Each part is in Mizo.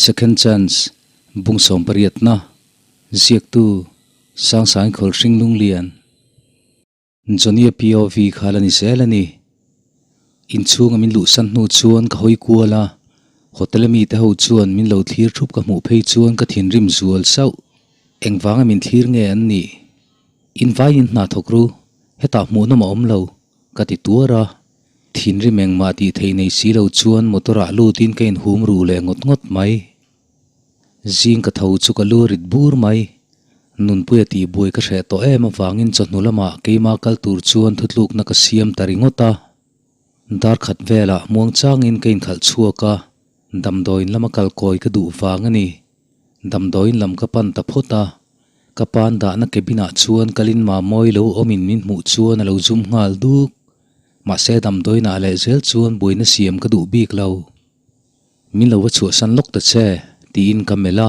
Second Chance, Bung sawmpariatna, Ziaktu, Sangsain Khawlhring Lunglian, Johnny-a POV kha la ni zel a ni. Inchhunga min luhsan hnu chuan ka hawi kual a, hotel-a mite ho chuan min lo thlir thup ka hmuh phei chuan ka thinrim zual sauh. Engvanga min thlir nge an nih? Invaiin hna thawk ru, hetah hmuhnawm a awm lo, ka ti tuar a. Thinrim engmah tih theih nei si lo chuan motor ah lutin ka inhum ru leh ngawt ngawt mai. Zing ka tho chu ka lu rit bur mai. Nunpuia tih buai ka hreh tawh em avangin chawhnu lamah keima kal tur chuan thutlukna ka siam ta ringawt a. Dar khat velah muang changin ka inkhalh chhuak a, damdawiin lama kal kawi ka duh vang a ni. Damdawiin lam ka pan ta phawt a, ka pan dahna cabin ah chuan kalin Mamawi lo awmin min hmuh chuan a lo zum nghal duk. Mahse damdawiinah leh zel chuan buaina siam ka duh bik lo. Min lo va chhuahsan lawk ta che, tiin ka melh a,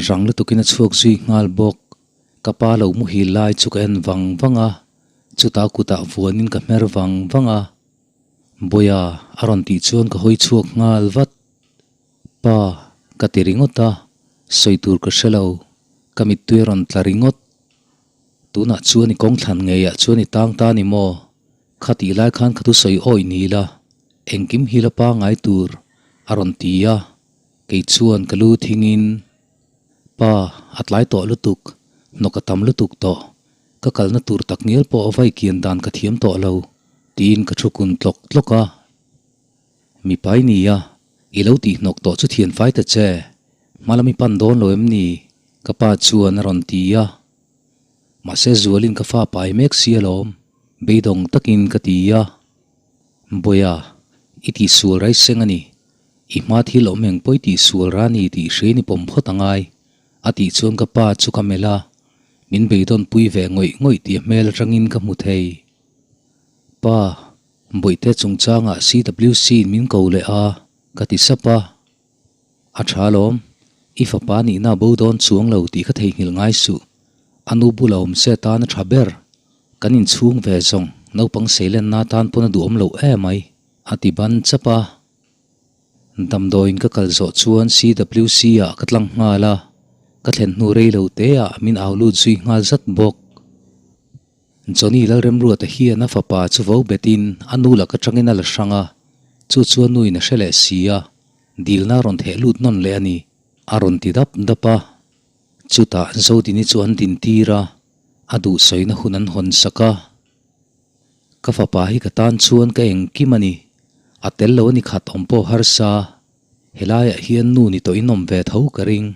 rang lutukin a chhuak zui nghal bawk. Ka pa lo muhil lai chu ka en vang vang a, chutah kutah vuanin ka hmer vang vang a. Bawiha a rawn tih chuan ka hawi chhuak nghal vat. Pa, ka ti ringawt a, sawi tur ka hre lo, ka mittui a rawn tla ringawt. Tunah chuan i kawng thlan ngeiah chuan i tang ta ni maw? Kha tih lai khan ka thusawi awi ni la, engkim hi la pangai tur a rawn ti a, kei chuan ka lu thingin, Pa, a tlai tawh lutuk, hnawk a tam lutuk tawh, ka kalna tur tak ngial pawh a vai kian dan ka thiam tawh lo, tiin ka thu kun tlawk tlawk a. Mipa i ni a, i lo tih hnawk tawh chu thian fai ta che, hmalam i pan dawn lo em ni? Ka pa chuan a rawn ti a. Mahse Zualin ka fa pai mek si alawm, beidawng takin ka ti a. Bawiha, i tihsual rai seng a ni. I hma thil awm eng pawh i tihsual ra ni tih hriain i pawm phawt angai, a tih chuan ka pa chu ka melh a, min beidawn pui ve ngawih ngawih tih a hmel atangin ka hmu thei. Pa, Bawihte chungchangah CWC in min ko leh a, ka ti sap a. A tha alawm, i fapa nihna a bo dawn chuang lo tih ka theihnghilh ngai suh. A nu bula awm se tan a tha ber. Kan inchhung ve zawng, naupang seilenna atan pawn a duhawm loh emai, a ti ban chap a. Damdawiin ka kal zawh chuan CWC ah ka tlang nghal a, ka thlen hnu rei lo te ah min au lut zui nghal zat bawk. Johnny Lalremruata hian a fapa chu vo betin a nu lak atangin a la hrang a, chu chu a nuin a hre leh si a, dilna a rawn theh lut nawn leh a ni, a rawn ti dap dap a. Chutah Zodini chu an din tir a, a duhsawina hun an hawn sak a. Ka fapa hi ka tan chuan ka engkim a ni, a tel lo a ni khat awm pawh harsa, helaiah hian nu ni tawhin awm ve tho ka ring,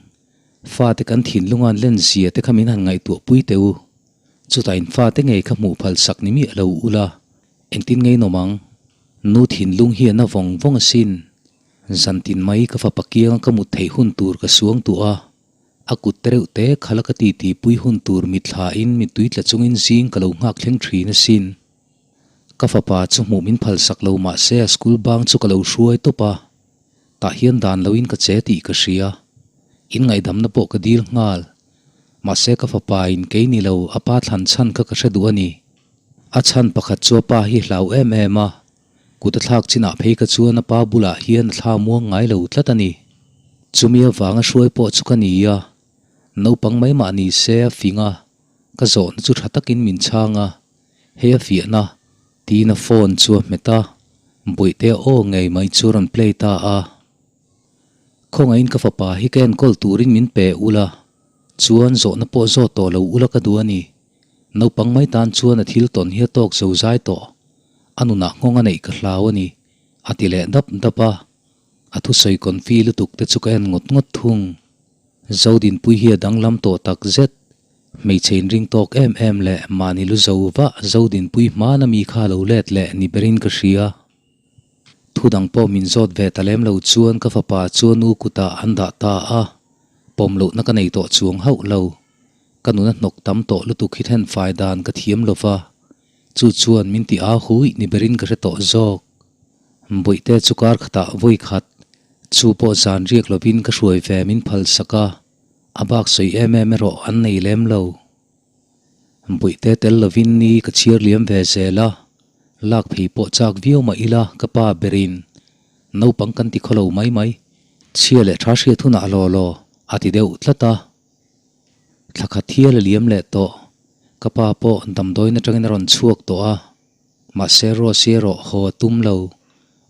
fate kan thinlunga an len zia te kha min han ngaihtuah pui teh u. Chutah in fate ngei kha hmuh phal sak ni miah lo ula, engtin ngei nawm ang? Nu thinlung hian a vawng vawng asin. Zantin mai ka fapa kianga ka mut theih hun tur ka suang tuah a, a kut te reuh te khala ka titi pui hun tur mitthla in mittui tla chungin zing ka lo nghak thleng thin asin. Ka fapa chu hmuh min phal sak lo mahse a school bang chu ka lo hruai tawp a, tah hian dan loin ka che tih ka hria. In ngaihdamna pawh ka dil nghal. Mahse ka fapa in kei ni lo a pa thlan chhan kha ka hre duh a ni. A chhan pakhat chu a pa hi hlau em em a, kut a thlak chinah phei ka chuan a pa bulah hian a thla muang ngai lo tlat a ni. Chumi avanga hruai pawh chu ka ni a, naupang mai mah ni se a fing a, ka zawhna chu tha takin min chhang a, hei a fiahna tiin a phone chu a hmet a, Bawihtea aw ngei mai chu a rawn play ta a. Khawngaihin ka fapa hi ka enkawl turin min pe ula, chuan zawhna pawh zawt tawh lo ula ka duh a ni. Naupang mai tan chuan a thil tawn hi a tawk zo zai tawh. A nunah nghawng a neih ka hlau a ni, a ti leh dap dap a. A thusawi confi lutuk te chu ka en ngawt ngawt thung. Zodinpui hi a danglam tawh tak zet. Hmeichhe inring tawk em em leh mahni lu zo vah Zodinpui hmana mi kha lo let leh ni berin ka hria. Thu dang pawh min zawt ve ta lem lo chuan ka fapa chu a nu kutah an dah ta a, pawm lohna ka nei tawh chuang hauh lo. Ka nuna hnawk tam tawh lutuk hi then fai dan ka thiam lo va, chu chuan min ti a hui ni berin ka hre tawh zawk. Bawihte chu kar khatah vawi khat, chu pawh zan riak lovin ka hruai ve min phal sak a, a bak sawi em em erawh an nei lem lo. Bawihte tel lovin ni ka chhiar liam ve zel a, lak phei pawh chak viau mah ila ka pa berin naupang kan ti khawlo mai mai, Chhia leh tha hriat hunah law law a ti deuh tlat a. Thla khat hial a liam leh tawh. Ka pa pawh damdawiin atangin a rawn chhuak tawh a. Mahse Rose erawh haw a tum lo.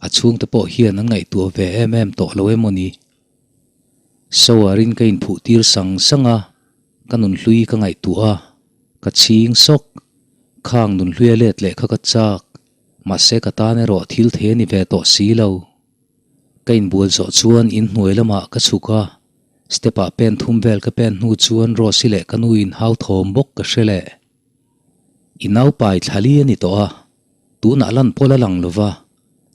A chhungte pawh hian an ngaihtuah ve em em tawh lo emaw ni. Shower-in ka inphuh tir sang sang a, ka nunhlui ka ngaihtuah a, ka chhing sawk. Khang nunhluia let leh kha ka chak. Mahse ka tan erawh thil thei a ni ve tawh si lo. Ka inbual zawh chuan inhnuai lamah ka chhuk a, step ah pen thum vel ka pen hnu chuan Rose-i leh ka nu in hau thawm bawk ka hre leh. I naupai thlali a ni tawh a, tunah lan pawl a lang lo va,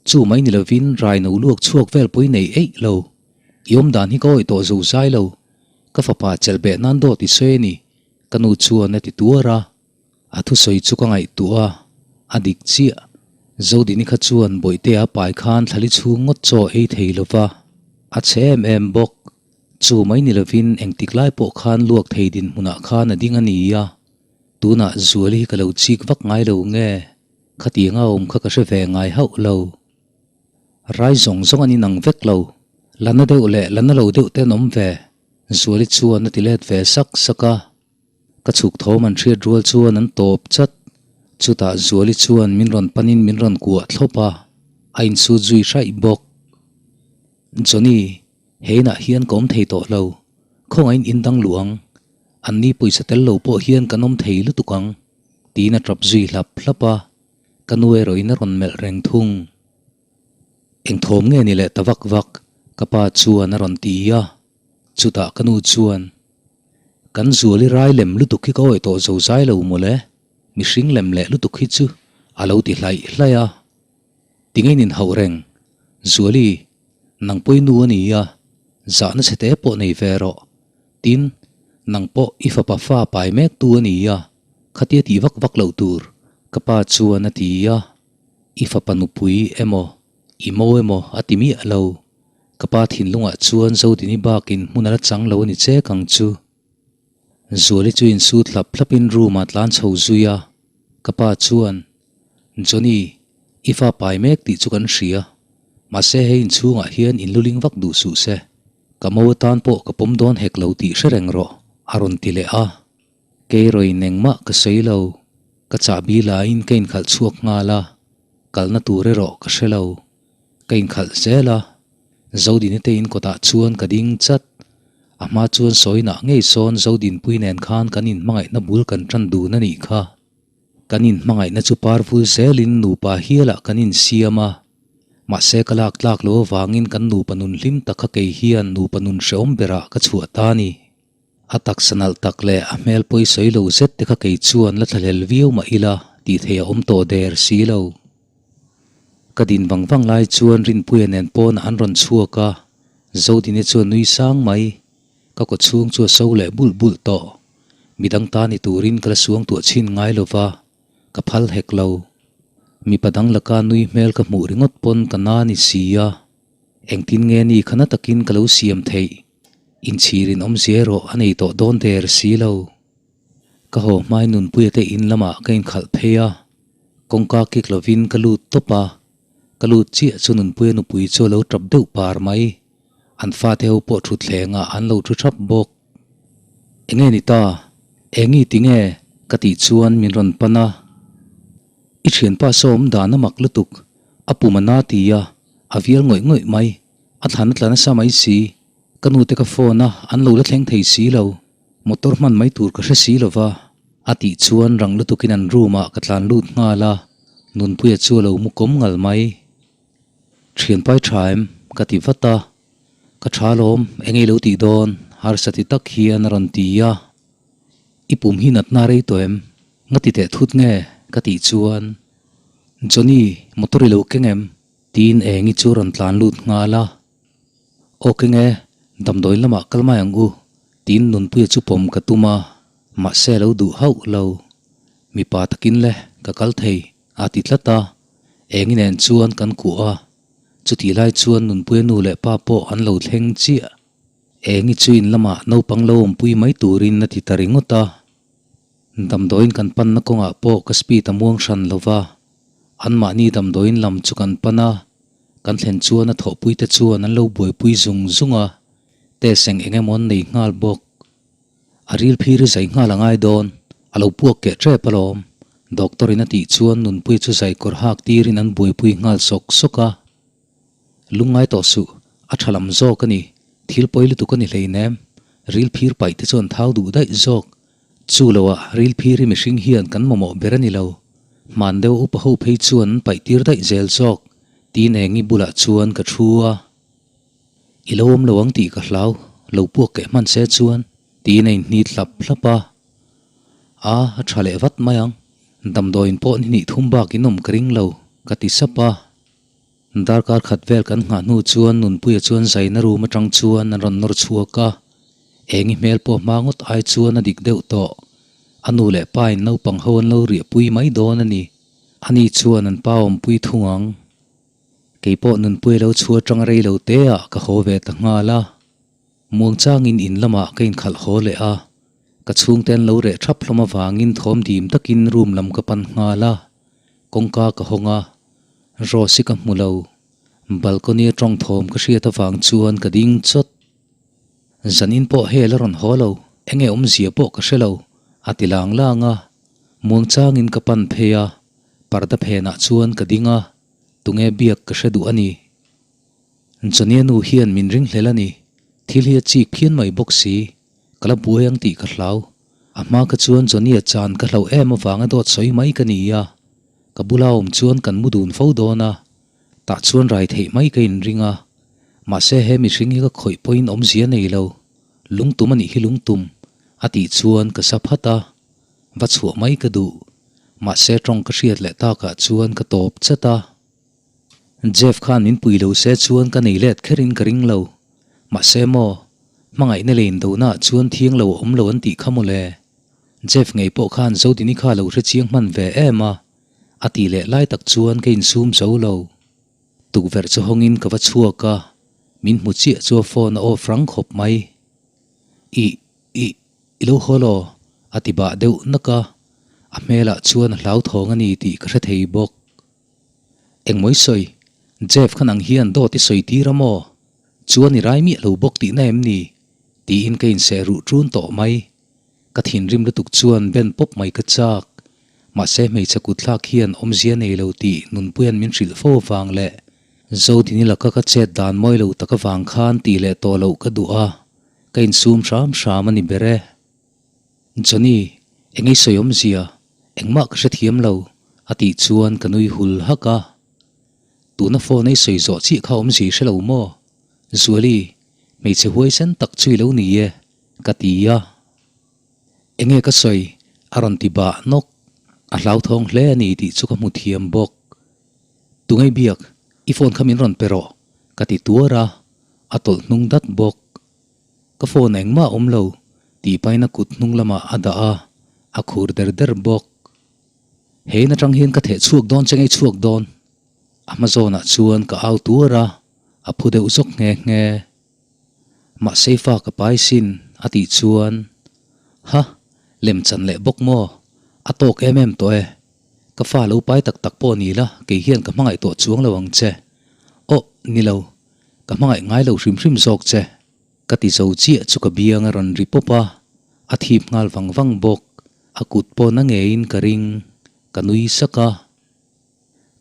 chu mai ni lovin raino luak chhuak vel pawh i nei eih lo. I awmdan hi ka awih tawh zo zai lo, ka fapa chelh beh nan dawt i sawi a ni, ka nu chuan a ti tuar a. A thusawi chu ka ngaihtuah a, a dik chiah. Zodini kha chuan Bawihtea pai khan thlali chhung ngawt chaw ei thei lo va, a chhe em em bawk. Chu mai ni lovin engtik lai pawh khan luak thei dinhmunah khan a ding a ni a, tunah Zuali hi ka lo chik vak ngai lo nge, khatianga awm kha ka hre ve ngai hauh lo. Rai zawng zawng an inang vek lo, la na deuh leh la na lo deuh te an awm ve, Zuali chuan a ti let ve sak sak a. Ka chhuk thawm an hriat rual chuan an tawp chat. Chutah Zuali chuan min rawn panin min rawn kuah thlawp a, a insut zui hraih bawk. Johnny, he inah hian ka awm thei tawh lo. Khawngaihin in dang luh ang. An ni pawisa tel lo pawh hian kan awm thei lutuk ang, tiin a tap zui hlap hlap a. Ka nu erawhin a rawn melh reng thung. Eng thawm nge ni leh ta vak vak? Ka pa chuan a rawn ti a. Chutah ka nu chuan, Kan Zuali rai lem lutuk hi ka awih tawh zo zai lo mawle, mihring lem leh lutuk hi chu a lo ti hlaih hlaih a. Tinge in inhauh reng? Zuali, nang pawh i nu a ni a, zahna chhe te pawh nei ve rawh. Tin, nang pawh i fapa fa pai mek tu a ni a, khatia tih vak vak loh tur, ka pa chuan a ti a. I fapa nupui emaw, i mo emaw a ti miah lo. Ka pa thinlungah chuan Zodini bakin hmun a la chang lo a ni chek ang chu. Zuali chu insut hlap hlapin room ah tlan chho zui a, ka pa chuan, Johnny, i fa pai mek tih chu kan hria. Mahse hei inchhungah hian inluling vak duh suh se. Ka mo atan pawh ka pawm dawn hek lo tih hre reng rawh, a rawn ti leh a. Keirawin engmah ka sawi lo, ka chahbi laiin ka inkhalh chhuak nghal a, kalna tur erawh ka hre lo. Ka inkhalh zel a, Zodini te in kawtah chuan ka ding chat. A hma chuan sawinah ngei sawn Zodinpui nen khan kan inhmangaihna bul kan tan dun a nih kha. Kan inhmangaihna chu par vul zelin nupa hialah kan insiam a, mahse ka lak tlak lo avangin kan nupa nun hlim tak kha kei hian nupa nun hrehawm berah ka chhuah ta a ni. A taksa nalh tak leh a hmel pawi sawi lo zet te kha kei chuan la thlahlel viau mah ila tih theih a awm tawh der si lo. Ka din vang vang lai chuan Rinpuia nen pawnah an rawn chhuak a, Zodini chuan nui sang mai. Ka kaw chhung chu a so leh bulh bulh tawh. Midang ta ni turin ka la suang tuah chhin ngai lo va, ka phal hek lo. Mipa dang laka nui hmel ka hmuh ringawt pawn ka na ni si a, engtin nge ni kha na takin ka lo siam theih? Inchhirin awmzia erawh a nei tawh dawn der si lo. Ka haw hmai Nunpuia te in lamah ka inkhalh phei a, kawngka kik lovin ka lut tawp a, ka lut chiah chu Nunpuia nupui chu a lo tap deuh par mai, an fate ho pawh thutthlengah an lo thu thap bawk. Enge ni ta? Engi tinge? ka tih chuan min rawn pan a, I thianpa saw awm dan a mak lutuk, a pum a na ti a, a vial ngawih ngawih mai, a thlan a tla nasa mai si, ka nute ka phone a, an lo la thleng thei si lo. Motor hman mai tur ka hre si lo va, a tih chuan rang lutukin an room ah ka tlan lut nghal a, Nunpuia chu a lo mu kawm ngal mai. Thianpai tha em? ka ti vat a, Ka tha lawm, eng ei lo tih dawn? harsa ti tak hian a rawn ti a, I pum hi natna rei tawh em? Nga ti teh thut nge? ka tih chuan, Johnny, motor i lo keng em? tiin Engi chu a rawn tlan lut nghal a. Aw keng e, damdawiin lamah kal mai ang u, tiin Nunpuia chu pawm ka tum a, mahse a lo duh hauh lo. Mipa takin le, ka kal thei, a ti tlat a, Engi nen chuan kan kuah a, chutih lai chuan Nunpuia nu leh pa pawh an lo thleng chiah. Engi chu in lamah naupang lo awmpui mai turin a ti ta ringawt a, damdawiin kan panna kawngah pawh ka speed a muang hran lo va, anmahni damdawiin lam chu kan pan a. Kan thlen chuan a thawhpuite chuan an lo buaipui zung zung a, test eng eng emaw an nei nghal bawk. A ril phir i zai nghal a ngai dawn, a lo puak keh tep alawm. Doctor in a tih chuan Nunpuia chu zai kawr hak tirin an buaipui nghal sawk sawk a. Lungngai tawh suh, a tha lam zawk a ni, thil pawi lutuk a ni hleinem, ril phir paih te chuan thau duh daih zawk. Chu loah ril phir hi mihring hian kan mamawh ber a ni lo, hman deuh upa ho phei chuan an paih tir daih zel zawk, tiin Engi bulah chuan ka thu a. I lo awm lo ang tih ka hlau, lo puak keh hman se chuan, tiin a inhnit hlap hlap a. A, a tha leh vat mai ang, damdawiin pawh ni hnih thum bak in awm ka ring lo, ka ti sap a. Darkar khat vel kan nghah hnu chuan Nunpuia chuan zaina room atang chuan an rawn nawr chhuak a, Engi hmel pawh hma ngawt ai chuan a dik deuh tawh. A nu leh pa in naupang ho an lo riahpui mai dawn a ni. Ani chuan an pa awmpui thung ang. Kei pawh Nunpuia lo chhuah atang rei lo te ah ka haw ve ta nghal a. Muangchangin in lamah ka inkhalh haw leh a, ka chhungte an lo reh thap hlawm avangin thawm dim takin room lam ka pan nghal a, kawngka ka hawng a. Rose i ka hmu lo. Balcony a tawng thawm ka hriat avang chuan ka ding chawt. Zanin pawh hel a rawn haw lo, enge awmzia pawh ka hre lo, a ti lang lang a. Muangchangin ka pan phei a, parda phenah chuan ka ding a, tunge biak ka hre duh a ni. Johnny-a nu hian min ringhlel a ni, thil hi a chik phian mai bawk si, ka la buai ang tih ka hlau. A hma kha chuan Johnny-a chan ka hlauh em avanga dawt sawi mai ka ni a, Ka bula awm chuan kan mu dun fo dawn a, tah chuan rai theih mai ka inring a. Mahse he mihring hi ka khawih pawhin awmzia nei lo, lungtum a nih hi lungtum, a tih chuan ka sa phat a, va chhuah mai ka duh. Mahse tawng ka hriat leh takah chuan ka tawp chat a. Jeff khan min pui lo se chuan ka nei let kherin ka ring lo. Mahse maw, hmangaihna leh indonaah chuan thiang lo a awm lo an tih kha mawle. Jeff ngei pawh khan Zodini kha lo hre chiang hman ve em a, a tih leh lai tak chuan ka insum zo lo. Tukverh chu hawngin ka va chhuak a, min hmu chiah chu a phone a off rang khawp mai. Ih, ih, i lo haw law, a ti bah deuh nak a, a hmelah chuan a hlauthawng a ni tih ka hre thei bawk. Engmawi sawi, Jeff khan ang hian dawt i sawi tir a maw? Chuan i rai miah lo bawk tihna em ni? tiin ka inseh ruh ṭun tawh mai. Ka thinrim lutuk chuan ben pawp mai ka chak. Mahse hmeichhe kutthlak hian awmzia nei lo tih Nunpuia'n min hrilh fo avang leh Zodini laka ka chet dan mawi lo tak avang khan tih leh tawh loh ka duh a, ka insum hram hram a ni ber e. Johnny, eng ei sawi awmzia? Engmah ka hrethiam lo, a tih chuan ka nui hul hak a. Tuna phone ei sawi zawh chiah kha awmzia i hre lo maw? Zuali, hmeichhe huaisen tak chu i lo ni e. Ka ti a. Enge ka sawi? A rawn ti bah nawk. A hlauthawng hle a ni tih chu ka hmu thiam bawk. Tungei biak, i phone kha min rawn pe rawh, ka ti tuar a, a tawlh hnung dat bawk. Ka phone engmah a awm lo, tih pahin a kut hnung lamah a dah a, a khur der der bawk. He in atang hian ka theh chhuak dawn che ngei chhuak dawn. A hma zawnah chuan ka au tuar a, a phu deuh zawk nghe nghe. Mahse fa ka pai sin a tih chuan Ha! Lem chan leh bawk maw? A tawk em em tawh e. Ka fa lo pai tak tak pawh ni la kei hian ka hmangaih tawh chuang lo ang che. Aw, ni lo. Ka hmangaih ngai lo hrim hrim zawk che. Ka ti zo chiah chu ka biang a rawn ri pawp a, a thip nghal vang vang bawk. A kut pawh na ngeiin ka ring. Ka nui sak a.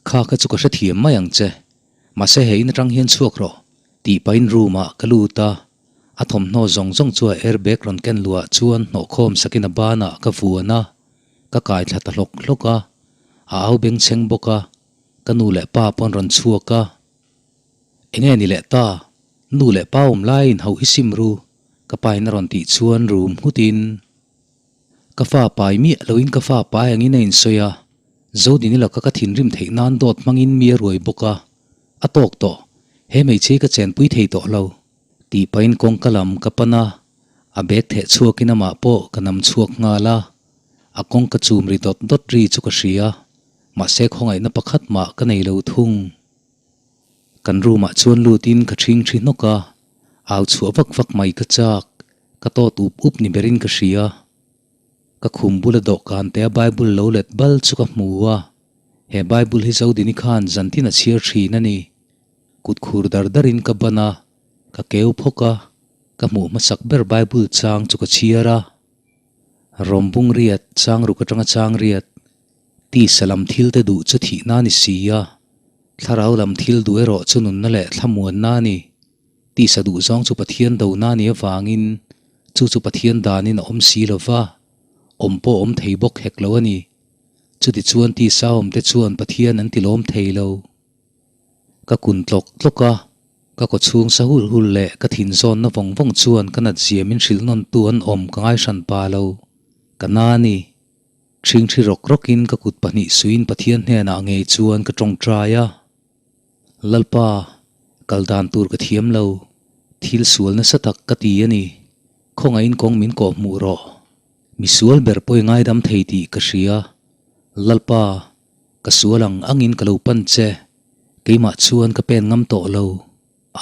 Kha kha chu ka hrethiam mai ang che. Mahse he in atang hian chhuak rawh, tih pahin room ah ka lut a, a thawmhnaw zawng zawng chu a airbag rawn ken luah chuan hnawh khawm sakin a banah ka vuan a, ka kai thla ta hlawk hlawk a, a au bengchheng bawk a, ka nu leh pa pawn rawn chhuak a. Enge ni leh ta, nu leh pa awm laiin hauh hi sim ru, ka pa in a rawn tih chuan room nghut in. Ka fa pai miah loin ka fa pai angin a insawi a, Zodini laka ka thinrim theih nan dawt hmangin mi a ruai bawk a, a tawk tawh, he hmeichhe hi ka chenpui thei tawh lo, tih pahin kawngka lam ka pan a, a bag theh chhuakin amah pawh ka nam chhuak nghal a, a kawngka chum ri dawt dawt ri chu ka hria, mahse khawngaihna pakhat mah ka nei lo thung. Kan room ah chuan lutin ka ṭhing ṭhi hnawk a, au chhuah vak vak mai ka chak. Ka tawt up up ni berin ka hria. Ka khum bula dawhkan te a Bible lo let bal chu ka hmu a. He Bible hi Zodini khan zantin a chhiar thin a ni. Kut khur dar darin ka ban a, ka keu phawk a, ka hmuh hmasak ber Bible chang chu ka chhiar a. Rawm bung riat, chang ruk atanga chang riat, tisa lam thil te duh chu thihna a ni si a, thlarau lam thil duh erawh chu nunna leh thlamuanna a ni. Tisa duh zawng chu Pathian dona a nih avangin chu chu Pathian danin a awm si lo va, awm pawh awm thei bawk hek lo a ni. Chutichuan tisa awmte chuan Pathian an tilawm thei lo. Ka kun tlawk tlawk a, ka kaw chhung sa hul hul leh ka thin zawnna vawng vawng chuan ka nat zia min hrilh nawn tu an awm ka ngai hran pa lo. Ka na a ni. Ṭhingṭhi rawk rawkin ka kut pahnih suiin Pathian hnenah ngei chuan ka ṭawngṭai a. Lalpa, kal dan tur ka thiam lo. Thil sual nasa tak ka ti a ni. Khawngaihin kawng min kawh hmuh rawh. Misual ber pawh i ngaidam thei tih ka hria. Lalpa, ka sual ang angin ka lo pan che. Keimah chuan ka pen ngam tawh lo.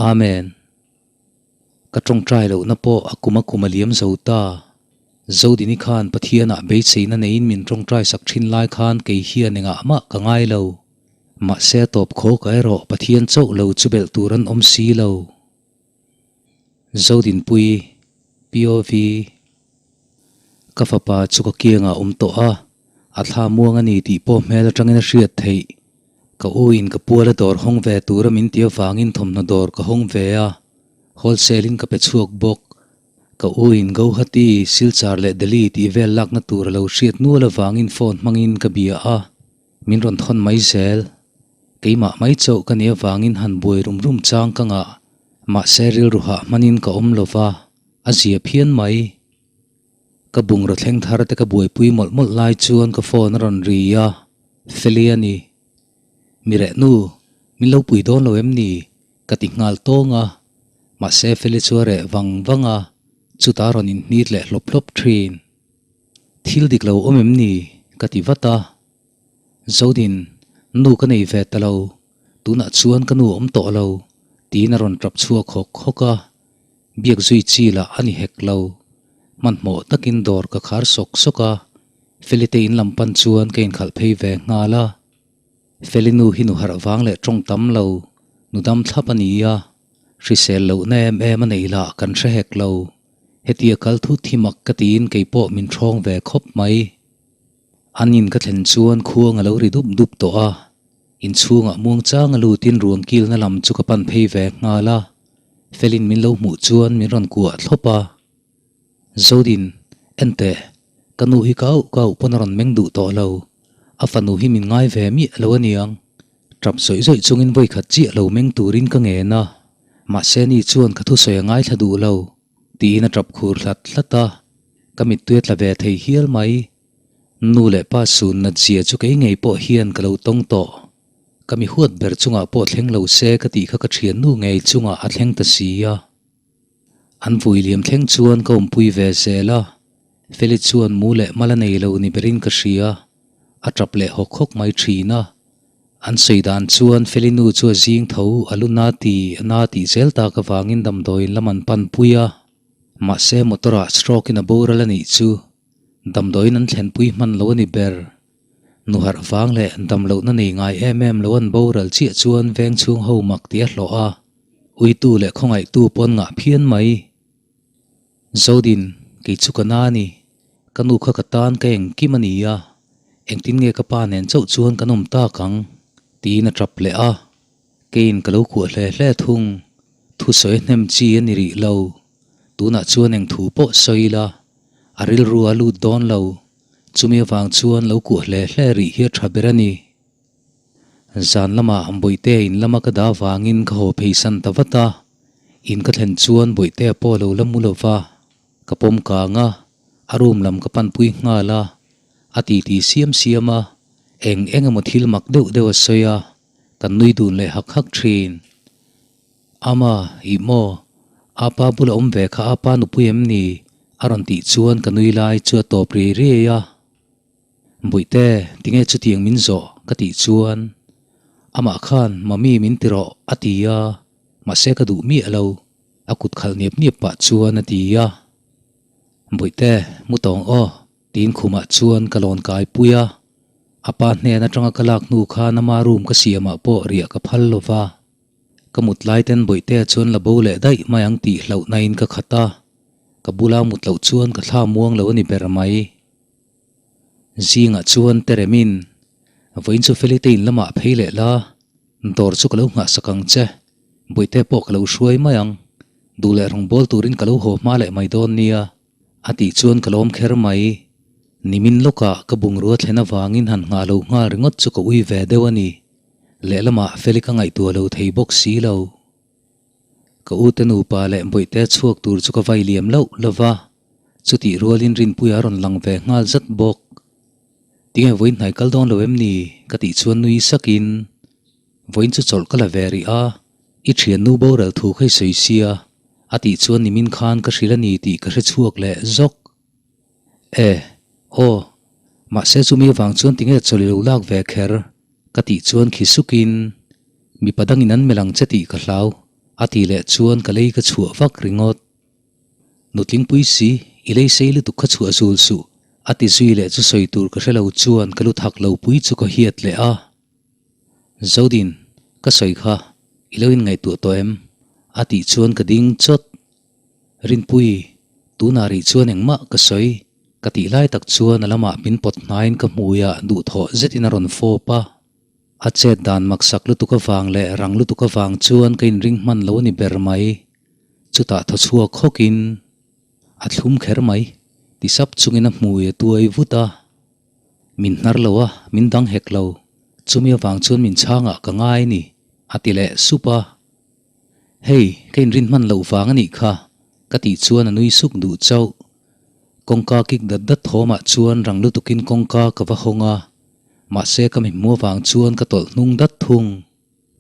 Amen. Ka tawngtai lohna pawh a kum a kum a liam zo ta. Zodini khan Pathianah beiseina neiin min tawngtai sak thin lai khan kei hian engah mah ka ngai lo. Mahse a tawp khaw ka erawh Pathian chauh lo chu belh tur an awm si lo. Zodinpui, POV, Ka fapa chu ka kiangah a awm tawh a, a thla muang a ni tih pawh hmel atangin a hriat theih. Ka u in ka puala dawr hawng ve tura min ti avangin thawmhnaw dawr ka hawng ve a, wholesale in ka pe chhuak bawk. Ka u in Guwahati, Silchar leh Delhi tih vel lakna tur a lo hriat nual avangin phone hmangin ka bia a, min rawn thawn mai zel. Keimah mai chauh ka nih avangin han buai rum rum chang ka ngah, mahse rilru hah hmanin ka awm lo va, a zia phian mai. Ka bungraw thleng thar te ka buaipui mawlh mawlh lai chuan ka phone a rawn ri a, Feli a ni. Mi reh nu, min lo pui dawn lo em ni? ka ti nghal tawng a, mahse Feli chu a reh vang vang a, chutah a rawn inhnit leh hlawp hlawp thin. Thil dik lo awm em ni? ka ti vat a. Zodin, nu ka nei ve ta lo, tunah chuan ka nu awm tawh lo, tiin a rawn tap chhuak hawk hawk a. Biak zui chi lah a ni hek lo. Hmanhmawh takin dawr ka khar sawk sawk a, Feli te in lam pan chuan ka inkhalh phei ve nghal a. Feli nu hi nu harh vang leh tawng tam lo, nu dam thlap a ni a, hrisel lohna em em a neih lah kan hre hek lo. Hetia kal thut hi mak ka tiin kei pawh min ṭhawng ve khawp mai. An in ka thlen chuan khuang a lo ri dup dup tawh a, inchhungah muangchang a lutin ruang kilna lam chu ka pan phei ve nghal a. Felin min lo hmuh chuan min rawn kuah thlawp a. Zodin, en teh, ka nu hi ka auh ka auh pawn a rawn meng duh tawh lo. A fanu hi min ngai ve miah lo aniang. Tap zawih zawih chungin vawikhat chiah lo meng turin ka ngen a. Mahse ni chuan ka thusawi a ngaithla duh lo, tiin a tap khur hlat hlat a. Ka mittui a tla ve thei hial mai. Nu leh pa sun nat zia chu kei ngei pawh hian ka lo tawng tawh. Ka mi huat ber chungah pawh thleng lo se ka tih kha ka thiannu ngei chungah a thleng ta si a. An vui liam thleng chuan ka awmpui ve zel a, Feli chuan mu leh mal a nei lo ni berin ka hria, a tap leh hawk hawk mai thin a. An sawi dan chuan Feli nu chu a zing tho, a lu na ti, a na tih zel tak avangin damdawiin lam an pan pui a. Mahse motor ah stroke in a boral a nih chu damdawiin an thlenpui hman lo a ni ber. Nu harh vang leh damlohna nei ngai em em lo an boral chiah chuan veng chhung ho mak tih a hlawh a, uitu leh khawngaihtu pawn ngah phian mai. Zodin, kei chu ka na a ni. Ka nu kha ka tan ka engkim a ni a, engtin nge ka pa nen chauh chuan kan awm tak ang? tiin a tap leh a. Keiin ka lo kuah hle hle thung. Thusawi hnem chi a ni rih lo. Tunah chuan eng thu pawh sawi ila, a rilru a lut dawn lo. Chumi avang chuan lo kuah hle hle rih hi a tha ber a ni. Zan lamah Bawihtea in lama ka dah avangin ka haw phei san ta vat a. In ka thlen chuan Bawihtea pawh a lo la mu lo va. Ka pawm kang a, a room lam ka panpui nghal a. A titi siam siam a, eng eng emaw thil mak deuh deuh a sawi a, kan nui dun leh hak hak thin. Ama, ih maw? Apa bula awm ve kha apa nupui em ni? A rawn tih chuan ka nui lai chu a tawp riai riai a. Bawihte, tinge chutiang min zawh? ka tih chuan amah khan Mummy min ti rawh a ti a, mahse ka duh miah lo, a kut khalh niap niap pah chuan a ti a. Bawihte, mu tawng aw, tiin khumah chuan ka lawn kai pui a. A pa hnen atanga ka lak hnu khan ama room ka siamah pawh riah ka phal lo va. Ka mut lai ten Bawihtea chuan la bo leh daih mai ang tih hlauhna in ka khat a, ka bula mut loh chuan ka thla muang lo a ni ber mai. Zingah chuan Teremin, Vawiin chu Felite in lamah phei leh la, dawr chu ka lo nghahsak ang che, Bawihtea pawh ka lo hruai mai ang, duh leh rawngbâwl turin ka lo haw hma leh mai dawn nia. A tih chuan ka lawm kher mai. Nimin lawkah ka bungrua thlen avangin han nghah lo nghal ringawt chu ka ui ve deuh a ni. Lehlamah Feli ka ngaihtuah lo thei bawk si lo. Ka ute nupa leh Bawihte chhuak tur chu ka vai liam loh lo va, chutih rualin Rinpuia a rawn lang ve nghal zat bawk. Tinge vawiin hnai kal dawn lo em ni? ka tih chuan nui sakin Vawiin chu chawlh ka la ve rih a, i thiannu boral thu kha i sawi sia, a tih chuan nimin khan ka hrilh a ni tih ka hre chhuak leh zawk. E, aw, mahse chumi avang chuan tinge chawlh i lo lak ve kher? ka tih chuan khi sukin, Mipa dangin an melh ang che tih ka hlau, a tih leh chuan ka lei ka chhuah vak ringawt. Nutlingpui si, i lei sei lutuk kha chhuah zul suh, a ti zui leh chu sawi tur ka hre lo chuan ka lu thak lo pui chu ka hiat leh a. Zodin, ka sawi kha, i lo inngaihtuah tawh em? A tih chuan ka ding chawt. Rinpui, tunah rih chuan engmah ka sawi, ka tih lai tak chuan a lamah min pawt hnaiin ka hmuiah duhthawh zetin a rawn fawp a. A chet dan maksak lutuk avang leh rang lutuk avang chuan ka inring hman lo a ni ber mai. Chutah thaw chhuak hawkin a thlum kher mai, ti sap chungin a hmui a tuai vut a. Min hnar lo a, min dang hek lo. Chumi avang chuan min chhangah ka ngai ni, a ti leh sup a. Hei, ka inrin hman loh vang a nih kha, ka tih chuan a nui suk duh chauh. Kawngka kik dat dat thawmah chuan rang lutukin kawngka ka va hawng a, mahse ka mi hmu avang chuan ka tawlh hnung dat thung.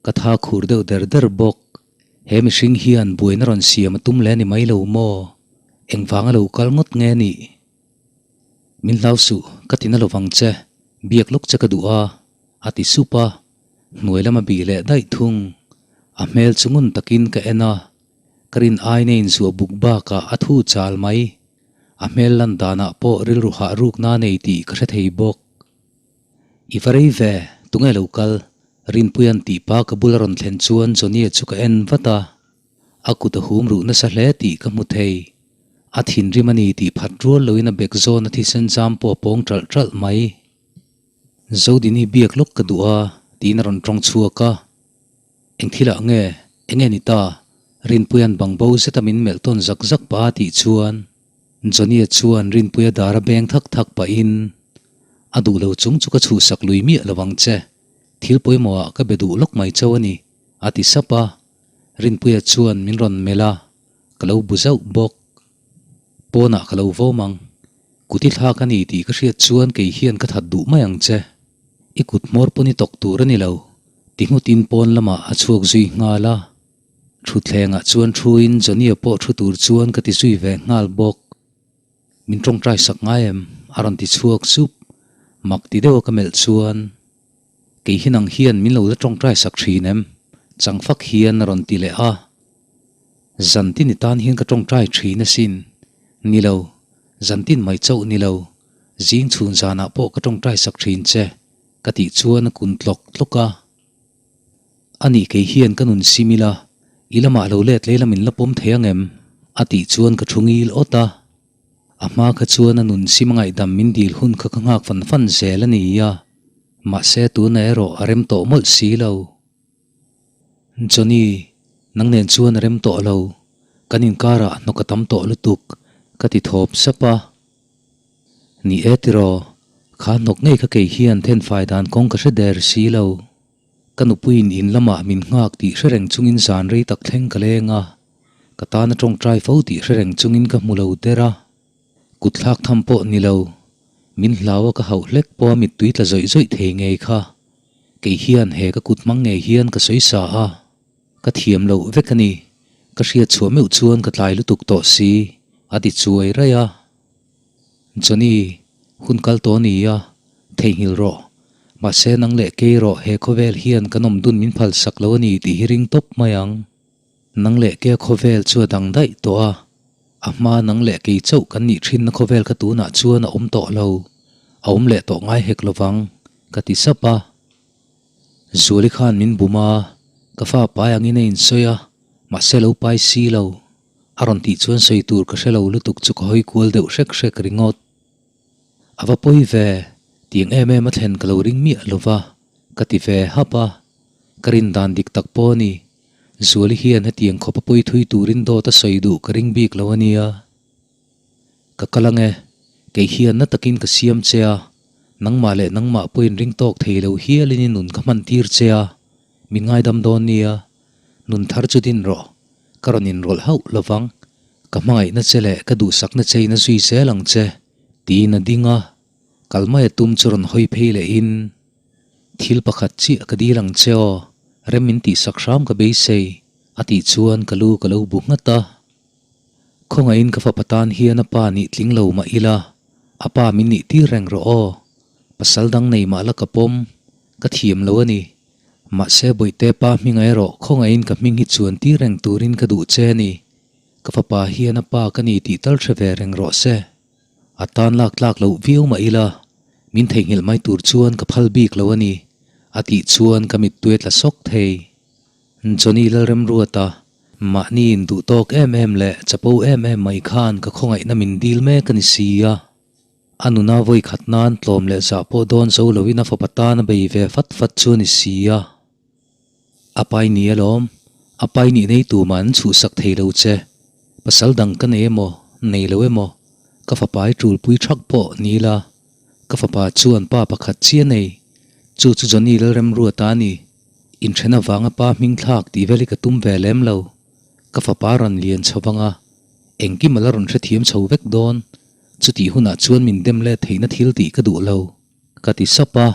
Ka tha khur deuh der der bawk. He mihring hian buaina rawn siam a tum leh a ni mai lo maw? Engvanga lo kal ngawt nge nih? Min hlau suh, ka ti na lovang che, biak lawk che ka duh a, a ti sup a, hnuai lama bih leh daih thung. A hmel chu ngun takin ka en a, ka rin aina inzuah buk bakah a thu chal mai. A hmel lan danah pawh rilru hah rukna nei tih ka hre thei bawk. I va rei ve, tunge lo kal? Rinpuia'n tih pa ka bula rawn thlen chuan Johnny-a chu ka en vat a. A kut a hum ruh nasa hle tih ka hmu thei. A thinrim a ni tih phat rual loin a bek zawn a thisen zam pawh a pawng ṭalh ṭalh mai. Zodini biak lawk ka duh a, tiin a rawn ṭawng chhuak a. Eng thilah nge? Enge ni ta? Rinpuia'n bang bo zeta min melh tawn zak zak pah a tih chuan Johnny-a chuan Rinpuia dar a beng thak thak pahin, A duh lo chung chu ka chhuhsak lui miah lo ang che. Thil pawimawhah ka be duh lawk mai chauh a ni, a ti sap a. Rinpuia chuan min rawn melh a, ka lo bu zauh bawk. Pawnah ka lo vawm ang. Kut i thlak a ni tih ka hriat chuan kei hian ka that duh mai ang che. I kut hmawr pawn i tawk tur a ni lo, ti nghutin pawn lamah a chhuak zui nghal a. Thutthlengah chuan thuin Johnny-a pawh thu tur chuan ka ti zui ve nghal bawk. Min tawngtai sak ngai em? a rawn ti chhuak sup. Mak ti deuha ka melh chuan. Kei hi nang hian min lo la tawngtai sak thin em? Changfak hian a rawn ti leh a. Zantin i tan hian ka tawngtai thin asin. Ni lo, zantin mai chauh ni lo, zing chhun zanah pawh ka tawngtai sak thin che, ka tih chuan a kun tlawk tlawk a. Anih kei hian ka nun sim ila, i lamah lo let lei lam in la pawm thei ang em? A tih chuan ka thu ngil awt a. A hma kha chuan a nun sim a ngaihdam min dil hun kha ka nghak fan fan zel a ni a, mahse tuna erawh a rem tawh mawlh si lo. Johnny, nang nen chuan a rem tawh lo, kan inkarah hnawk a tam tawh lutuk, ka ti thawp sap a. Ni e tiraw, kha hnawk ngei kha kei hian thenfai dan kawng ka hre der si lo. Ka nupuiin in lamah min nghak tih hre reng chungin zan rei tak thleng ka leng a, ka tana tawngtai fo tih hre reng chungin ka hmu lo der a. Kut thlak tham pawh ni lo, min hlau a ka hauh hlek pawha mittui tla zawih zawih thei ngei kha. Kei hian he ka kut hmang ngei hian ka sawi sa a, ka thiam loh vek a ni, ka hriat chhuah meuh chuan ka tlai lutuk tawh si, a ti chuai raih a. Johnny, hun kal tawh a ni a, theihnghilh rawh. Mahse nang leh kei rawh he khawvel hian kan awm dun min phal sak lo a ni tih hi ring tawp mai ang. Nang leh kei a khawvel chu a dang daih tawh a, a hma nang leh kei chauh kan nih thinna khawvel kha tunah chuan a awm tawh lo, a awm leh tawh ngai hek lovang, ka ti sap a. Zuali khan min bum a. Ka fa pai angin a insawi a, mahse lo pai si lo. A rawn tih chuan sawi tur ka hre lo lutuk chu ka hawi kual deuh hrek hrek ringawt. A va pawi ve, tiang em em a thlen ka lo ring miah lo va, ka ti ve hap a. Ka rin dan dik tak pawh a ni. Zuali hian hetiang khawp a pawi thui turin dawt a sawi duh ka ring bik lo a nia. Ka kal ang e, kei hian na takin ka siam che a, nangmah leh nangmah pawhin ring tawk thei lo hialin i nun ka hman tir che a, min ngaidam dawn nia, nun thar chu din rawh, ka rawn inrawlh hauh lo vang, ka hmangaihna che leh ka duhsakna chein a zui zel ang che, tiin a ding a, kal mai a tum chu rawn hawi phei lehin, Thil pakhat chiah ka dil ang che aw, rem min tihsak hram ka beisei, a tih chuan ka lu ka lo bu nghat a. Khawngaihin ka fapa tan hian a pa nih tling lo mah ila, a pa min nih tir reng rawh aw. Pasal dang nei mah la ka pawm, ka thiam lo a ni. Mahse Bawihte pa hminga erawh khawngaihin ka hming hi chuan tir reng turin ka duh che a ni. Ka fapa hian a pa ka ni tih tal hre ve reng rawh se. A tan lak tlak loh viau mah ila, min theihnghilh mai tur chuan ka phal bik lo a ni, a tih chuan ka mittui a tla sawk thei. Johnny Lalremruata, mahni induh tawk em em leh chapo em em mai khan ka khawngaihna min dil mek a ni si a. A nuna vawi khat nan tlawm leh zah pawh dawn zo loin a fapa tan a bei ve fat fat chu a ni si a. A pai ni alawm, a pai nih nei tumah an chhuhsak thei lo che. Pasal dang ka nei emaw, nei lo emaw, ka fapa i tulpui thak pawh ni la. Ka fapa chuan pa pakhat chiah nei, chu chu Johnny Lalremruata a ni. Inthen avanga pa hming thlak tih vel hi ka tum ve lem lo. Ka fapa rawn lian chho vang a, engkim a la rawn hrethiam chho vek dawn. Chutih hunah chuan min dem let theihna thil tih ka duh lo. Ka ti sap a,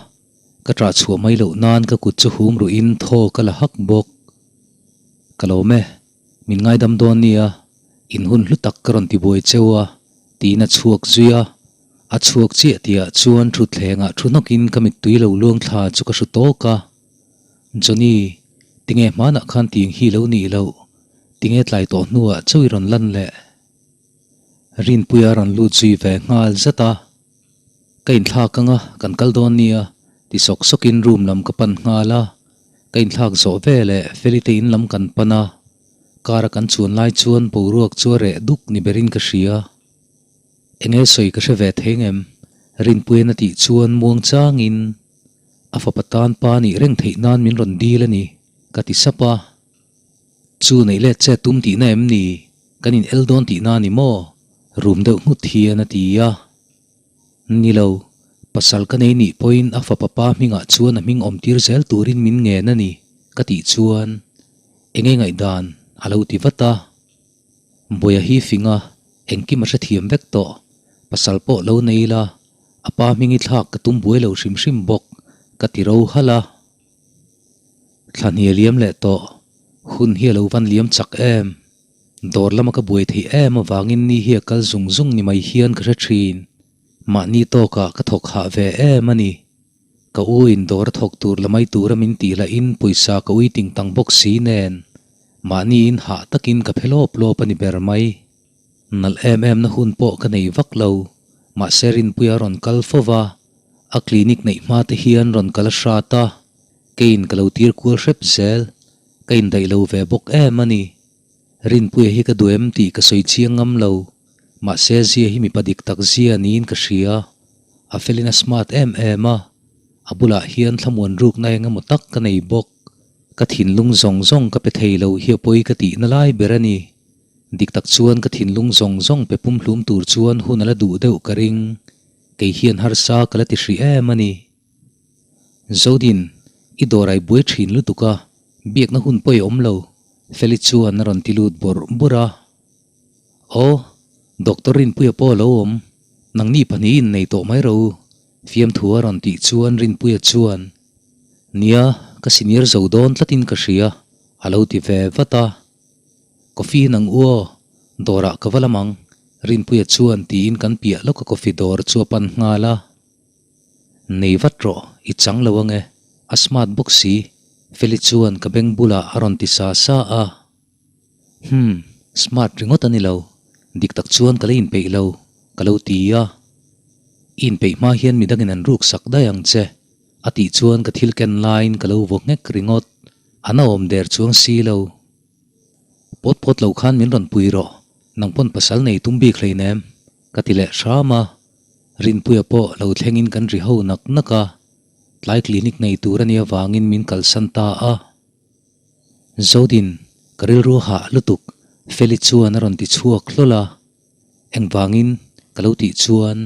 ka ṭah chhuah mai loh nan ka kut chu hum ruhin thaw ka la hak bawk. Ka lawm e, min ngaidam dawn nia, in hun hlu tak ka rawn tibuai cheu a, tiin a chhuak zui a. A chhuak chiah tihah chuan thutthlengah thu hnawkin ka mittui lo luang thla chu ka hru tawk a. Johnny, tinge hmanah khan ting hi lo nih loh? Tinge tlai tawh hnuah chauh i rawn lan leh? Rinpuia rawn lut zui ve nghal zat a. Ka inthlak anga kan kal dawn nia ti sawk sawkin room lam ka pan nghal a. Ka inthlak zawh ve leh Feli te in lam kan pan a. Car a kan chuan lai chuan boruak chu a reh duk ni berin ka hria. Enge sawi ka hre ve thei ngem? Rinpuian a tih chuan muang changin a fapa tan pa nih reng theih nan min rawn dil a ni, ka ti sap a. Chu neih let che tum tihna em ni? Kan in el dawn tihna a ni maw? Rum deuh nghut hian a ti a. Ni lo, pasal ka nei nih pawhin a fapa pa hmingah chuan a hming awm tir zel turin min ngen a ni, ka tih chuan enge ngaihdan a lo ti vat a. Buaia hi fing a, engkim a hrethiam vek tawh. Pasal pawh lo nei ila, a pa hming i thlak ka tum buai lo hrim hrim bawk, ka ti ro halh a. Thla hnia liam leh tawh, hun hi a lo van liam chak em? Dawr lama ka buai theih em avangin ni hi a kal zung zung ni mai hian ka hre thin. Mahni tawkah ka thawk hah ve em a ni. Ka u in dawr a thawk tur la mai tura min tih lahin pawisa ka ui ting tang bawk si nen. Mahniin hah takin ka phe lawp lawp a ni ber mai. Nalh em em na hun pawh ka nei vak lo. Mahse Rinpuia rawn kal fo va, a clinic neih hma te hian rawn kal a hrat a, keiin ka lo tir kual hrep zel. Ka indaih lo ve bawk em a ni. Rinpuia hi ka duh em tih ka sawi chiang ngam lo. Mahse zia hi mipa dik tak zia niin ka hria. A felin a smart em em a, a bulah hian thlamuan rukna eng emaw tak ka nei bawk. Ka thinlung zawng zawng ka pe thei lo hi a pawi ka tihna lai ber a ni. Dik tak chuan ka thinlung zawng zawng pe pumhlum tur chuan hun a la duh deuh ka ring. Kei hian harsa ka la ti hrih em a ni. Zodin, i dawr ai buai thin lutuk a, biakna hun pawi a awm lo, Feli chuan a rawn ti lut bawrh bawrh a. Aw, Doctor Rinpuia pawh a lo awm, nangni pahnihin nei tawh mai ro u, fiamthu a rawn tih chuan Rinpuia chuan, Nia, ka senior zo dawn tlatin ka hria, a lo ti ve vat a. Coffee nang u aw, dawrah ka va lam ang, Rinpuia chuan tiin kan piah lawka coffee dawr chu a pan nghal a. Nei vat rawh, i chang lo ange, a smart bawk si, Feli chuan ka beng bulah a rawn ti sa sa a. Humm, smart ringawt a ni lo, dik tak chuan ka la inpeih lo, ka lo ti a. I inpeih hma hian midangin an ruk sak daih ang che, a tih chuan ka thil ken laiin ka lo vaw nghek ringawt. An a awm der chuang si lo. Pawt pawt lo khan min rawn pui rawh, nang pawn pasal nei tum bik hleinem, ka ti leh hram a. Rinpuia pawh lo thlengin kan ri ho nak nak a, tlai clinic nei tur a nih avangin min kalsan ta a. Zodin, ka rilru hah lutuk, Feli chuan a rawn ti chhuak hlawl a. Engvangin ka lo tih chuan,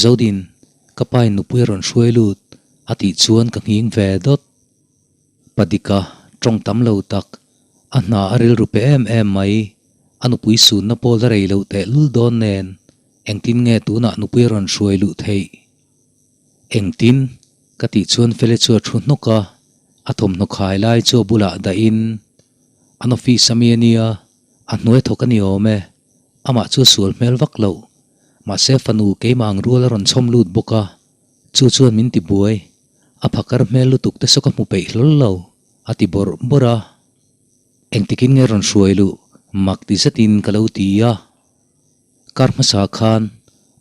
Zodin, ka pain nupui a rawn hruai lut, a tih chuan ka nghing ve dawt. Padika, tawng tam lo tak, a hna a rilru pe em em mai, a nupui sunna pawl a rei loh tehlul dawn nen, engtin nge tunah nupui a rawn hruai luh theih? Engtin? Ka tih chuan Feli chu a thu hnawk a, a thawmhnaw khai lai chu a bulah dahin, An office a mi a nia, a hnuai thawk a ni awm e, amah chu a sual hmel vak loh, mahse fanu keimah ang rual a rawn chhawm lut bawk a, chu chuan min ti buai, a phakar hmel lutuk te saw ka hmu peih hlawl lo, a ti bawrh bawrh a. Engtikin nge rawn hruai luh? Mak ti zetin ka lo ti a. Kar hmasa khan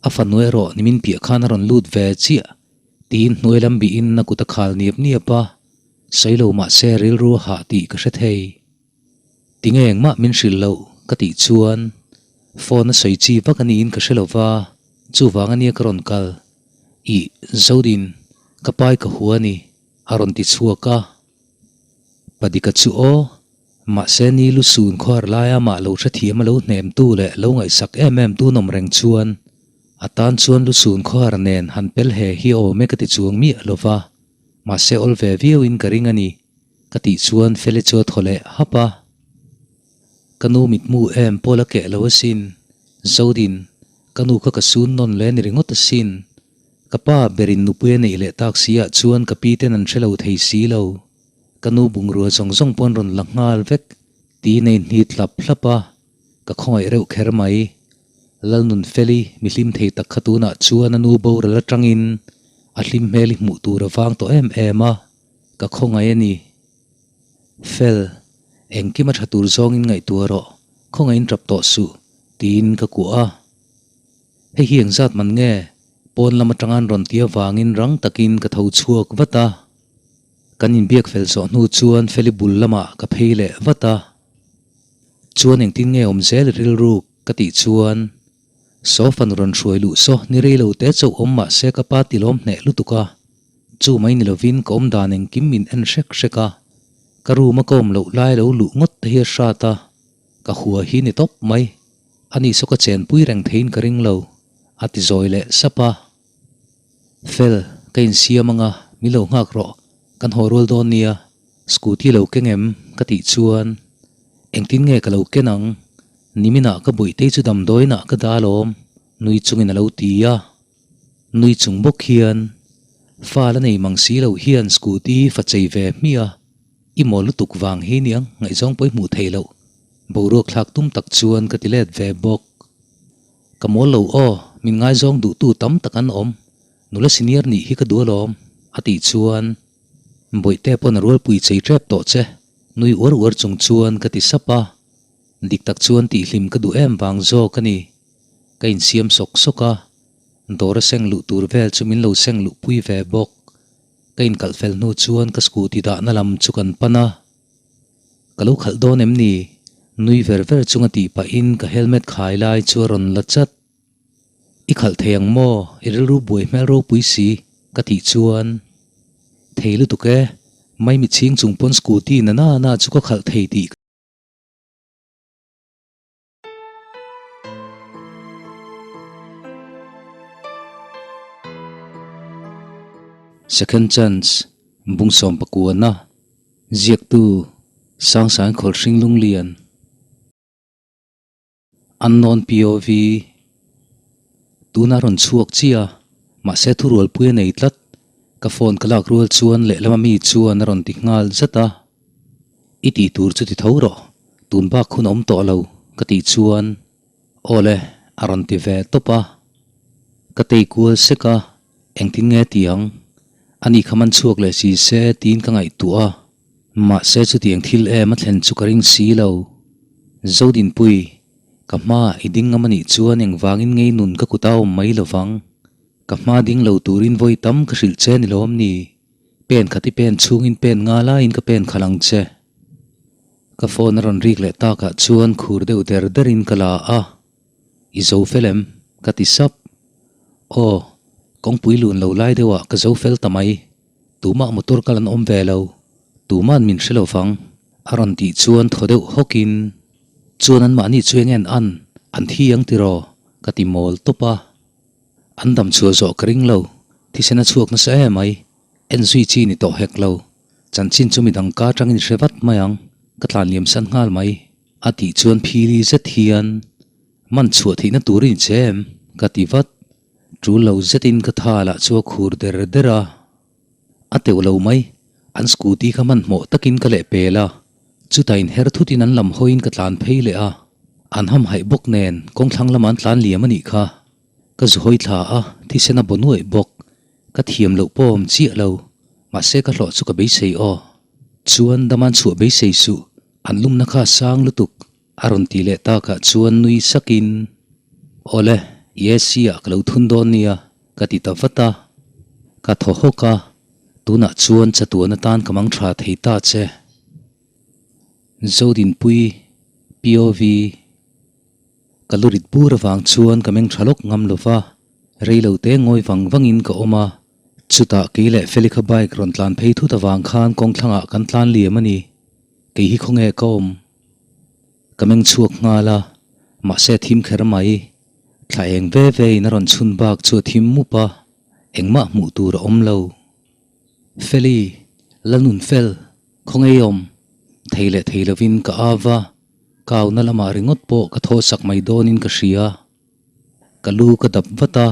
a fanu erawh nimin piah khan a rawn lut ve chiah tiin hnuai lam bihin a kut a khal niap niap a, sawi lo mahse rilru a hah tih ka hre thei. Tinge engmah min hrilh loh ka tih chuan phone a sawi chi vak a niin ka hre lo va, chuvang a nia ka rawn kal. Ih, Zodin, ka pai ka hua a ni, a rawn ti chhuak a. Padika chu aw, Mahse ni lu sun khuar laia mah lo hrethiam a lo hnemtu leh lo ngaihsak em em tu nawm reng chuan a tan chuan lu sun khuar nen han pel he hi awm e ka ti chuang miah lo va, mahse awl ve viauin ka ring a ni ka tih chuan Feli chu a thaw leh hap a. Ka nu mitmu em pawl a keh lo asin, Zodin, ka nu kha ka sun nawn le ni ringawt asin, ka pa berin nupui a neih leh tak si ah chuan ka pi ten an hre lo thei si lo. Ka nu bungrua zawng zawng pawn rawn la nghal vek tiin a inhnit hlap hlap a, ka khawngaih reuh kher mai. Lalnunfeli mi hlim thei tak kha tunah chuan a nu boral atangin a hlim hmel hi hmuh tur a vang tawh em em a, ka khawngaih a ni. Fel, engkim a tha tur zawngin ngaihtuah rawh, khawngaihin tap tawh suh, tiin ka kuah a. Hei hi engzat man nge? Pawn lam atanga an rawn ti avangin rang takin ka tho chhuak vat a. Kan inbiak fel zawh hnu chuan Feli bul lamah ka phei leh vat a. Chuan engtin nge awm zel i rilruk? ka tih chuan Saw fanu rawn hruai luh saw ni rei lo te chauh awm mah se ka pa ti lawm hneh lutuk a. Chu mai ni lovin ka awm dan engkim min en hrek hrek a. Ka room a ka awm loh lai lo luh ngawt te hi a hrat a. Ka hua hi ni tawp mai. Ani saw ka chenpui reng theiin ka ring lo, a ti zawi leh sap a. Fel, ka insiam anga, min lo nghak rawh, kan haw rual dawn nia, scooty lo keng em? ka tih chuan, Engtin nge ka lo ken ang? Niminah ka buihtei chu damdawiinah ka dah alawm, nui chungin a lo ti a. Nui chung bawk hian, Fa la nei mang si lo hian scooty fa chei ve hmiah a, i mawl lutuk vang hi niang ngaihzawng pawi hmuh theih loh, boruak thlak tum tak chuan ka ti let ve bawk. Ka mawl lo aw, min ngaizawng duhtu tam tak an awm, nula senior nih hi ka duh alawm, a tih chuan Bawihte pawn a rualpui chei tep tawh che, nui uar uar chung chuan ka ti sap a, dik tak chuan tihhlim ka duh em vang zawk a ni. Ka insiam sawk sawk a, dawr a seng luh tur vel chu min lo seng luh pui ve bawk. Ka inkalh fel hnu chuan ka scooty dahna lam chu kan pan a. Ka lo khalh dawn em ni? Nui ver ver chunga tih pahin ka helmet khai lai chu a rawn la chat. I khalh thei ang maw? I rilru buai hmel ropui si, ka tih chuan. Thei lutuk e, maimi chhing chung pawn scooty na na na chu ka khalh thei tih ka. Second chance, Bungsawm pakuana, ziaktu Sangsang Khawlhring Lunglian, Unknown POV, Tuna rawn chhuak chiah a, mahse thurualpui a nei tlat, ka phone ka lak rual chuan lehlam ami chuan a rawn ti nghal zat a. I tih tur chu ti tho rawh, tun bak hun a awm tawh lo, ka tih chuan, Aw le, a rawn ti ve tawp a. Ka tei kual sek a, engtin nge ti ang? Ani kha man chhuak leh si se tiin ka ngaihtuah a, mahse chutiang thil em a thlen chu ka ring si lo. Zodinpui, ka hma i ding ngam anih chuan engvangin ngei nun ka kut a awm mai lovang. Ka hma ding lo turin vawi tam ka hrilh che ni lawm ni? Pen khat i pen chhungin pen nga laiin ka pen khalh ang che. Ka phone a rawn rik leh takah chuan khur deuh der derin ka la a, I zo fel em? ka ti sap. Aw, kawngpui lun lo lai deuhah ka zo fel ta mai. Tumah motor kal an awm ve lo. Tuma'n min hre lo vang. A rawn tih chuan thaw deuh hawkin, Chuan anmahni chu eng en an, an thi ang tiraw? ka ti mawl tawp a. An dam chhuah zawh ka ring lo, thisen a chhuak nasa em ai, en zui chi ni tawh hek lo. Chanchin chu midang ka atangin hre vat mai ang, ka tlan liam san nghal mai. A tih chuan phili zet hian, Man chhuah theihna tur i ni che em? ka ti vat. Tul lo zetin ka tha lah chu a khur der der a. A teuh lo mai, an scooty kha hmanhmawh takin ka leh pel a, chutah inher thutin an lam hawiin ka tlan phei leh a, an hamhaih bawk nen kawngthlang lamah an tlan liam a nih kha. Ka zu hawi thla a, thisen a baw nuaih bawk, ka thiam loh pawh awm chiah lo, mahse ka hlawh chu ka beisei aw. Chuan daman chhuah beisei suh, an lumna kha a sang lutuk, a rawn ti leh takah chuan nui sakin, Awle, Yesi ah ka lo thun dawn nia, ka ti ta vat a. Ka thaw hawk a, tunah chuan chatuan atan ka mang tha thei ta che. Zodinpui, POV, Ka lu rit bur avang chuan ka meng tha lawk ngam lo va, rei lo te ngawi vang vangin ka awm a. Chutah kei leh Feli kha bike rawn tlan phei thut avang khan kawngthlangah kan tlan liam a ni. Kei hi khawnge ka awm? Ka meng chhuak nghal a, mahse a thim kher mai. Thla eng ve ve in a rawn chhun bak chu a thim mup a, engmah hmuh tur a awm lo. Feli, Lalnunfel, khawnge i awm? Thei leh thei lovin ka av a, Kauna lamah ringawt pawh ka thaw sak mai dawnin ka hria. Ka lu ka dap vat a,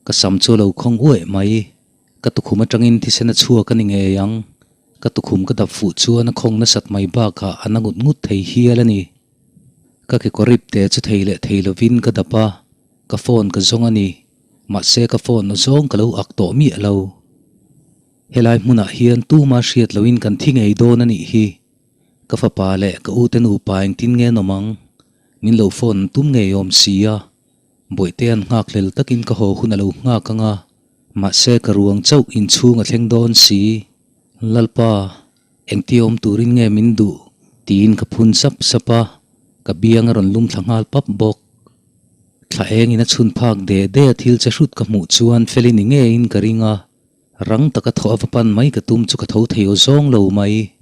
ka sam chu a lo khawng uaih mai. Ka tukhum atangin thisen a chhuak a ni ngei ang. Ka tukhum ka dap fuh chuan a khawng nasat mai bakah a na ngut ngut thei hial a ni. Ka kekawr ip te chu thei leh thei lovin ka dap a, ka phone ka zawng a ni. Mahse ka phone aw zawng ka lo ak tawh miah lo. Helai hmunah hian tuma hriat loin kan thi ngei dawn a nih hi. Ka fapa leh ka ute nupa engtin nge an awm ang? Min lo phone an tum ngei awm si a, Bawihte an nghak hlel takin ka haw hun a lo nghak ang a, mahse ka ruang chauh inchhung a thleng dawn si. Lalpa, engti awm turin nge min duh? tiin ka phun sap sap a, ka biang a rawn lum thla nghal pap bawk. Thla engin a chhun phak de de a thil che hrut ka hmuh chuan Feli ni ngeiin ka ring a, rang taka thawh a va pan mai ka tum chu ka tho thei aw zawng lo mai.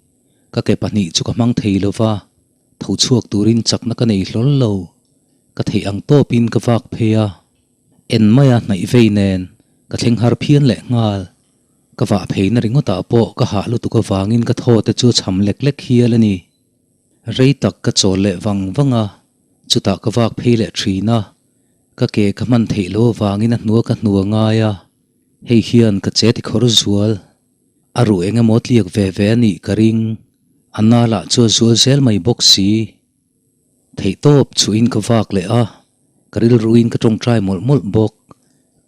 Ka ke pahnih chu ka hmang thei lo va, tho chhuak turin chakna ka nei hlawl lo. Ka theih ang tawpin ka vak phei a, en maia hnaih vei nen ka thleng har phian leh nghal. Ka vah pheina ringawtah pawh ka hah lutuk avangin ka thaw te chu cham lek lek hial a ni. Rei tak ka chawl leh vang vang a, chutah ka vak phei leh thin a, ka ke ka hman theih loh avangin a hnua ka hnu a ngai a, hei hian ka che tikhawr zual. A ruh eng emaw tliak ve ve a nih ka ring. A na lah chu a zual zel mai bawk si. Theihtawp chhuihin ka vak leh a, ka rilruin ka tawngtai mawlh mawlh bawk.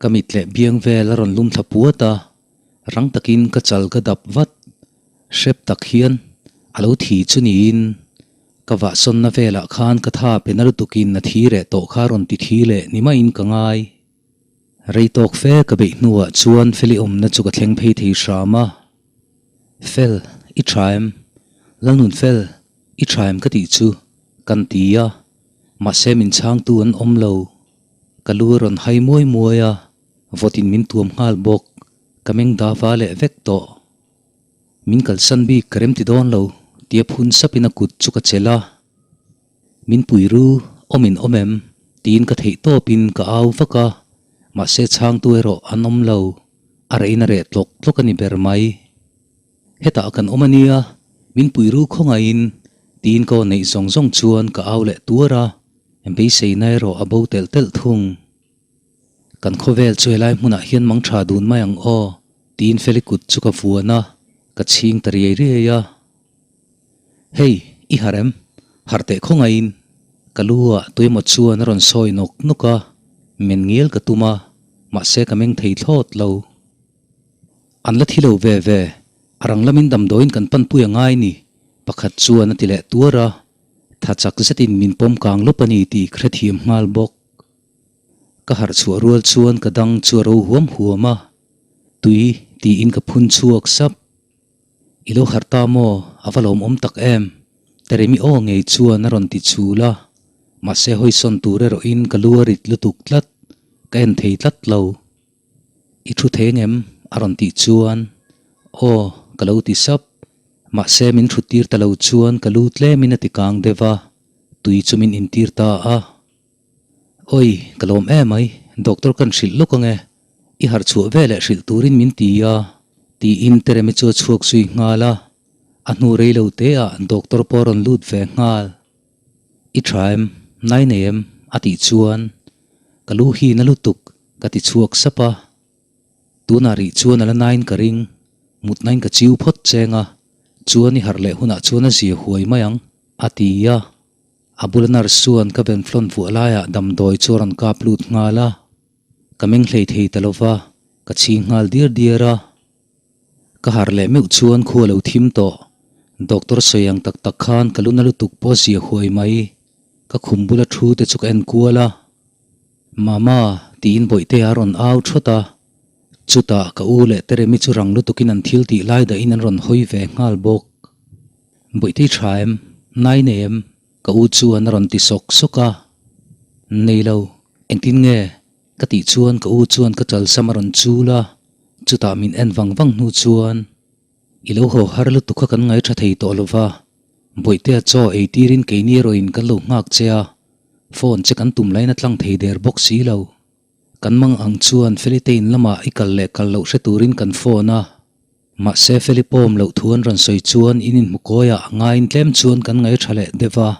Ka mit leh biang vel a rawn lum thla puat a, rang takin ka chal ka dap vat. Hrep tak hian a lo thi chu niin ka vahsawnna velah khan ka tha pe na lutukin a thi reh tawh kha rawn ti thi leh ni maiin ka ngai. Rei tawk fe ka beih hnuah chuan Feli awmna chu ka thleng phei thei hram a. Fel, i tha em? Lalnun Fel, i tha em ka tih chu? Kan ti a, mahse min chhangtu an awm lo. Ka lu a rawn hai muai muai a, vawtin min tuam nghal bawk. Ka meng da va leh vek tawh. Min kalsan bik ka remti dawn lo, tia phun sapin a kut chu ka chelh a. Min pui ru, awm in awm em? tiin ka theih tawpin ka au vak a, mahse chhangtu erawh an awm lo, a rein a reh tlawk tlawk a ni ber mai. Hetah kan awm a nia, min pui ru khawngaihin, tiin ka aw neih zawng zawng chuan ka au leh tuar a, beiseina erawh a bo telh telh thung. Kan khawvel chu helai hmunah hian mang tha dun mai ang aw, tiin Feli kut chu ka vuan a, ka chhing ta riai riai a. Hei, i harh em? Harh teh khawngaihin. Ka lu ah tuemaw chuan a rawn sawi nawk nawk a, men ngial ka tum a, mahse ka meng thei thlawt lo. An la thi lo ve ve, a rang lamin damdawiin kan panpui a ngai ni, pakhat chuan a ti leh tuar a, tha chak zetin min pawm kang lawp a ni tih ka hrethiam nghal bawk. Ka harh chhuah rual chuan ka dang chu a ro huam huam a, tui tiin ka phun chhuak sap. I lo harh ta maw? A va lawmawm tak em? Teremi aw ngei chuan a rawn ti chul a, mahse hawisawn tur erawhin ka lu a rit lutuk tlat, ka en thei tlat lo. I thu thei ngem? a rawn tih chuan aw ka lo ti sap, mahse min thut tir ta lo chuan ka lu tlemin a ti kang deuh a, tui chu min intir ta a. Awi, ka lawm em mai, doctor kan hrilh lawk ange, i harh chhuah veleh hrilh turin min ti a, tiin Teremi chu a chhuak zui nghal a, a hnu rei lo te ah doctor pawh a rawn lut ve nghal. I tha em? Nai nei em? a tih chuan ka lu hi na lutuk ka ti chhuak sap a. Tunah rih chuan a la nain ka ring, mutnain ka chiu phawt cheng a, chuan i harh leh hunah chuan a zia huai mai ang, a ti a. A bula nurse chuan ka venflon vuah laiah damdawi chu a rawn kap lut nghal a. Ka meng hlei thei ta lova, ka chhing nghal diar diar a. Ka harh leh meuh chuan khu a lo thim tawh. Doctor sawi ang tak tak khan ka lu na lutuk pawh a zia huai mai. Ka khum bula thu te chu ka en kual a. Mama, tiin Bawihtea a rawn au thawt a. Chutah ka u leh Teremi chu rang lutukin an thil tih lai dahin an rawn hawi ve nghal bawk. Bawihte i tha em? Nai nei em? Ka u chuan a rawn ti sawk sawk a. Nei lo, engtin nge? Ka tih chuan ka u chuan ka chalsam a rawn chul a, chutah min en vang vang hnu chuan, I lo haw har lutuk kha kan ngaithla thei tawh lo va, Bawihtea chaw ei tirin keini erawhin kan lo nghak che a, phone che kan tum lain a tlang thei der bawk si lo. Kan mang ang chuan Felite in lamah i kal leh kal loh hre turin kan phone a, mahse Feli pawm loh thu an rawn sawi chuan in inhmu kawiah a ngaiin tlem chuan kan ngaithla leh deuh a.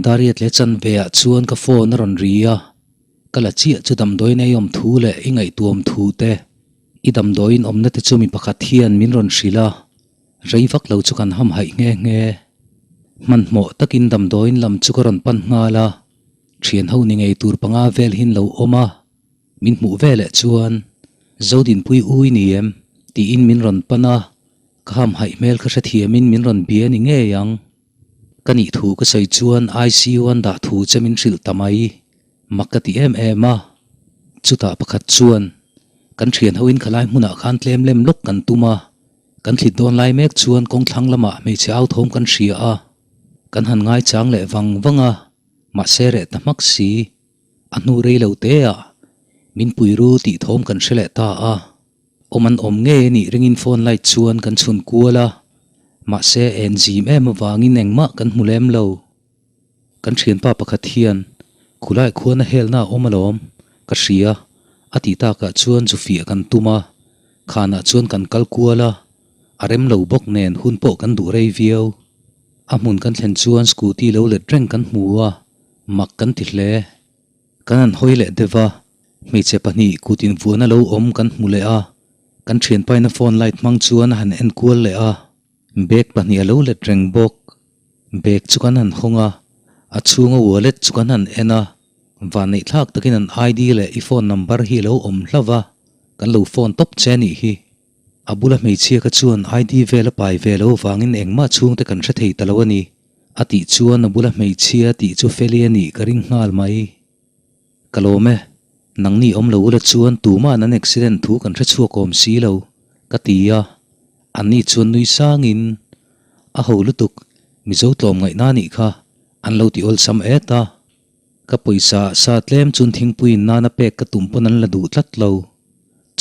Dariat leh chanve ah chuan ka phone a rawn ri a, ka la chiah chu damdawiin ei awm thu leh i ngaihtuam thu te, i damdawiin awmna te chu mi pakhat hian min rawn hrilh a, rei vak lo chu kan hamhaih nghe nghe. Hmanhmawh takin damdawiin lam chu ka rawn pan nghal a, thian ho ni ngei tur panga vel hin lo awm a, min hmuh veleh chuan Zodinpui ui ni em? tiin min rawn pan a, ka hamhaih hmel kha hrethiamin min rawn bia ni ngei ang. Ka nih thu ka sawi chuan ICU an dah thu che min hrilh ta mai, mak ka ti em em a. Chutah pakhat chuan, Kan thian hoin khalai hmunah khan tlem lem lawk kan tum a, kan thlit dawn lai mek chuan kawng thlang lamah hmeichhe au thawm kan hria a, kan han ngaichang leh vang vang a, mahse reh ta hmak si. A hnu rei lo te ah min pui ru tih thawm kan hre leh ta a. Awm an awm ngei a nih ringin phone light chuan kan chhun kual a, mahse en zim em avangin engmah kan hmu lem lo. Kan thianpa pakhat hian khulai khuan a helna a awm alawm, ka hria, a tih takah chuan zu fiah kan tum a, khanah chuan kan kal kual a, a rem lo bawk nen hun pawh kan duh rei viau. A hmun kan thlen chuan scooty lo let reng kan hmu a, mak kan ti hle. Kan han hawi leh deuh a, hmeichhe pahnih kut invuahna lo awm kan hmu leh a, kan thianpaina phone light hmang chuan a han en kual leh a, bag pahnih a lo let reng bawk. Bag chu kan han hawng a, a chhunga wallet chu kan han en a, vanneih thlak takin an ID leh i phone number hi a lo awm hlauh a, kan lo phone tawp che a nih hi. A bula hmeichhia kha chuan ID vel a pai ve lo vangin engmah chhungte kan hre thei ta lo a ni. A tih chuan a bula hmeichhia tih chu Feli a nih ka ring nghal mai. Ka lawm e, nangni awm lo ula chuan tuma'n an accident thu kan hre chhuak awm si lo, ka ti a. Anni chuan nui sangin, A ho lutuk, Mizo tlawm ngaihna nih kha, an lo ti awlsam et a. Ka pawisa sa tlem chuan thingpuiin nana pek ka tum pawn an la duh tlat lo.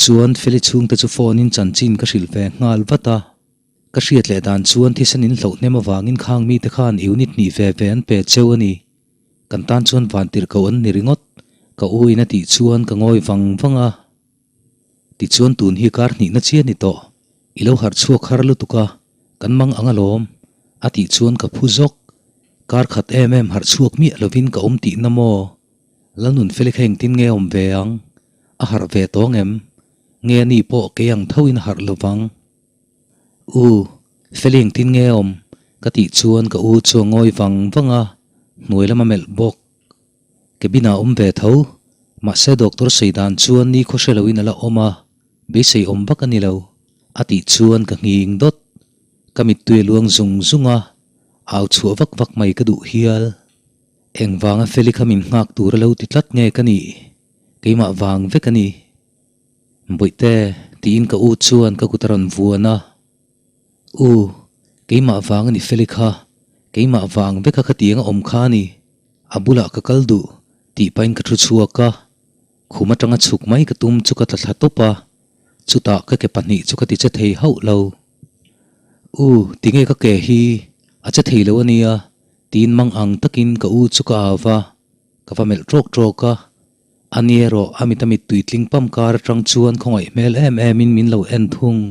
Chuan Feli chhungte chu phone in chanchin ka hrilh ve nghal vat a. Ka hriat leh dan chuan thisen in hloh hnem avangin khang mite khan unit hnih ve ve an pe cheu a ni. Kan tan chuan vantirh koh an ni ringawt, ka u in a tih chuan ka ngawi vang vang a. Tichuan tun hi kar hnihna chiah ni tawh, i lo harh chhuak har lutuk a, kan mang ang alawm, a tih chuan ka phu zawk. Kar khat em em harh chhuak miah lovin ka awm tihna maw? Lalnunfeli kha engtin nge awm ve ang? A harh ve tawng em? Nge ani pawh kei ang thoin a harh lovang? U, Feli engtin nge awm? Ka tih chuan ka u chu a ngawi vang vang a, hnuai lam a melh bawk. Cabin ah awm ve tho, mahse doctor sawi dan chuan ni khaw hre loin a la awm a, beisei awm vak a ni lo, a tih chuan ka nghing dawt. Ka mittui a luang zung zung a, au chhuah vak vak mai ka duh hial. Engvanga Feli kha min nghak tur a lo ti tlat nge ka nih? Keimah vang vek a ni. Bawihte, tiin ka u chuan ka kut a rawn vuan a. U, keimah vang a ni Feli kha, keimah vang veka khatiang a awm kha a ni. A bulah ka kal duh tih pahin ka thu chhuak a, khum atanga chhuk mai ka tum chu ka tla thla tawp a, chutah ka ke pahnih chu ka ti che thei hauh lo. U, tinge ka ke hi a che thei lo a nia tiin mang ang takin ka u chu ka au va, ka va melh tawk tawk a, a ni erawh a mit a mittui tling pam kar atang chuan khawngaih hmel em em in min lo en thung.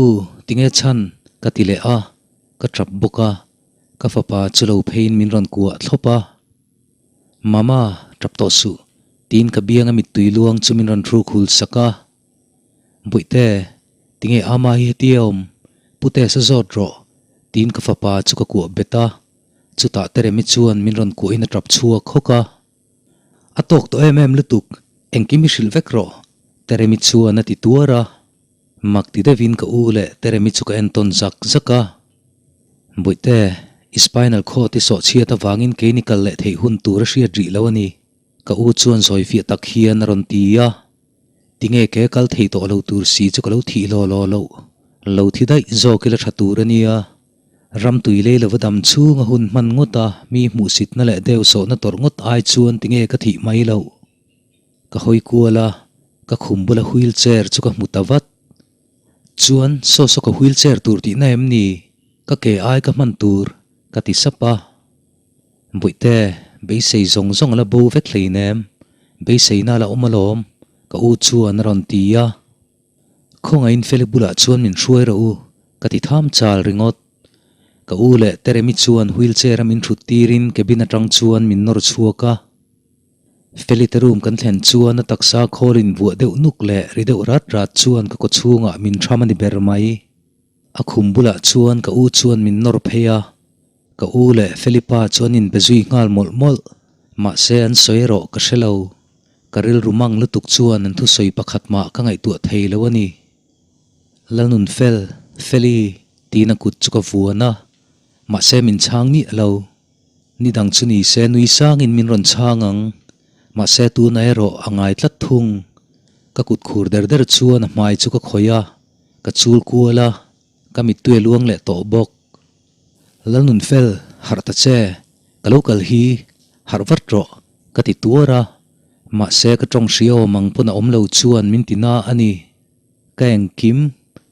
U, tinge chhan? ka ti leh a, ka tap bawk a, ka fapa chu lo pheiin min rawn kuah thlawp a. Mama, tap tawh suh, tiin ka bianga mittui luang chu min rawn hruk hul sak a. Bawihte, tinge ama hi hetia awm? Pute sa zawt rawh, tiin ka fapa chu ka kuah bet a, chutah Teremi chuan min rawn kuahin a tap chhuak hawk a. A tawk tawh em em lutuk, engkim i hrilh vek rawh, Teremi chuan a ti tuar a. Mak ti deuhin ka u leh Teremi chu ka entawn zak zak a. Bawihte, i spinal cord i sawh chhiat avangin keini kal leh theih hun tur a hriat rih lo a ni, ka u chuan zawi fiah tak hian a rawn ti a. Tinge ke kal thei tawh lo tur si chu ka lo thih law law loh. Lo thi daih zawk ila tha tur a nia. Ram tui lei lova dam chhung a hun hman ngawt a, mi hmuhsitna leh deuhsawhna tawrh ngawt ai chuan tinge ka thih mai loh. Ka hawi kual a, ka khum bula wheel chair chu ka hmu ta vat. Chuan saw saw ka wheel chair tur tihna em ni? Ka ke ai ka hman tur, ka ti sap a. Bawihte, beisei zawng zawng a la bo vek hleinem, beiseina a la awm alawm, ka u chuan a rawn ti a. Khawngaihin Feli bulah chuan min hruai rawh u, ka ti tham chal ringawt. Ka u leh Teremi chuan wheel chair a min thut tirin cabin atang chuan min nawr chhuak a. Feli te room kan thlen chuan a taksa khawl in vuah deuh nuk leh ri deuh rat rat chuan ka kaw chhungah min tham a ni ber mai. A khum bulah chuan ka u chuan min nawr phei a, ka u leh Feli pa chuan in be zui nghal mawlh mawlh. Mahse an sawi erawh ka hre lo. Ka rilru mang lutuk chuan an thusawi pakhat mah ka ngaihtuah thei lo a ni. Lalnunfel, Feli, tiin a kut chu ka vuan a, mahse min chhang miah lo. Ni dang chu ni se nui sangin min rawn chhang ang. Mahse tuna erawh a ngai tlat thung. Ka kut khur der der chuan a hmai chu ka khawih a, ka chul kual a, ka mittui a luang leh tawh bawk. Lalnunfel, harh ta che, ka lo kal hi, harh vat rawh, ka ti tuar a. Mahse ka tawng hria awm ang pawn a awm lo chuan min ti na a ni. Ka engkim,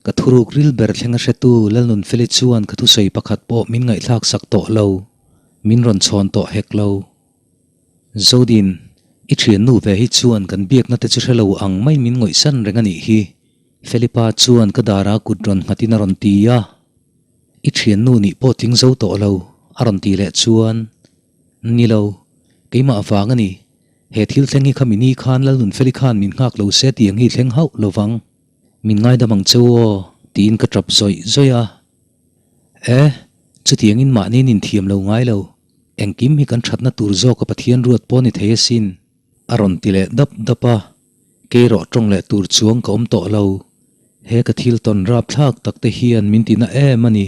ka thuruk ril ber thleng a hretu Lalnunfeli chuan ka thusawi pakhat pawh min ngaihthlak sak tawh lo, min rawn chhawn tawh hek lo. Zodin, i thiannu ve hi chuan kan biakna te chu hre lo ang mai min ngawihsan reng a nih hi, Felipa chuan ka dara kut rawn nghatin a rawn ti a. I thiannu nih pawh tling zo tawh lo, a rawn ti leh chuan, Ni lo, keimah vang a ni. He thil thleng hi kha mi ni khan Lalnunfeli khan min nghak lo se tih ang hi thleng hauh lo vang. Min ngaidam ang che u aw, tiin ka tap zawih zawih a. E, chutiangin mahni nin thiam lo ngai lo. Engkim hi kan thatna tur zawka Pathian ruat pawh ni thei asin. A rawn ti leh dap dap a, kei rawh tawng leh tur chuang ka awm tawh lo. He ka thil tawn rapthlak tak te hian min ti na em a ni.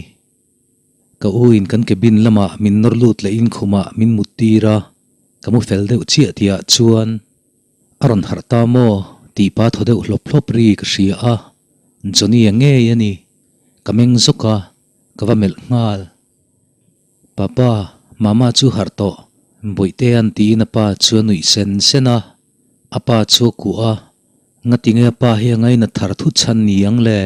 Ka u in kan cabin lamah min nawr lut leh in khumah min mut tir a. Ka mu fel deuh chiah tihah chuan a rawn harh ta maw tih pa thaw deuh hlawp hlawp ri ka hria a, Johnny-a ngei a ni. Ka meng zawk a, ka va melh nghal. Papa, Mama chu harh tawh, Bawihte-a'n tiin a pa chu a nuih sen sen a, a pa chu a kuah a, ngatinge a pa hi a ngainat thar thut chhan ni ang le?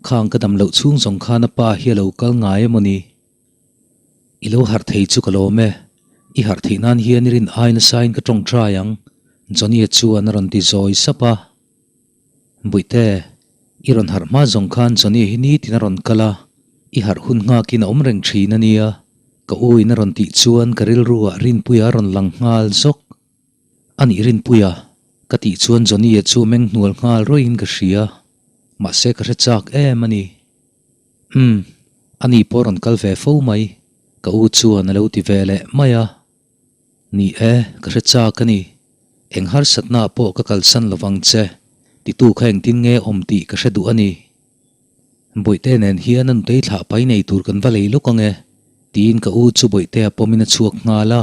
Khang ka dam loh chhung zawng khan a pa hi a lo kal ngai emaw ni? I lo harh thei chu ka lawm e. I harh theih nan hian i rin ai nasain ka tawngtai ang, Johnny-a chuan a rawn ti zawi sap a. Bawihte, i rawn harh hma zawng khan Johnny-a hi nitin a rawn kal a, i harh hun nghakin a awm reng thin a nia, ka u in a rawn tih chuan ka rilru ah Rinpuia a rawn lang nghal zawk. A nih Rinpuia, ka tih chuan Johnny-a chu meng hnual nghal rawih in ka hria, mahse ka hre chak em a ni. Umm, ani pawh rawn kal ve fo mai, ka u chuan a lo ti ve leh mai a. Ni e, ka hre chak a ni. Eng harsatna pawh ka kalsan lovang che, titu kha engtin nge awm tih ka hre duh a ni. Bawihte nen hian a nutei thlah pai nei tur kan va lei lawk ang e, tiin ka u chu Bawihtea pawmin a chhuak nghal a.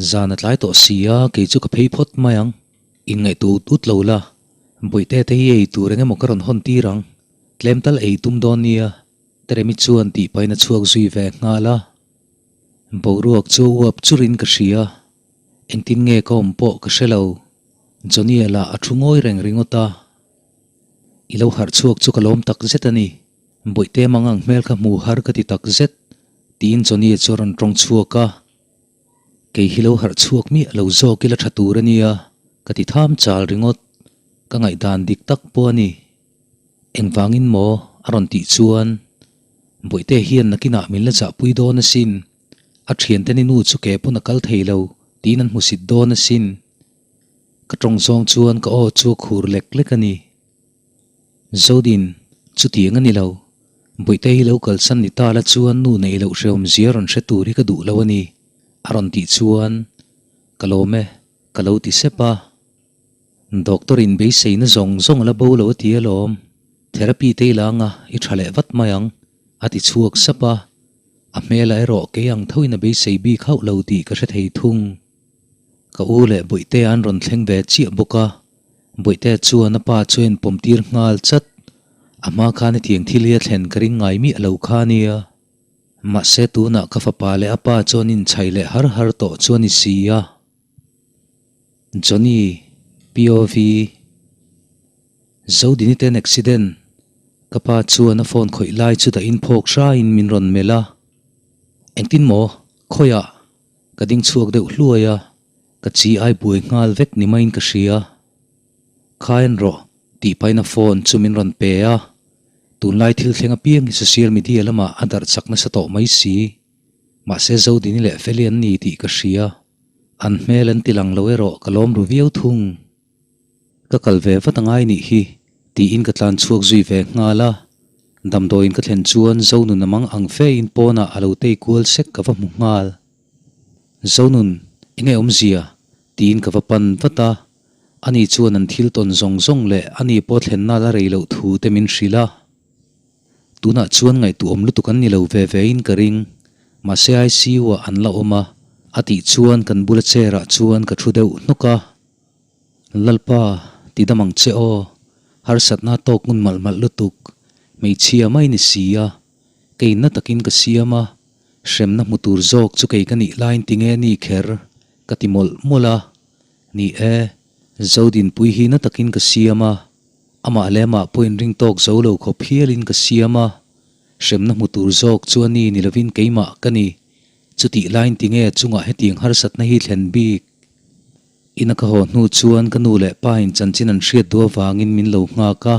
Zan a tlai tawh si a, kei chu ka phei phawt mai ang. Inngaihtuah ut ut lo la, Bawihte te hi ei tur eng emaw ka rawn hawn tir ang. Tlem tal ei tum dawn nia, Teremi chuan tih pahin a chhuak zui ve nghal a. Boruak chu a uap churin ka hria. Engtin nge ka awm pawh ka hre lo. Johnny-a lah a thu ngawi reng ringawt a. I lo harh chhuak chu ka lawm tak zet a ni. Bawihte mang ang hmel kha hmu har ka ti tak zet, tiin Johnny-a chu a rawn tawng chhuak a. Kei hi lo harh chhuak miah lo zawk ila tha tur a nia, ka ti tham chal ringawt. Ka ngaihdan dik tak pawh a ni. Engvangin maw? a rawn tih chuan, Bawihte hian nakinah min la zahpui dawn asin. A thiante ni nu chu ke pawn a kal thei lo tiin an hmusit dawn asin. Ka tawng zawng chuan ka aw chu a khur lek lek a ni. Zodin, chutiang a ni lo. Bawihte hi lo kalsan ni ta la chuan nu neih loh hrehawm zia rawn hre tur hi ka duh lo a ni, a rawn tih chuan, Ka lawm e, ka lo ti sep a. Doctor in beiseina zawng zawng a la bo lo a ti alawm. Therapy te i la anga i tha leh vat mai ang, a ti chhuak sap a. A hmelah erawh kei ang thoin a beisei bik hauh lo tih ka hre thei thung. Ka u leh Bawihtea an rawn thleng ve chiah bawk a, Bawihtea chuan a pa chu a inpawm tir nghal chat. A hma khan hetiang thil hi a thlen ka ring ngai miah lo kha a nia. Mahse tunah ka fapa leh a pa chu an inchhai leh har har tawh chu a ni si a. Johnny, POV, Zodini ten accident, ka pa chuan a phone khawih lai chu dahin phawk hraiin min rawn melh a. Engtin maw? Khawiah? Ka ding chhuak deuh hluai a, ka chi ai buai nghal vek ni maiin ka hria. Khaen rawh, tih pahin a phone chu min rawn pe a. Tunlai thil thleng apiang hi social media lamah a darh chak nasa tawh mai si. Mahse Zodini leh Feli an ni tih ka hria. An hmel an ti lang lo erawh ka lawm ru viau thung. Ka kal ve vat angai nih hi, tiin ka tlan chhuak zui ve nghal a. Damdawiin ka thlen chuan Zonun a mang ang fe in pawnah a lo tei kual sek ka va hmu nghal. Zonun, enge awmzia? tiin ka va pan vat a. Ani chuan an thil tawn zawng zawng leh ani pawh thlenna la rei loh thu te min hrilh a. Tunah chuan ngaihtuahawm lutuk an ni lo ve ve in ka ring, mahse ICU ah an la awm a, a tih chuan kan bula chair ah chuan ka thu deuh hnawk a. Lalpa, ti dam ang che aw, harsatna tawk ngun malh malh lutuk, hmeichhia mai ni si a, kei na takin ka siam a, hremna hmu tur zawk chu kei ka nih laiin tinge ni kher, ka ti mawlh mawlh a. Ni e, Zodinpui hi na takin ka siam a, Amah leh amah pawh inring tawk zo lo khawp hialin ka siam a, hremna hmu tur zawk chu a ni ni lovin keimah ka ni. Chutih laiin tinge chungah hetiang harsatna hi thlen bik? Ina ka haw hnu chuan ka nu leh pa in chanchin an hriat duh avangin min lo nghak a,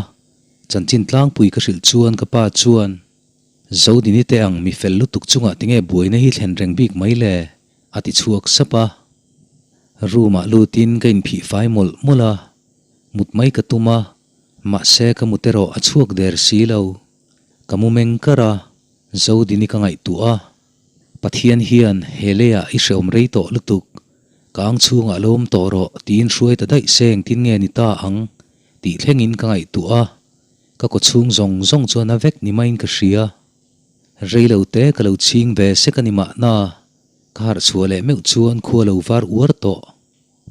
chanchin tlangpui ka hrilh chuan ka pa chuan, Zodini te ang mi fel lutuk chungah tinge buaina hi thlen reng bik mai le? a ti chhuak sap a. Room ah lutin ka inphih fai mawlh mawlh a. Mut mai ka tum a, mahse ka mut erawh a chhuak der si lo. Ka mu meng kar a, Zodini ka ngaihtuah a. Pathian hian he leiah i hrehawm rei tawh lutuk, ka ang chhungah lo awm tawh rawh tiin hruai ta daih se engtin nge ni ta ang tih thlengin ka ngaihtuah a, ka kawchhung zawng zawng chuan a vek ni maiin ka hria. Rei lo te ka lo chhing ve sek a ni mahna, ka harh chhuah leh meuh chuan khua lo var uar tawh.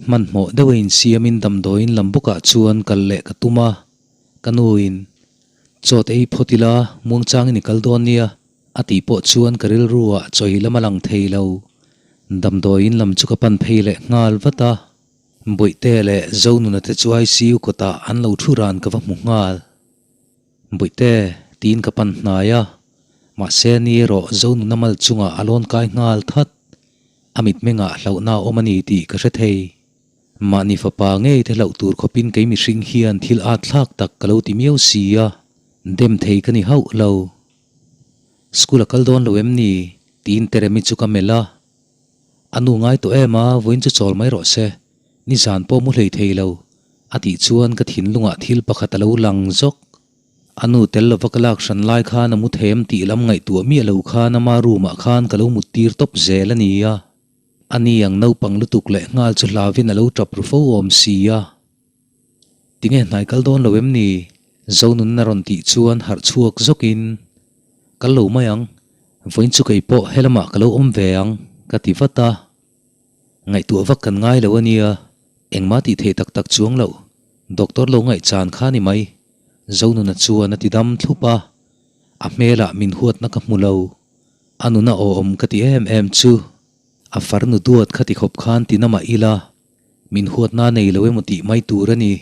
Hmanhmawh deuh a insiamin damdawiin lam bawkah chuan kal leh ka tum a, ka nuin, Chawt ei phawt ila, muangchangin i kal dawn nia, a tih pawh chuan ka rilru ah chawi lam a lang thei lo. Damdawiin lam chu ka pan phei leh nghal vat a, Bawihte leh Zonuna te chu ICU kawtah an lo thu ran ka va hmu nghal. Bawihte, tiin ka pan hnai a, mahse ni erawh Zonuna mal chungah a lawn kai nghal that. A mitmengah hlauhna a awm a ni tih ka hre thei. Mahni fapa ngei te hlauh tur khawpin kei mihring hian thil at thlak tak ka lo ti miau si a, dem thei ka ni hauh lo. School a kal dawn lo em ni? tiin Teremi chu ka melh a. A nu ngai tawh em a, vawiin chu chawl mai rawh se. Nizan pawh mu hlei thei lo, a tih chuan ka thinlungah thil pakhat a lo lang zawk. A nu tel lova ka lak hran lai khan a mu them tih lam ngaihtuah miah lo khan ama room ah khan ka lo mut tir tawp zel a nia. A ni ang naupang lutuk leh nghal chu hlavin a lo tap ru fo awm si a. Tinge hnai kal dawn lo em ni? Zonun a rawn tih chuan harh chhuak zawkin, Kal lo mai ang, vawiin chu kei pawh helamah ka lo awm ve ang, ka ti vat a. Ngaihtuah vak kan ngai lo a nia, engmah tih theih tak tak chuang loh, doctor lo ngaihchan kha ni mai. Zonuna chuan a ti dam thlup a, a hmelah min huatna ka hmu lo. A nuna awm ka ti em em chu a farnu duat kha ti khawp khan ti na mah ila, min huatna nei lo emaw tih mai tur a ni.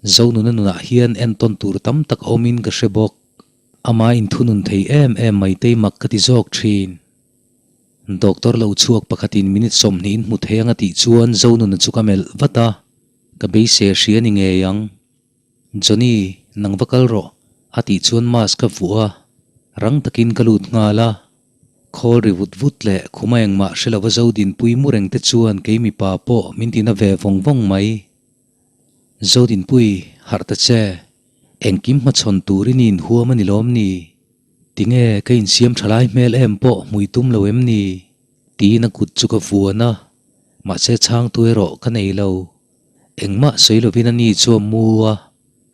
Zonuna nunah hian entawn tur tam tak a awmin ka hre bawk. Ama inthunun thei em em mai tei mak ka ti zawk thin. Doctor lo chhuak pakhatin minute sawmhnihin hmu thei ang a tih chuan Zonuna chu ka melh vat a, ka beisei a hria ni ngei ang. Johnny, nang va kal rawh, a tih chuan mask ka vuah a, rang takin ka lut nghal a. Khawl ri vut vut leh khuma engmah hre lova Zodinpui mu reng te chuan kei mipa pawh min tina ve vawng vawng mai. Zodinpui, harh ta che, engkim hmachhawn turin i inhuam a ni lawm ni? Tinge ka insiam tha lai hmel em pawh hmui tum lo em ni? Tiin a kut chu ka vuan a, mahse chhangtu erawh ka nei lo. Engmah sawi lovin a ni chu a mu a,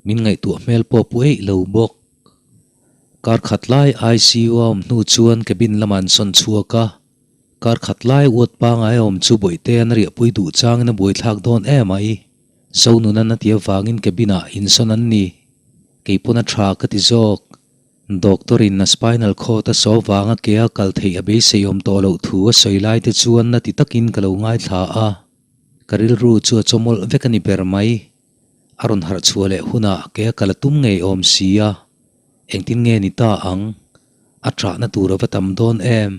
min ngaihtuah hmel pawh pu eih lo bawk. Kar khat lai ICU a awm hnu chuan cabin lamah an sawn chhuak a, kar khat lai uat pangai a awm chu Bawihte-a'n a riahpui duh changin a buaithlak dawn em ai. Zonunan a ti avangin cabin-ah insawn an ni. Keipawn a tha ka ti zawk. Doctor in a spinal cord a saw vanga ke a kal theih a beisei awm tawh loh thu a sawi lai te chuan na ti takin ka lo ngaithla a, ka rilru chu a chawmawlh vek a ni ber mai. A rawn harh chhuah leh hunah ke a kal a tum ngei awm si a, engtin nge ni ta ang? A ṭahna tur a va tam dawn em?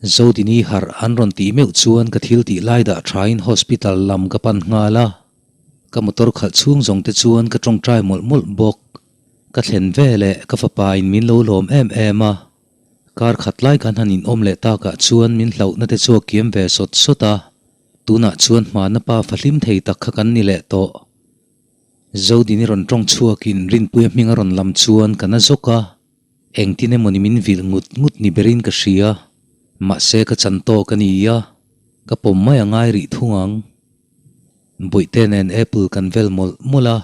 Zodini harh an rawn tih meuh chuan ka thil tih lai dah ṭhain hospital lam ka pan nghal a, ka motor khalh chhung zawng te chuan ka ṭawngṭai mawlh mawlh bawk. Ka thlen ve leh ka fapa in min lo lawm em em a, kar khat lai kan han inawm leh takah chuan min hlauhna te chu a kiam ve sawt sawt a, tunah chuan hmana pa fahlim thei tak kha kan ni leh tawh. Zodini rawn tawng chhuakin Rinpuia hming a rawn lam chuan ka na zawk a, engtin emawni min vilh ngut ngut ni berin ka hria, mahse ka chan tawk a ni a, ka pawm mai a ngai rih thung ang. Bawihte nen apple kan vel mawlh mawlh a,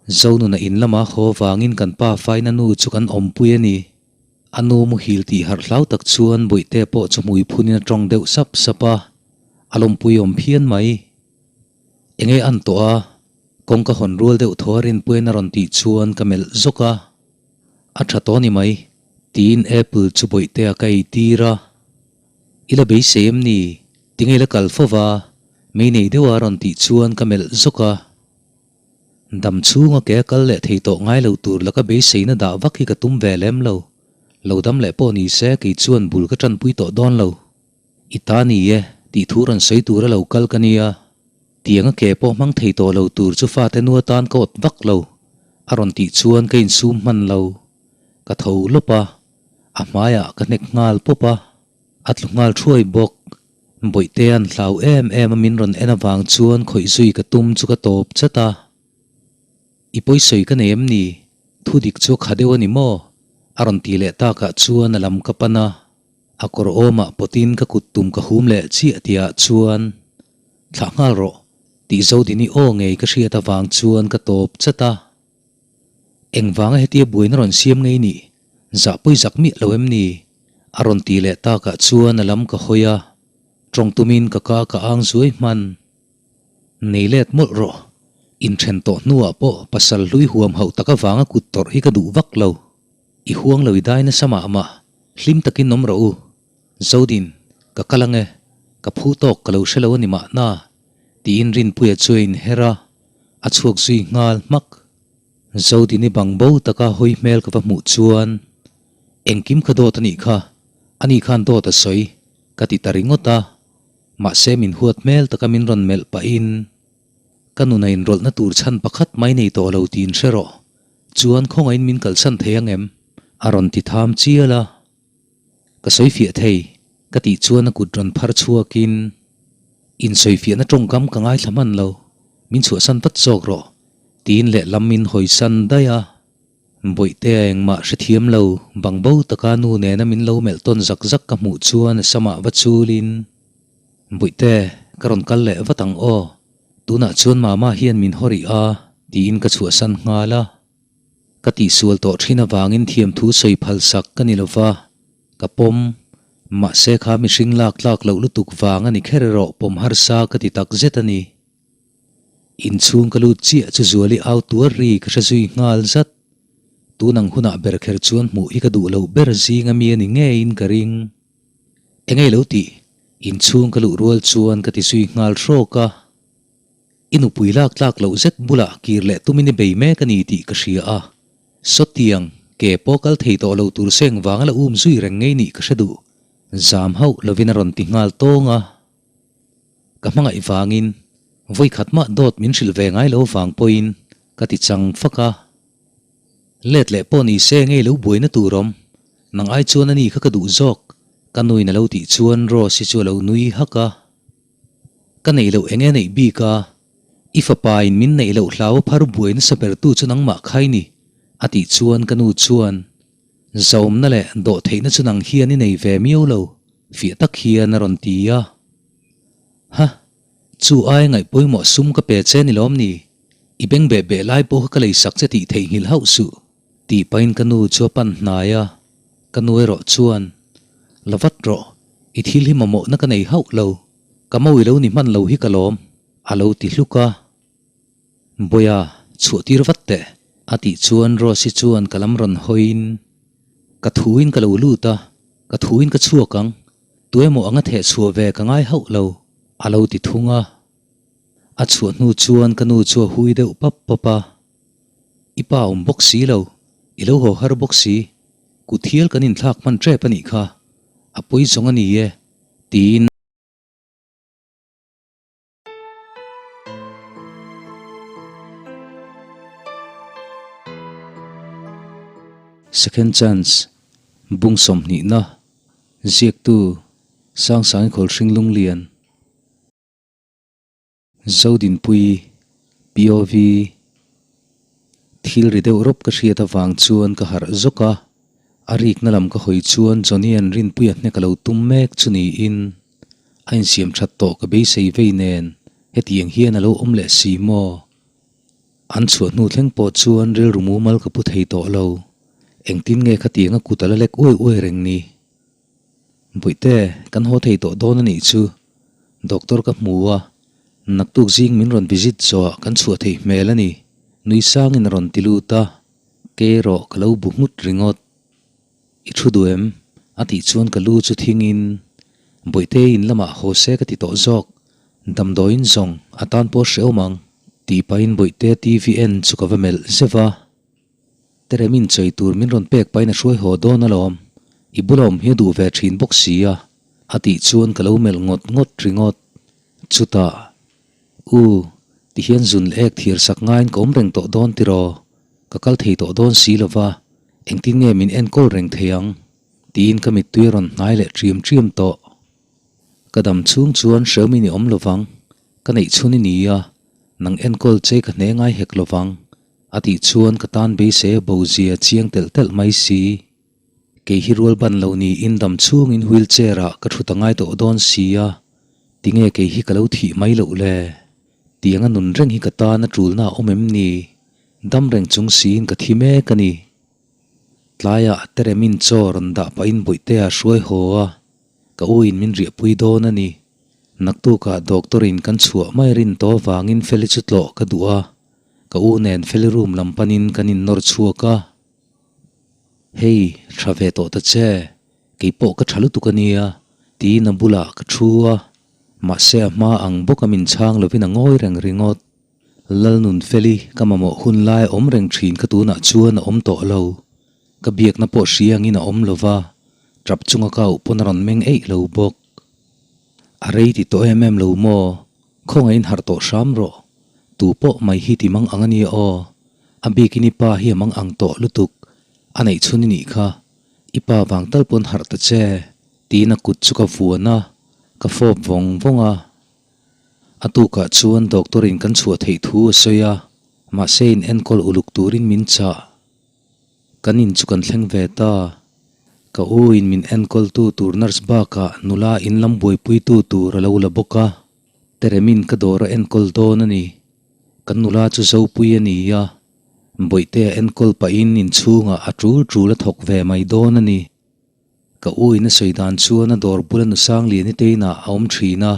Zonuna in lama haw vangin kan pa faina nu chu kan awmpui a ni. A nu muhil tih harh hlau tak chuan Bawihte pawh chu hmui phunin a tawng deuh sap sap a, a lawmpui awm phian mai. Enge an tawh a, kawngka hawn rual deuh thaw a rinpuiin a rawn tih chuan ka melh zawk a, A tha tawh ni mai, tiin apple chu Bawihtea ka ei tir a. I la beisei em ni? Tinge i la kal fo va? Mei nei deuha a rawn tih chuan ka melh zawk a. Dam chhunga ke a kal leh thei tawh ngai lo tur laka beiseina dah vak hi ka tum ve lem lo. Lo dam leh pawh ni se kei chuan bul ka tanpui tawh dawn lo. I ta ni e, tih thu rawn sawi tura lo kal ka nia. Tianga ke pawh hmang thei tawh lo tur chu fate nu atan ka awt vak lo, a rawn tih chuan ka insum hman lo. Ka tho lawp a, a hmaiah ka hnek nghal pawp a, a tlu nghal thuai bawk. Bawihte an hlau em em a min rawn en avang chuan khawih zui ka tum chu ka tawp chat a. I pawisawi ka nei em ni? Thu dik chu a kha deuh a ni maw? A rawn ti leh takah chuan a lam ka pan a, a kawr awmah pawtin ka kut tum ka hum leh chiah tihah chuan Thlah nghal rawh tih Zodini aw ngei ka hriat avang chuan ka tawp chat a. Engvanga hetia buaina rawn siam ngei nih? Zah pawi zak miah lo em ni? A rawn ti leh takah chuan a lam ka hawi a, tawng tumin ka ka ka ang zuai hman. Nei let mawlh rawh. Inthen tawh hnuah pawh pasal hlui huam hauh tak avanga kut tawrh hi ka duh vak lo. I huang lo i dai nasa mah mah. Hlim takin awm rawh u. Zodin, ka kal ange. Ka phu tawk ka lo hre lo a ni mahna, tiin Rinpuia chu a inher a, a chhuak zui nghal hmak. Zodini bang bo taka hawi hmel ka va hmuh chuan, Engkim kha dawt a nih kha, ani khan dawt a sawi, ka ti ta ringawt a. Mahse min huat hmel taka min rawn melh pahin, Ka nuna inrawlhna tur chhan pakhat mai nei tawh lo tiin hre rawh, chuan khawngaihin min kalsan thei ang em? A rawn ti tham chial a. Ka sawi fiah thei, ka tih chuan a kut rawn phar chhuakin, Insawi fiahna tawngkam ka ngaithla hman lo, min chhuahsan vat zawk rawh, tiin lehlam min hawisan daih a. Bawihtea engmah hrethiam lo, bang bo taka nu nena min lo melh tawn zak zak ka hmuh chuan a samah va chulin, Bawihte, ka rawn kal leh vat ang aw, tunah chuan mama hian min haw rih a, tiin ka chhuahsan nghal a. Ka tihsual tawh thin avangin thiamthu sawi phal sak ka ni lova, ka pawm. Mahse kha mihring lak tlak loh lutuk vang a ni kher erawh pawm harsa ka ti tak zet a ni. Inchhung ka lut chiah chu Zuali au tuar ri ka hre zui nghal zat. Tun ang hunah ber kher chuan hmuh hi ka duh loh ber zing ami a ni ngeiin ka ring. Engei lo tih? Inchhung ka luh rual chuan ka ti zui nghal hrawk a. I nupui lak tlak loh zet bulah kir leh tumin i bei mek a ni tih ka hria a. Sawtiang, ke pawh kal thei tawh lo tur seng vanga la um zui reng ngei nih ka hre duh. Zam hauh lovin a rawn ti nghal tawng a. Ka hmangaih vangin vawi khat mah dawt min hrilh ve ngai lo vang pawhin ka ti chang fak a. Let leh pawh ni se ngei lo buaina tur awm, nang ai chuan ani kha ka duh zawk, ka nuin a lo tih chuan Rose hi chu a lo nui hak a. Ka neih loh eng e neih bik a, i fapa in min neih loh hlau a phar buai nasa ber tu chu nangmah kha i ni, a tih chuan ka nu chuan Zaumna leh dawhtheihna chu nang hian i nei ve miau lo, fiah tak hian a rawn ti a. Ha! Chu ai ngaih pawimawh sum ka pe che ni lawm ni? I beng beh beh lai pawh kha ka lei sak che tih theihnghilh hauh suh, tih pahin ka nu chu a pan hnai a. Ka nu erawh chuan, La vat rawh, i thil hi mamawhna ka nei hauh lo, ka mawi lo ni hman lo hi ka lawm, a lo ti hluk a. Bawiha, chhuah tir vat teh, a tih chuan Rose-i chuan ka lam rawn hawiin, Ka thuin ka lo lut a, ka thuin ka chhuak ang, tuemaw anga theh chhuah ve ka ngai hauh lo, a lo ti thung a. A chhuah hnu chuan ka nu chu a hui deuh pap pap a, I pa awm bawk si lo, i lo haw har bawk si, kut hial kan inthlak hman tep a nih kha, a pawi zawng a ni e, tiin. Second Chance, Bung sawmhnihna, Ziaktu, Sangsangi Khawlhring Lunglian, Zodinpui, POV, Thil ri deuh rawp ka hriat avang chuan ka harh zawk a, a rikna lam ka hawi chuan Johnny-a'n Rinpuia hnek a lo tum mek chu niin a insiam that tawh ka beisei vei nen hetiang hian a lo awm leh si maw? An chhuah hnu thleng pawh chuan rilru mumal ka pu thei tawh lo. Engtin nge khatiang a kut a la lek uai uai reng ni? Bawihte, kan haw thei tawh dawn a nih chu. Doctor ka hmu a, naktuk zing min rawn visit zawhah kan chhuah theih hmel a ni, nui sangin a rawn ti lut a, kei erawh ka lo bu nghut ringawt. I thu duh em? A tih chuan ka lu chu thingin Bawihte in lamah haw se ka ti tawh zawk, damdawiin zawng a tan pawh hrehawm ang tih pahin Bawihte TV en chu ka va melh zeuh va. Teremin chei tur min rawn pek pahin a hruai haw dawn alawm, i bula awm hi a duh ve thin bawk si a a tih chuan ka lo melh ngawt ngawt ringawt. Chutah, U, tihian zun leh ek thiar sak ngaiin ka awm reng tawh dawn tiraw? Ka kal thei tawh dawn si lova, engtin nge min enkawl reng thei ang? Tiin ka mittui a rawn hnai leh ṭiam ṭiam tawh. Ka dam chhung chuan hreumin i awm lovang, ka neih chhun i ni a, nang enkawl che ka hne ngai hek lovang, a tih chuan ka tan beisei a bo zia chiang telh telh mai si. Kei hi rual ban lo niin dam chhungin wheelchair ah ka thut a ngai tawh dawn si a, tinge kei hi ka lo thih mai loh le? Tianga nun reng hi ka tan a tulna a awm em ni? Dam reng chung siin ka thi mek a ni. Tlaiah Teremin chaw rawn dah pahin Bawihtea hruai haw a, ka u in min riahpui dawn a ni. Naktukah doctor in kan chhuah mai rin tawh avangin Feli chu tlawh ka duh a, ka u nen Feli room lam panin kan innawr chhuak a. Hei, tha ve tawh ta che, kei pawh ka tha lutuk a nia, tiin a bulah ka thu a, mahse a hma ang bawka min chhang lovin a ngawi reng ringawt. Lalnunfeli, ka mamawh hun lai awm reng thin kha tunah chuan a awm tawh lo. Ka biakna pawh hria angin a awm lo va, tap chunga ka auh pawn a rawn meng eih lo bawk. A rei ti tawh em em lo maw? Khawngaihin harh tawh hram rawh. Tu pawh mai hi ti mang ang a nia aw. A bikin i pa hi a mang ang tawh lutuk. A neih chhun i nih kha. I pa vang tal pawn harh ta che. Tiin a kut chu ka vuan a, ka fawp vawng vawng a. A tukah chuan doctor in kan chhuah theih thu a sawi a, mahse in enkawl uluk turin min chah. Kan in chu kan thleng ve ta. Ka u in min enkawl tu tur nurse bakah nula in lam buaipui tu tur a lo la bawk a, Teremin ka dawr a enkawl dawn a ni. Kan nula chu Zopui a ni a, Bawihte a enkawl pahin inchhungah a tul tul a thawk ve mai dawn a ni. Ka u in a sawi dan chuan a dawr bula nu Sangliani te inah a awm thin a.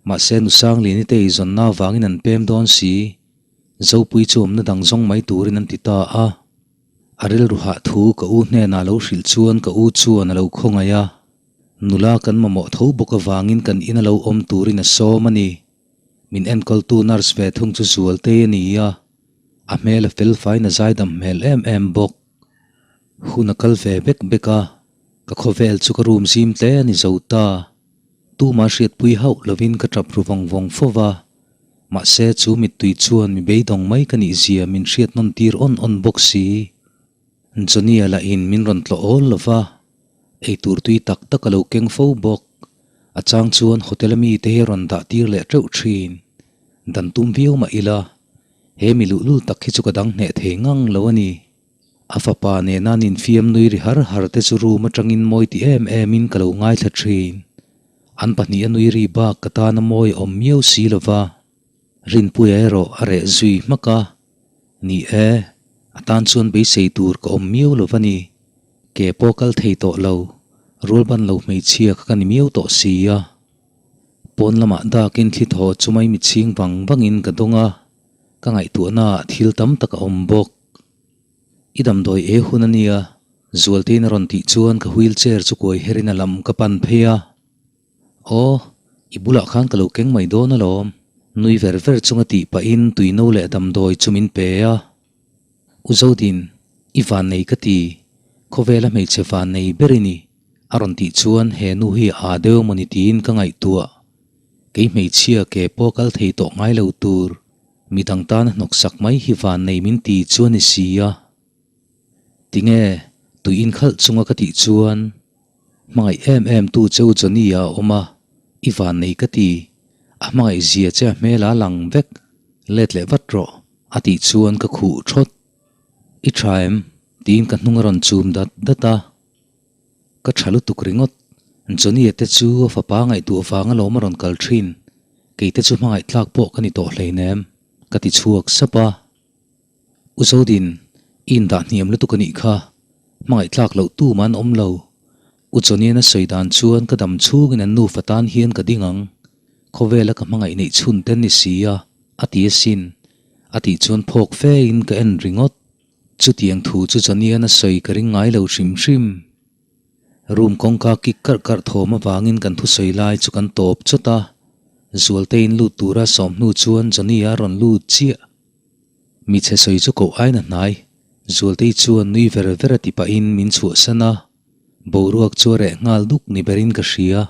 Mahse nu Sangliani te eizawnna avangin an pem dawn si. Zopui chu awmna dang zawng mai turin an ti ta a. A rilru hah thu ka u hnenah lo hrilh chuan ka u chuan a lo khawngaih a. Nula kan mamawh tho bawk avangin kan in a lo awm turin a sawm a ni. Min enkawltu nurse ve thung chu Zualtei a ni a, a hmel a fel faiin a zaidam hmel em em bawk. Hun a kal ve bek bek a, ka khawvel chu ka room zim tle a ni zo ta. Tuma hriatpui hauh lovin ka tap ru vawng vawng fo va, mahse chu mittui chuan mi beidawng mai ka nih zia min hriat nawn tir awn awn bawk si. Johnny-a lahin min rawn tlawh awl lo va, eitur tui tak tak a lo keng fo bawk. A chang chuan hotel-a mite hi a rawn dah tir leh teuh thin. Dan tum viau mah ila, he mi luhlul tak hi chu ka dang hneh thei ngang lo a ni. A fapa nena an infiam nui ri har har te chu room atangin mawi ti em emin ka lo ngaithla thin. An pahniha nui ri bak ka tana mawi a awm miau si lo va. Rinpuia erawh a reh zui hmak a. Ni e, a tan chuan beisei tur ka awm miau lo va ni. Ke pawh kal thei tawh lo, rualban lo hmeichhia kha ka ni miau tawh si a. Pawn lamah dakin thli thaw chu mai mitchhing vang vangin ka dawng a, ka ngaihtuahnaah thil tam tak a awm bawk. I damdawi e hun a nia, Zualtein a rawn tih chuan ka wheel chair chu kuai herin a lam ka pan phei a. Aw, i bulah khan ka lo keng mai dawn alawm, nui ver ver chunga tih pahin tuino leh damdawi chu min pe a. U Zodin, i vannei ka ti, khawvela hmeichhe vannei ber i ni, a rawn tih chuan he nu hi a aa deuh mawni tiin ka ngaihtuah. Kei hmeichhia ke pawh kal thei tawh ngai lo tur, midang tana hnawksak mai hi vannei min ti chu a ni si a. Tinge, tui inkhalh chunga ka tih chuan Hmangaih em em tu che u Johnny a awm a, i vannei ka ti. A hmangaih zia che a hmel a lang vek, let leh vat rawh, a tih chuan ka khuh thawt. I tha em? tiin ka hnung a rawn chum dat dat a. Ka tha lutuk ringawt. Johnny-a te chu a fapa ngaihtuah vang alawm a rawn kal thin. Kei te chu hmangaih tlak pawh ka ni tawh hleinem, ka ti chhuak sap a. U Zodin, i indah hniam lutuk a nih kha, hmangaih tlak loh tu man awm lo. U Johnny-an a sawi dan chuan ka dam chhungin an nufa tan hian ka ding ang. Khawvela ka hmangaih neih chhun ten ni si a, a ti asin. A tih chuan phawk fe in ka en ringawt. Chutiang thu chu Johnny-an a sawi ka ring ngai lo hrim hrim. Room kawngka kik karh karh thawm avangin kan thusawi lai chu kan tawp chawt a. Zualtein lut tura sawm hnu chuan Johnny-a rawn lut chiah. Mi chhe sawi chu koh aina hnai, Zualtei chuan nui ver ver a ti pahin min chhuahsan a, boruak chu a reh nghal duk ni berin ka hria.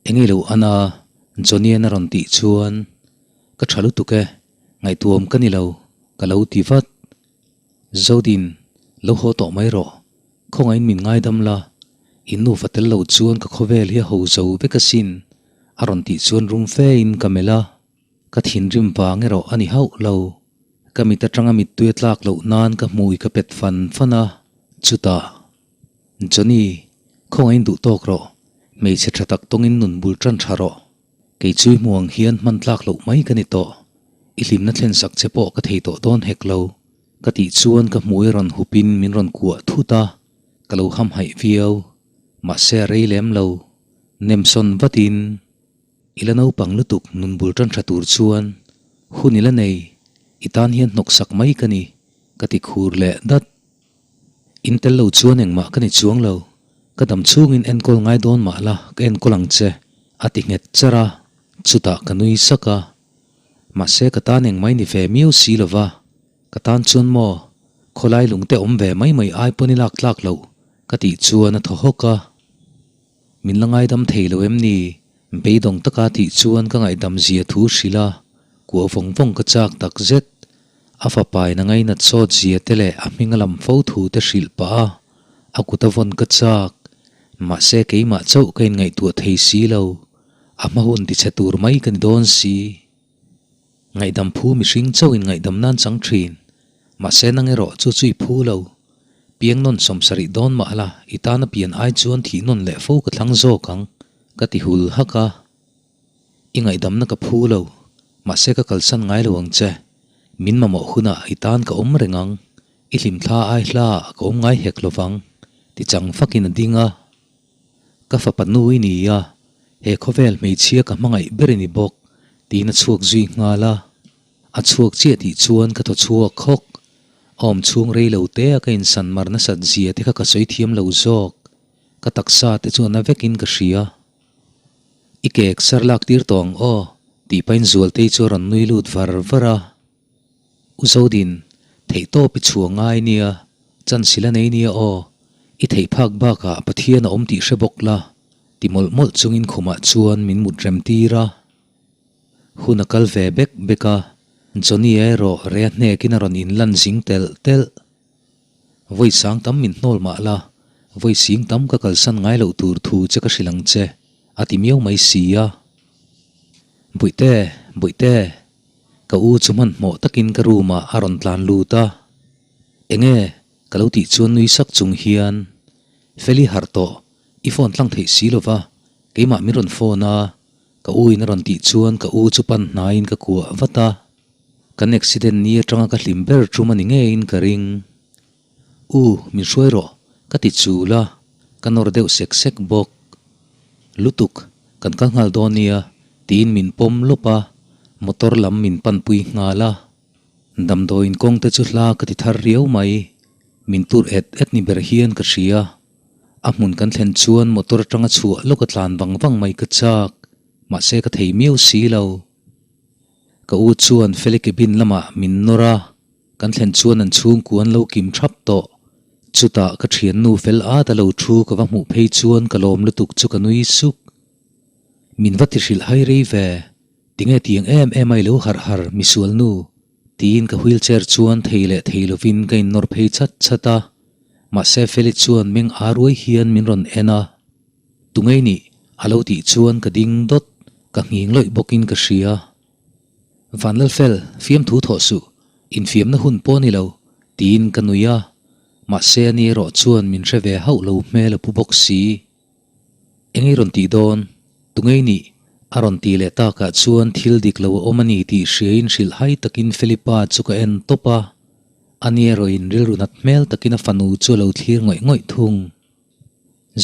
Enge lo an a, Johnny-an a rawn tih chuan, Ka tha lutuk e, ngaihtuam ka ni lo, ka lo ti vat. Zodin, lo haw tawh mai rawh, khawngaihin min ngaidam la, in nufa tel lo chuan ka khawvel hi a ho zo vek asin, a rawn tih chuan rum fein ka melh a. Ka thinrim vang erawh a ni hauh lo. Ka mit atanga mittui a tlak loh nan ka hmui ka pet fan fan a, chutah, Johnny, khawngaihin duh tawk rawh, hmeichhe tha tak tawngin nun bul tan tha rawh. Kei chui hmu ang hian hman tlak loh mai ka ni tawh. I hlimna thlen sak che pawh ka thei tawh dawn hek lo, ka tih chuan ka hmui a rawn hupin min rawn kuah thut a, ka lo hamhaih viau. Mahse a rei lem lo. Nemsawn vatin. I la naupang lutuk nun bul tan tha tur chuan hun i la nei, i tan hian hnawk sak mai ka ni, ka ti khur leh dat. In tel lo chuan engmah ka ni chuang lo, ka dam chhungin enkawl ngai dawn mah la ka enkawl ang che, a ti nghet char a, chutah ka nui sak a. Mahse ka tan engmah i ni ve miau si lo va, ka tan chuan maw, khawlai lungte awm ve mai mai ai pawn i lak tlak loh, ka tih chuan a thaw hawk a. Min la ngaidam thei lo em ni? Beidawng taka tih chuan ka ngaihdam zia thu hrilh a, kuah vawng vawng ka chak tak zet. A fapain a ngainat sawt zia te leh a hming a lam fo thu te hrilh pah a, a kut a vawn ka chak. Mahse keimah chauh ka inngaihtuah thei si lo, a hma hun tichhe tur mai ka ni dawn si. Ngaihdam phu mihring chauh in ngaihdam nan chang thin. Mahse nang erawh chu chu i phu lo. Piang nawn sawmsarih dawn mah la, i tana pian ai chuan thih nawn leh fo ka thlang zawk ang, ka ti hul hak a. I ngaihdamna ka phu lo, mahse ka kalsan ngai lo ang che. Min mamawh hunah i tan ka awm reng ang, i hlimthla ai hla ah ka awm ngai hek lo vang, ti chang fakin a ding a. Ka fapa nu i ni a, He khawvel hmeichhia ka hmangaih ber i ni bawk, tiin a chhuak zui nghal a. A chhuak chiah tih chuan ka thaw chhuak hawk. A awm chhung rei lo te a ka insan mar nasat zia te kha ka sawi thiam lo zawk. Ka taksa te chu a na vekin ka hria. I kek sar lak tir tawh ang aw, tih pahin Zualtei chu a rawn nui lut var var a. U Zodin, theihtawp i chhuah ngai nia, chance i la nei nia aw, i theih phak bakah Pathian a awm tih hre bawk la, ti mawlh mawlh chungin khumah chuan min mut rem tir a. Hun a kal ve bek bek a, Johnny erawh rea hnekin a rawn inlan zing telh telh. Vawi sang tam min hnawl mah la, vawi sing tam ka kalsan ngai loh tur thu che ka hrilh ang che, a ti miau mai si a. Bawihte, Bawihte, ka u chu hmanhmawh takin ka room ah a rawn tlan lut a. Enge? Ka lo tih chuan nui sak chung hian, Feli harh tawh, i phone tlang theih si lova, keimah min rawn phone a, ka u in a rawn tih chuan ka u chu pan hnaiin ka kuah vat a. Kan accident ni atanga ka hlim ber tum a ni ngeiin ka ring. U, min hruai rawh, ka ti chul a, ka nawr deuh sek sek bawk. Lutuk, kan kal nghal dawn nia, tiin min pawm lawp a, motor lam min panpui nghal a. Damdawiin kawng te chu hla ka ti thar riau mai, min tur et et ni ber hian ka hria. A hmun kan thlen chuan motor atanga chhuah lawk a tlan vang vang mai ka chak, mahse ka thei miau si lo. Ka u chuan Feli cabin lamah min nawr a, kan thlen chuan an chhungkua an lo kim thap tawh. Chutah ka thiannu fel at a lo thu ka va hmuh phei chuan ka lawm lutuk chu ka nui suk. Min va ti hrilh hai rei ve, tinge tiang em em a i lo harh har misual nu? tiin ka wheelchair chuan thei leh thei lovin ka innawr phei chat chat a. Mahse Feli chuan meng aa ruai hian min rawn en a. Tungei nih? A lo tih chuan ka ding dawt, ka nghing lawih bawkin ka hria. Vanlalfel, fiamthu thawh suh, infiamna hun pawh ni lo, tiin ka nui a. Mahse ani erawh chuan min hre ve hauh lo hmel a pu bawk si. Engei rawn tih dawn? Tungei nih? A rawn tih leh takah chuan thil dik lo a awm a ni tih hriain hrilh hai takin Felipa chu ka en tawp a. Ani erawhin rilru nat hmel takin a fanu chu a lo thlir ngawih ngawih thung.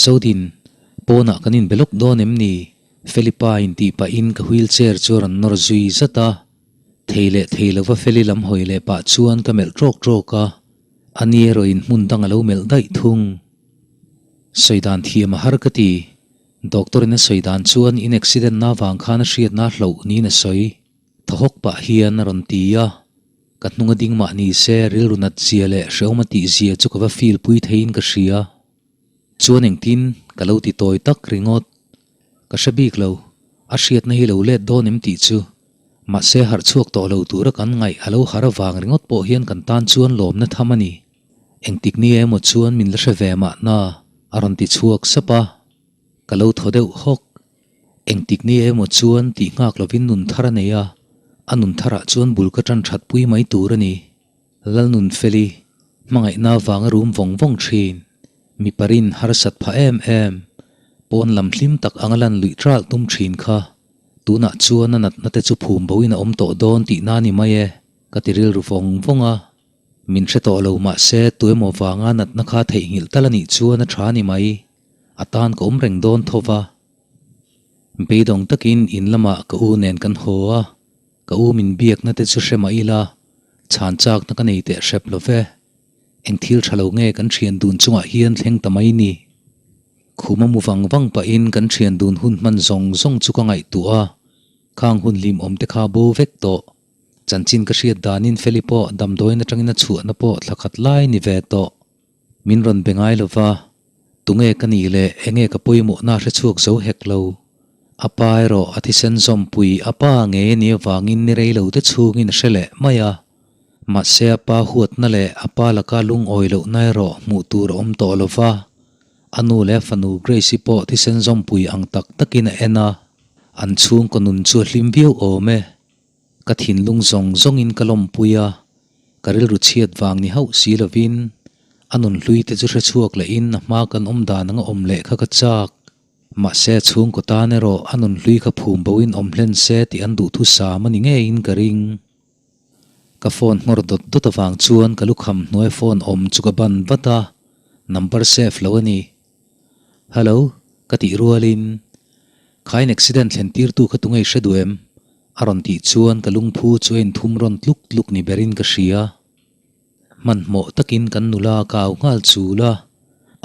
Zodin, pawnah kan inbe lawk dawn em ni? Felipa intih pahin ka wheelchair chu a rawn nawr zui zat a. Thei leh thei lova Feli lam hawi leh pah chuan ka melh ṭawk ṭawk a, ani erawhin hmun dang a lo melh daih thung. Sawi dan thiam a har ka ti. Doctor in a sawi dan chuan in accident na vang khan a hriatna hloh niin a sawi. Thaw hawk pah hian a rawn ti a. Ka hnung a ding mah ni se rilru nat zia leh hrehawm a tih zia chu ka va feel pui theiin ka hria. Chuan engtin ka lo ti tawi tak ringawt. Ka hre bik lo, a hriatna hi lo let dawn em tih chu. Mahse harh chhuak tawh lo tura kan ngaih a lo har avang ringawt pawh hian kan tan chuan lawmna tham a ni. Engtik ni emaw chuan min la hre ve mahna a rawn ti chhuak sap a. Ka lo thaw deuh hawk. Engtik ni emaw chuan tih nghak lovin nun thar a nei a, a nun tharah chuan bul ka tan that pui mai tur a ni. Lalnunfeli, hmangaihna avanga rum vawng vawng thin, mipa rin harsat phah em em, pawn lam hlim tak anga lan luih ṭalh tum thin kha, tunah chuan a natna te chu phum boin a awm tawh dawn tihna a ni mai e, ka ti rilru vawng vawng a. Min hre tawh lo mahse tuemaw vanga natna kha theihnghilh tal a nih chuan a ṭha a ni mai. A tan ka awm reng dawn tho va. Beidawng takin in lamah ka u nen kan haw a, ka u min biakna te chu hre mah ila, chhan chakna ka nei teh hrep lo ve. Eng thil tha lo nge kan thian dun chungah hian thleng ta mai ni. Khuma mu vang vang pahin kan thian dun hun hman zawng zawng chu ka ngaihtuah a, khang hun hlimawm te kha bo vek tawh. Chanchin ka hriat danin Feli pawh damdawiin atangin a chhuahna pawh thla khat lai ni ve tawh. Min rawn be ngai lova, tunge ka nih leh enge ka pawimawhna hre chhuak zo hek lo. A pa erawh a thisen zawmpui a pa ngei a nih avangin ni rei lo te chhungin a hre leh mai a. Mahse a pa huatna leh a pa laka lungawi lohna erawh hmuh tur a awm tawh lova, a nu leh a fanu Grace-i pawh thisen zawmpui ang tak takin a en a, an chhungkaw nun chu a hlim viau awm e. Ka thinlung zawng zawngin ka lawmpui a, ka rilru chhiat vang ni hauh si lovin a nun hlui te chu hre chhuak lehin a hma kan awm dan anga awm leh kha ka chak. Mahse a chhungkaw tan erawh a nun hlui kha phum boin awm hlen se tih an duhthusam a ni ngeiin ka ring. Ka phone nghawr dawt dawt avang chuan ka lukham hnuai phone awm chu ka ban vat a, number save lo a ni. Hello, ka tih rualin. Khain accident thlen tirtu kha tunge i hre duh em? A rawn tih chuan ka lungphu chu a inthum rawn tluk tluk ni berin ka hria. Hmanhmawh takin kan nula ka au nghal chul a,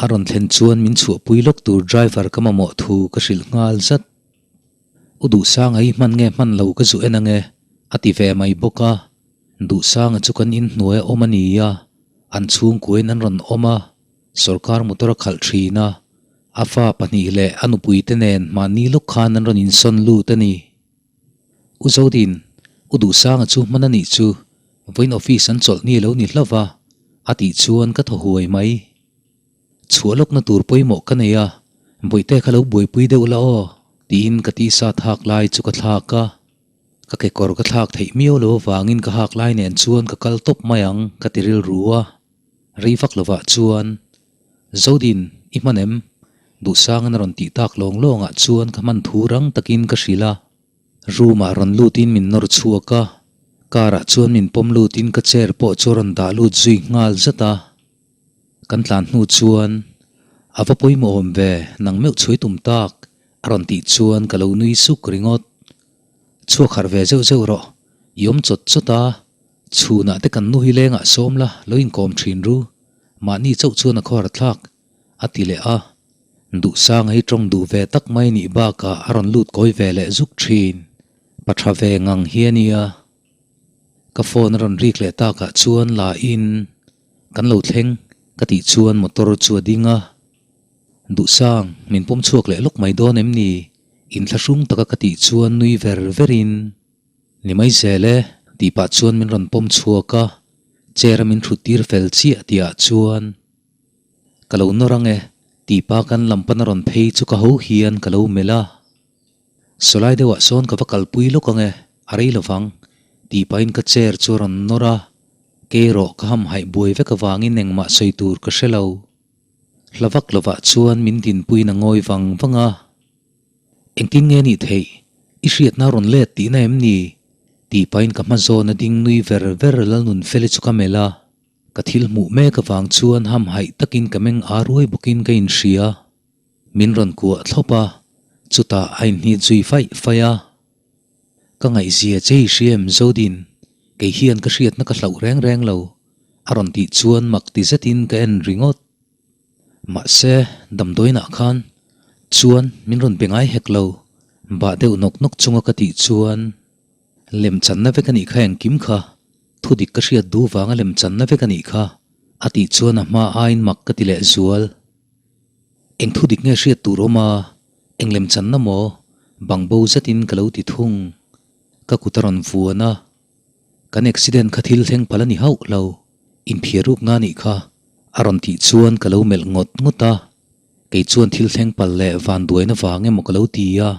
a rawn thlen chuan min chhuahpui lawk tur driver ka mamawh thu ka hrilh nghal zat. U Duhsanga hi hman nge hman lo ka zu en ange a ti ve mai bawk a, Duhsanga chu kan inhnuai a awm a ni a, an chhungkuain an rawn awm a, sorkar motor a khalh thin a, a fa pahnih leh a nupuite nen mahni lawk khan an rawn insawn lut a ni. U Zodin, U Duhsanga chu hman a nih chu, vawiin office an chawlh ni lo ni hlauh va, a tih chuan ka thaw huai mai. Chhuah lawkna tur pawimawh ka nei a, bawihte kha lo buaipui deuh la aw, tiin ka tisa thak lai chu ka thlak a. Ka kekawr ka thlak theih miau lo avangin ka hak lai nen chuan ka kal tawp mai ang ka ti rilru a. Rei vak lovah chuan, Zodin, i hman em? Duhsangan a rawn tih tak lawng lawngah chuan ka hman thu rang takin ka hrilh a. Room ah rawn lutin min nawr chhuak a, car ah chuan min pawm lutin ka chair pawh chu a rawn dah lut zui nghal zat a. Kan tlan hnu chuan, A va pawimawh awm ve, nang meuh chhuai tum tak, a rawn tih chuan ka lo nui suk ringawt. Chhuak harh ve zeuh zeuh rawh, i awm chawt chawt a, chhunah te kan nu hi lengah sawm la, lo inkawm thin ru, mahni chauh chuan a khawhar thlak, a ti leh a. Duhsanga hi tawng duh ve tak mai nih bakah a rawn lut kawi ve leh zuk thin, pa tha ve ngang hi a nia. Ka phone a rawn rik leh takah chuan la in kan lo thleng ka tih chuan motor chu a ding a. Duhsang, min pawm chhuak leh lawk mai dawn em ni? Inthlahrung taka ka tih chuan nui ver ver in, Ni mai zel e, tih pah chuan min rawn pawm chhuak a, chair a min thut tir fel chiah tih ah chuan ka lo nawr ang e, tih pa kan lam pan a rawn phei chu ka ho hian ka lo melh a. Sawlai deuhah sawn ka va kalpui lawk ang e, a rei lovang, tih pahin ka chair chu a rawn nawr a, kei erawh ka hamhaih buai vek avangin engmah sawi tur ka hre lo. Hla vak lovah chuan min dinpuiin a ngawi vang vang a, Engtin nge nih theih? I hriatna a rawn let tihna em ni? tih pahin ka hma zawn a ding nui ver ver Lalnunfeli chu ka melh a, ka thil hmuh mek avang chuan hamhaih takin ka meng aa ruai bawkin ka inhria. Min rawn kuah thlawp a, chutah a inhnit zui faih faih a. Ka ngaihzia che i hria em Zodin, kei hian ka hriatna ka hlauh reng reng lo, a rawn tih chuan mak ti zetin ka en ringawt. Mahse, damdawiinah khan chuan min rawn be ngai hek lo, bah deuh nawk nawk chunga ka tih chuan lemchanna vek a nih kha engkim kha, thudik ka hriat duh vanga lemchanna vek a nih kha, a tih chuan a hma aiin mak ka ti lehzual. Eng thu dik nge hriat tur awm a, eng lem channa maw? Bang bo zetin ka lo ti thung. Ka kut a rawn vuan a, Kan accident kha thil thleng palh a ni hauh lo, inphiar ruk na nih kha, a rawn tih chuan ka lo melh ngawt ngawt a, kei chuan thil thleng palh leh vanduaina vang emaw ka lo ti a,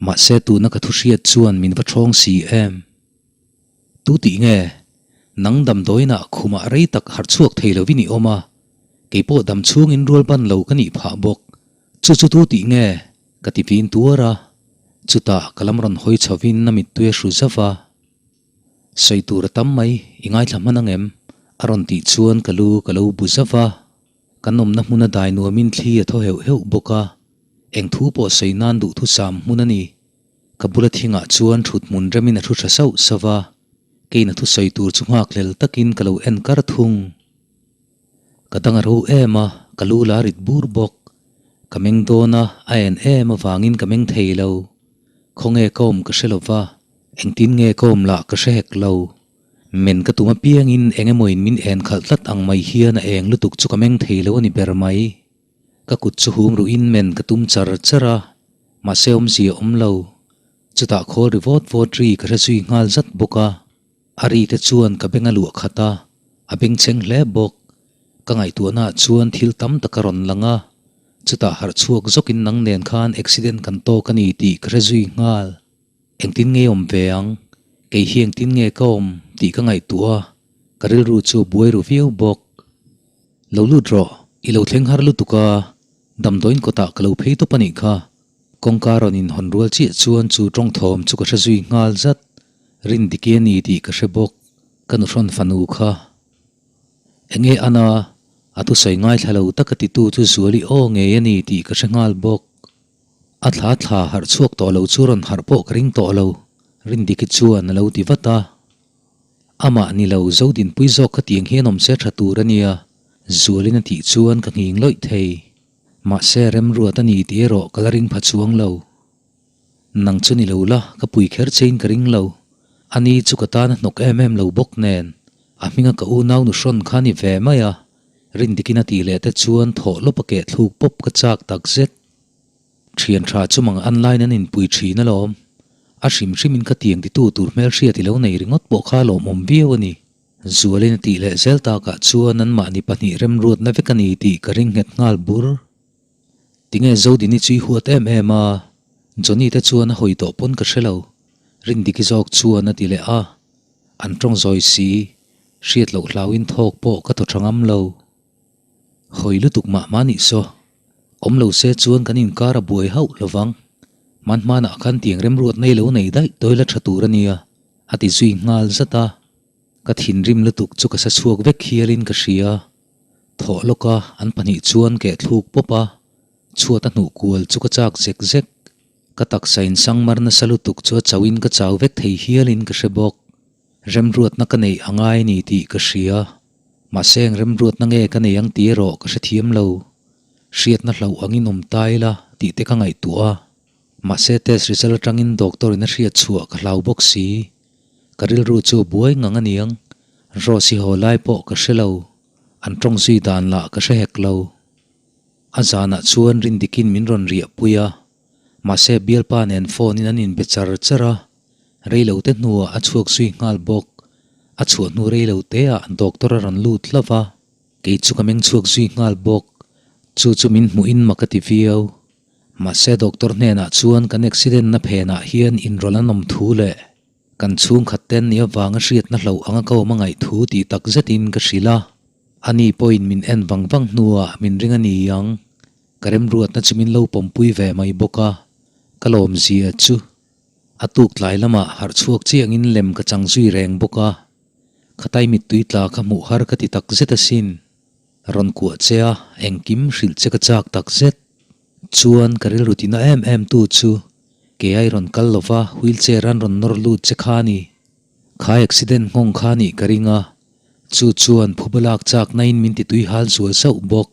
mahse tuna ka thu hriat chuan min va ṭhawng si em? Tu tih nge? Nang damdawiinah khumah rei tak harh chhuak thei lovin i awm a, kei pawh dam chhungin rual ban lo ka nih phah bawk. Chu chu tu tih nge? Ka ti vin tuar a, chutah ka lam rawn hawi chhovin a mittui a hru zauh a. Sawi tur a tam mai, i ngaithla hman ang em? A rawn tih chuan ka lu ka lo bu zauh a. Kan awmna hmuna dai nuamin thli a thaw heuh heuh bawk a, eng thu pawh sawi nan duhthusam hmun a ni. Ka bula thingah chuan thut hmun remin a thu tha sauh sauh a, keiin a thusawi tur chu nghakhlel takin ka lo en kar thung. Ka dang a ro em a, ka lu la rit bur bawk. Ka meng dawn a, a en em avangin ka meng thei lo. Khawnge ka awm ka hre lo va, engtin nge ka awm lah ka hre hek lo. Men ka tum apiangin eng emawin min en khalh tlat ang mai hian a eng lutuk chu ka meng thei lo a ni ber mai. Ka kut chu hum ruhin men ka tum char char a, mahse awmzia awm lo. Chutah khawl ri vawt vawt ri ka hre zui nghal zat bawk a. A ri te chuan ka beng a luah khat a, a bengchheng hle bawk. Ka ngaihtuahnaah chuan thil tam tak a rawn lang a, chutah harh chhuak zawkin nang nen khan accident kan tawk a ni tih ka hre zui nghal. Engtin nge awm ve ang? Kei hi engtin nge ka awm tih ka ngaihtuah a, ka rilru chu a buai ru viau bawk. Lo lut rawh, i lo thleng har lutuk a, damdawiin kawtah ka lo phei tawp a nih kha. Kawngka rawn inhawn rual chiah chuan chu tawng thawm chu ka hre zui nghal zat. Rindiki a ni tih ka hre bawk, ka nuhrawn fanu kha. Enge Anna, a thusawi ngaithla lo taka titu chu Zuali aw ngei a ni tih ka hre nghal bawk. A thla thla harh chhuak tawh lo chu rawn harh pawh ka ring tawh lo, Rindiki chuan a lo ti vat a. Amah ni lo, Zodinpui zawk kha tiang hian awm se tha tur a nia, Zualin a tih chuan ka nghing lawih thei. Mahse, remruat a ni tih erawh ka la ring pha chuang lo. Nang chu ni lo la, ka pui kher chein ka ring lo. Ani chu ka tan a hnawk em em lo bawk nen, a hminga ka unau nu hrawn kha a ni ve mai a, Rindikin a tih leh te chuan thawh lawp a keh thluk pawp ka chak tak zet. Thian tha chu mang an line an inpui thin alawm. A hrim hrimin ka tiang titu tur hmelhriat i lo nei ringawt pawh kha lawmawm viau a ni. Zualin a tih leh zel takah chuan anmahni pahnih remruatna vek a ni tih ka ring nghet nghal bur. Tinge Zodini chu i huat em em a? Johnny te chuan a hawi tawh pawn ka hre lo. Rindiki zawk chuan a ti leh a. An tawng zawi si, hriat loh hlauin thawk pawh ka thaw tha ngam lo. Hawi lutuk mah mah nih saw. Awm lo se chuan kan inkar a buai hauh lo vang. Hman hmanah khan tiang remruat nei lo nei daih tawi la tha tur a nia, a ti zui nghal zat a. Ka thinrim lutuk chu ka sa chhuak vek hialin ka hria. Thawh lawka an pahnih chuan keh thluk pawp a, chhuat a hnuh kual chu ka chak zek zek. Ka taksa insang mar nasa lutuk chu a chauhin ka chau vek thei hialin ka hre bawk. Remruatna ka neih a ngai ni tih ka hria. Mahse eng remruatna nge ka nei ang tih erawh ka hrethiam lo. Hriatna hlauh angin awm ta ila tih te ka ngaihtuah a. Mahse test result atangin doctor in a hriat chhuah ka hlau bawk si. Ka rilru chu a buai ngang a niang. Rose i haw lai pawh ka hre lo. An tawng zui dan lah ka hre hek lo. A zanah chuan Rindikin min rawn riahpui a. Mahse bialpa nen phone in an inbe char char a. Reilote hnuah a chhuak zui nghal bawk. A chhuah hnu reiloteah doctor a rawn lut hlauh va, kei chu ka meng chhuak zui nghal bawk. Chu chu min hmuhin mak a ti viau. Mahse doctor hnenah chuan kan accident na phenah hian inrawlh an awm thu leh kan chhungkhat ten nih avanga hriatna hloh anga ka awm a ngaih thu tih tak zetin ka hrilh a. Ani pawhin min en vang vang hnuah min ring a ni ang. Ka remruatna chu min lo pawmpui ve mai bawk a, ka lawmzia chu. A tuk tlai lamah harh chhuak chiangin lem ka chang zui reng bawk a, Khatai mittui tla kha hmuh har ka ti tak zet asin. Rawn kuah che a, engkim hrilh che ka chak tak zet. Chuan ka rilru tina em em tu chu kei rawn kal lova wheelchair an rawn nawr lut che kha a ni. Kha accident nghawng kha nih ka ring a, chu chuan phuba lak chakna in min ti tui hal zual sauh bawk.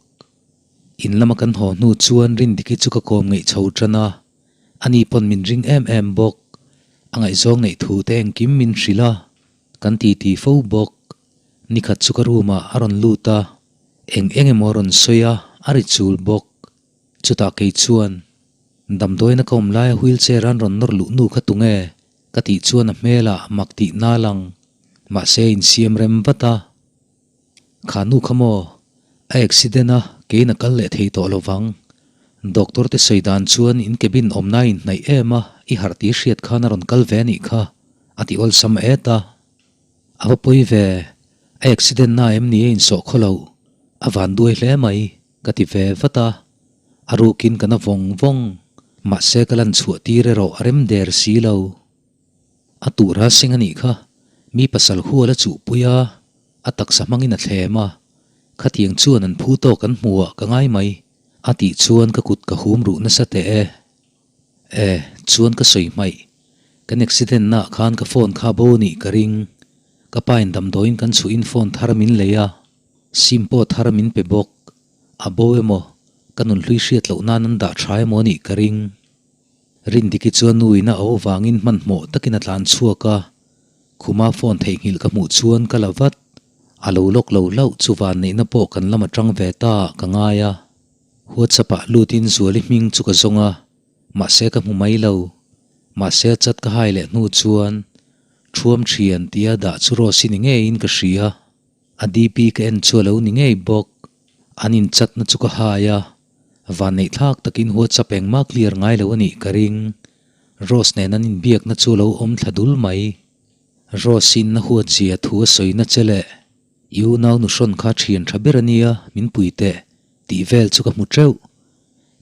In lama kan haw hnu chuan Rindiki chu ka kawm ngeih chho tan a. Ani pawn min ring em em bawk. A ngaihzawng neih thu te engkim min hrilh a, kan ti ti fo bawk. Nikhat chu ka room ah a rawn lut a, eng eng emaw a rawn sawi a, a ri chul bawk. Chutah kei chuan, Damdawiina ka awm laia wheelchair an rawn nawr luh nu kha tunge? ka tih chuan a hmelah mak tih na lang. Mahse insiam rem vat a. Kha nu kha maw? A accident a, keiin a kal leh thei tawh lo vang. Doctor te sawi dan chuan in cabin awmna a inhnaih em a, i harh tih hriat khan a rawn kal ve a nih kha, a ti awlsam et a. A va pawi ve, a accident na em ni a insawh khaw loh, a van duai hle mai, ka ti ve vat a. A rukin ka na vawng vawng, mahse ka lan chhuah tir erawh a rem der si lo. A tur a seng a nih kha, mi pasal hual a chuhpui a, a taksa hmangin a thlem a, khatiang chuan an phu tawk an hmu ah ka ngai mai, a tih chuan ka kut ka hum ruh nasa teh e. E, chuan ka sawi hmaih, kan accident na ah khan ka phone kha bo a nih ka ring, ka pa in damdawiin kan chhuah in phone thar min lei a, sim pawh thar min pe bawk, a bo emaw, ka nunhlui hriat loh nan an dah tha emaw a nih ka ring. Rindiki chuan nu in a au vangin hmanhmawh takin a tlan chhuak a, khuma phone theihnghilh ka hmuh chuan ka la vat. A lo lawk lo hlauh chu vanneihna pawh kan lam atang ve ta ah ka ngai a. WhatsApp ah lutin Zuali hming chu ka zawng a, mahse ka hmu mai lo. Mahse a chat ka hai leh hnu chuan Thuam thian tia dah chu Rose-i ni ngeiin ka hria. A DP ka en chu a lo ni ngei bawk. An inchatna chu ka hai a, Vanneih thlak takin WhatsApp engmah clear ngai lo a nih ka ring. Rose nen an inbiakna chu lo awm thla dul mai. Rose-in a huat zia thu a sawina che leh i unau nu hrawn kha thian tha ber a nia, min pui teh tih vel chu ka hmu teuh.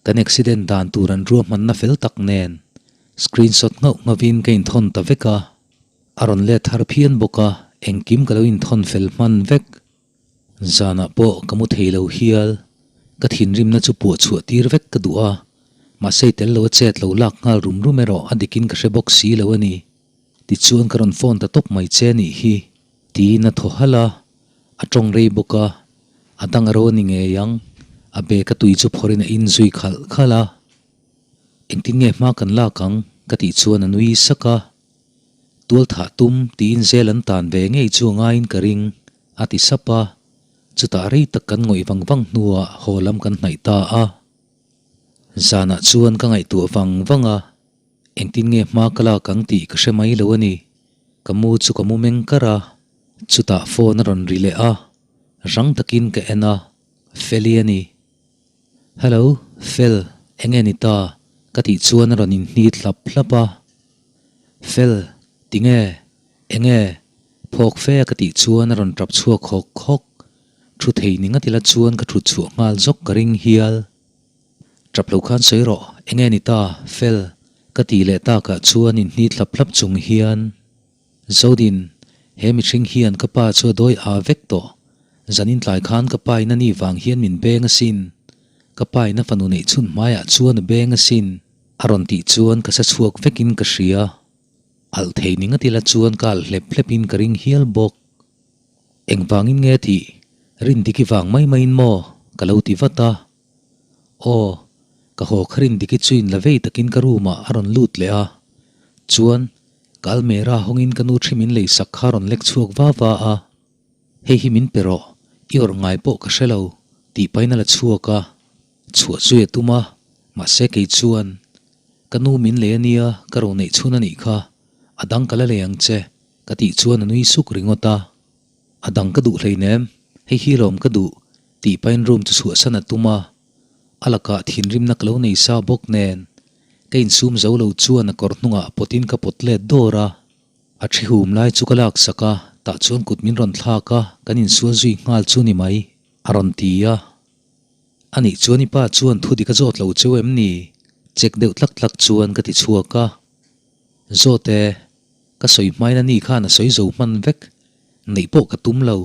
Kan accident dan tur an ruahmanna fel tak nen screenshot nghauh nghavin ka inthawn ta vek a. A rawn let thar phian bawk a, engkim ka lo inthawn fel hman vek. Zanah pawh ka mu thei lo hial, ka thinrimna chu puah chhuah tir vek ka duh a, Mahse i tel lo a chet lo lak nghal rum rum erawh a dikin ka hre bawk si lo a ni. Tichuan ka rawn phone ta tawp mai che nih hi. Tiin a thaw halh a, a tawng rei bawk a, a dang a ro a ni ngei ang. A bag a tui chu phawrhin a inzui khalh khalh a. Engtin nge hma kan lak ang? ka tih chuan a nui sak a. Tual thah tum tiin zel an tan ve ngei chu a ngaiin ka ring, a ti sap a. Chutah rei tak kan ngawih vang vang hnuah haw lam kan hnaih ta a. Zanah chuan ka ngaihtuah vang vang a, engtin nge hma ka lak ang tih ka hre mai lo a ni. Ka mu chu ka mu meng kar a, chutah phone a rawn ri leh a, rang takin ka en a, Feli a ni. Hello, Fel, enge ni ta? ka tih chuan a rawn inhnit hlap hlap a. Fel, tinge? Enge? Phawk fe a ka tih chuan a rawn tap chhuak hawk hawk. Thu thei ni ngat ila chuan ka thut chhuah nghal zawk ka ring hial. Tap lo khan sawi rawh, enge ni ta? Fel, ka tih leh takah chuan inhnit hlap hlap chung hian. Zodin, he mihring hian ka pa chu a dawi aa vek tawh. Zanin tlai khan ka pa in a ni vang hian min beng asin. Ka pa in a fanu neih chhun hmaiah chuan a beng asin. A rawn tih chuan ka sa chhuak vekin ka hria. Alh thei ni ngat ila chuan ka alh hlep hlepin ka ring hial bawk. Engvangin nge tih? Rindiki vang mai maiin maw? Ka lo ti vat a. Aw, ka haw kha Rindiki chu in la vei takin ka room ah a rawn lut leh a. Chuan, ka almera hawngin ka nu thi min lei sak kha a rawn lek chhuak va va a. Hei hi min pe rawh, i awrh ngai pawh ka hre lo, tih pahin a la chhuak a. Chhuah zui a tum a, mahse kei chuan, Ka nu min lei a nia, ka ro neih chhun a nih kha, a dang ka la lei ang che, ka tih chuan a nui suk ringawt a. A dang ka duh hleinem, hei hi lawm ka duh, tih pahin room chu chhuahsan a tum a, a lakah thinrimna ka lo nei sa bawk nen ka insum zo lo chuan a kawr hnungah pawtin ka pawt let dawr a, a thi hum lai chu ka laksak a, tah chuan kut min rawn thlak a, kan insual zui nghal chu ni mai, a rawn ti a. Anih chuan i pa chuan thu dik a zawt lo cheu em ni? Check deuh tlak tlak chuan ka ti chhuak a. Zawt e, ka sawi hmain a ni khan a sawi zo hman vek. Neih pawh ka tum lo.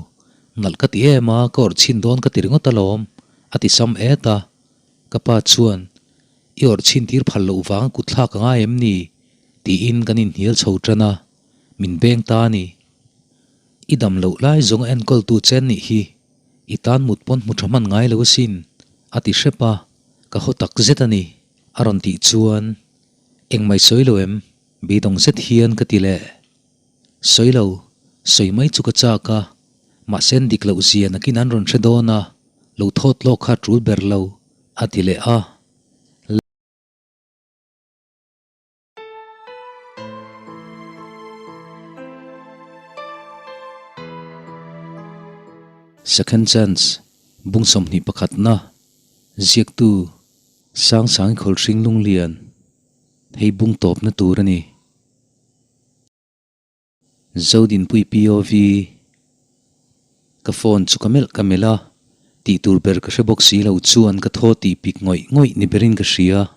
Nalh ka ti em a, ka awrh chhin dawn ka ti ringawt alawm, a ti sam et a. Ka pa chuan, I awrh chhin tir phal loh vang a kut thlak a ngai em ni? tiin kan inhnial chho tan a, min beng ta a ni. I dam loh lai zawng a enkawltu chen nih hi, i tan mut pawn hmu tha hman ngai lo asin, a ti hrep a, ka haw tak zet a ni, a rawn tih chuan, Engmai sawi lo em? Beidawng zet hian ka ti leh. Sawi lo, sawi mai chu ka chak a, mahse an dik loh zia nakin an rawn hre dawn a, lo thawt lawk kha a tul ber lo, a ti leh a. Second Chance, Bung 21na, Ziaktu, Sangsangi Khawlhring Lunglian, hei bung tawpna tur a ni. Zodinpui POV, Ka phone chu ka melh ka melh a, tih tur ber ka hre bawk si lo chuan ka thaw tih pik ngawih ngawih ni berin ka hria.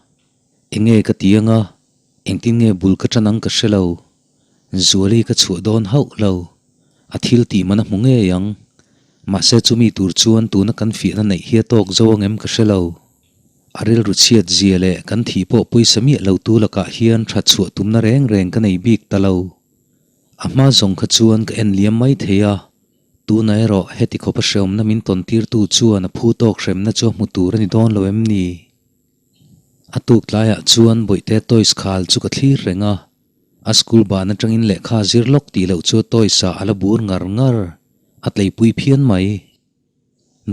Enge ka ti anga, engtin nge bul ka tan ang ka hre lo. Zuali ka chhuah dawn hauh lo. A thil tih man a hmu ngei ang. Mahse chumi tur chuan tuna kan fiahna neih hi a tawk zo angem ka hre lo. A rilru chhiat zia leh kan thih pawh pawisa miah lo tu lakah hian tha chhuah tumna reng reng ka nei bik ta lo. A hma zawng kha chuan ka en liam mai thei a, tunah erawh heti khawpa hreawmna min tawn tirtu chuan a phu tawk hremna chu a hmu tur a ni dawn lo em ni? A tuk tlaiah chuan Bawihte toys khal chu ka thlir reng a, a school ban atangin lehkha zir lawk tih loh chu toys ah a la bur ngar ngar, a tleipui phian mai.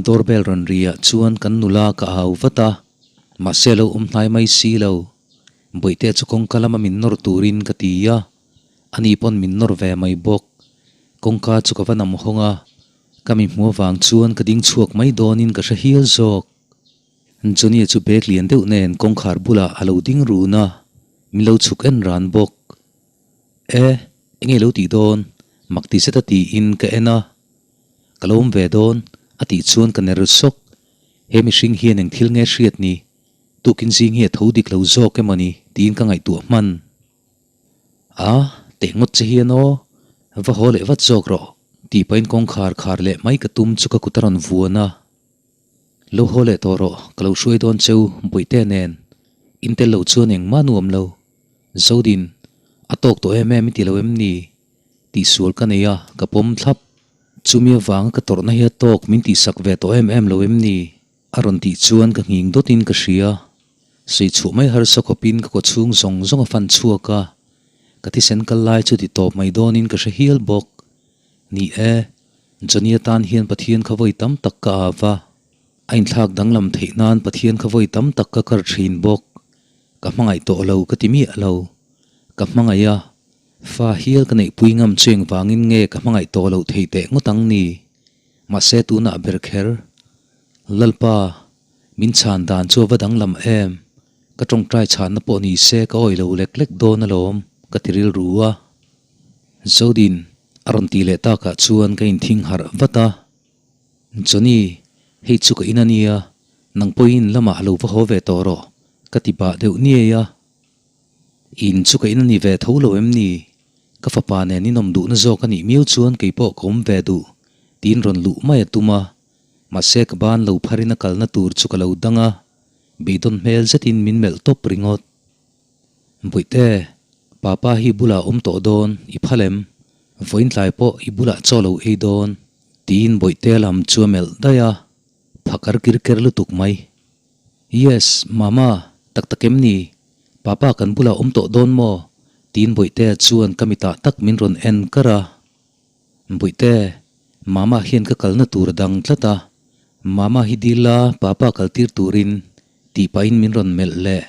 Doorbell rawn ri ah chuan kan nula ka au vat a, mahse lo awm hnai mai si lo. Bawihte chu kawngka lama min nawr turin ka ti a, ani pawn min nawr ve mai bawk. Kawngka chu ka va nam hawng a, ka mi hmu avang chuan ka ding chhuak mai dawnin ka hre hial zawk. Johnny-a chu bag lian deuh nen kawngkhar bulah a lo ding run a, min lo chhuk en ran bawk. E, enge lo tih dawn? Mak ti zet a tiin ka en a. Ka lo awm ve dawn, a tih chuan ka ner sawk. He mihring hian eng thil nge hriat ni? Tukin zing hi a tho dik lo zawk emaw ni tiin ka ngaihtuah hman. A, teh ngawt che hian aw, va haw leh vat zawk rawh, tih pahin kawngkhar khar leh mai ka tum chu ka kut a rawn vuan a. Lo haw leh tawh rawh, ka lo hruai dawn cheu, Bawihte nen. In tel lo chuan engmah nuam lo. Zodin, a tawk tawh em em i ti lo em ni? Tihsual ka nei a, ka pawm thlap. Chumi avanga ka tawrhna hi a tawk min tihsak ve tawh em em lo em ni? A rawn tih chuan ka nghing dawtin ka hria. Sawichhuah mai harsa khawpin ka kawchhung zawng zawng a fan chhuak a, ka thisen kal lai chu ti tawp mai dawnin ka hre hial bawk. Ni e, Johnny atan hian Pathian kha vawi tam tak ka av a, a inthlak danglam theih nan Pathian kha vawi tam tak ka kar thin bawk. Ka hmangaih tawh lo ka ti miah lo. Ka hmangaih a, fa hial ka neihpui ngam chu engvangin nge ka hmangaih tawh loh theih teh ngawt ang ni? Mahse tunah ber kher. Lalpa, min chhan dan chu a va danglam em? Ka tawngtai chhanna pawh ni se ka awih lo lek lek dawn alawm, ka ti rilru a. Zodin a rawn tih leh takah chuan ka inthing harh vat a. Johnny, hei chu ka in a nia, nang pawhin lamah a lo va haw ve tawh rawh, ka ti bah deuh niai a. In chu ka in a ni ve tho lo em ni? Ka fapa nen inawm duhna zawk a nih miau chuan kei pawh ka awm ve duh, tiin rawn luh mai a tum a. Mahse ka ban lo pharin a kalna tur chu ka lo dang a, beidawn hmel zetin min melh tawp ringawt. Bawihte, Papa hi i bulah a awm tawh dawn, i phal em? Vawiin tlai pawh i bulah chaw lo ei dawn, tiin Bawihte lam chu a melh daih a, phakar kir ker lutuk mai. Yes, Mama, tak tak em ni? Papa kan bulah awm tawh dawn maw? Tiin Bawihtea chuan ka mitah tak min rawn en kar a. Bawihte, Mama hian ka kalna tur a dang tlat a. Mama hi dil la, Papa kaltir turin, tih pahin min rawn melh leh.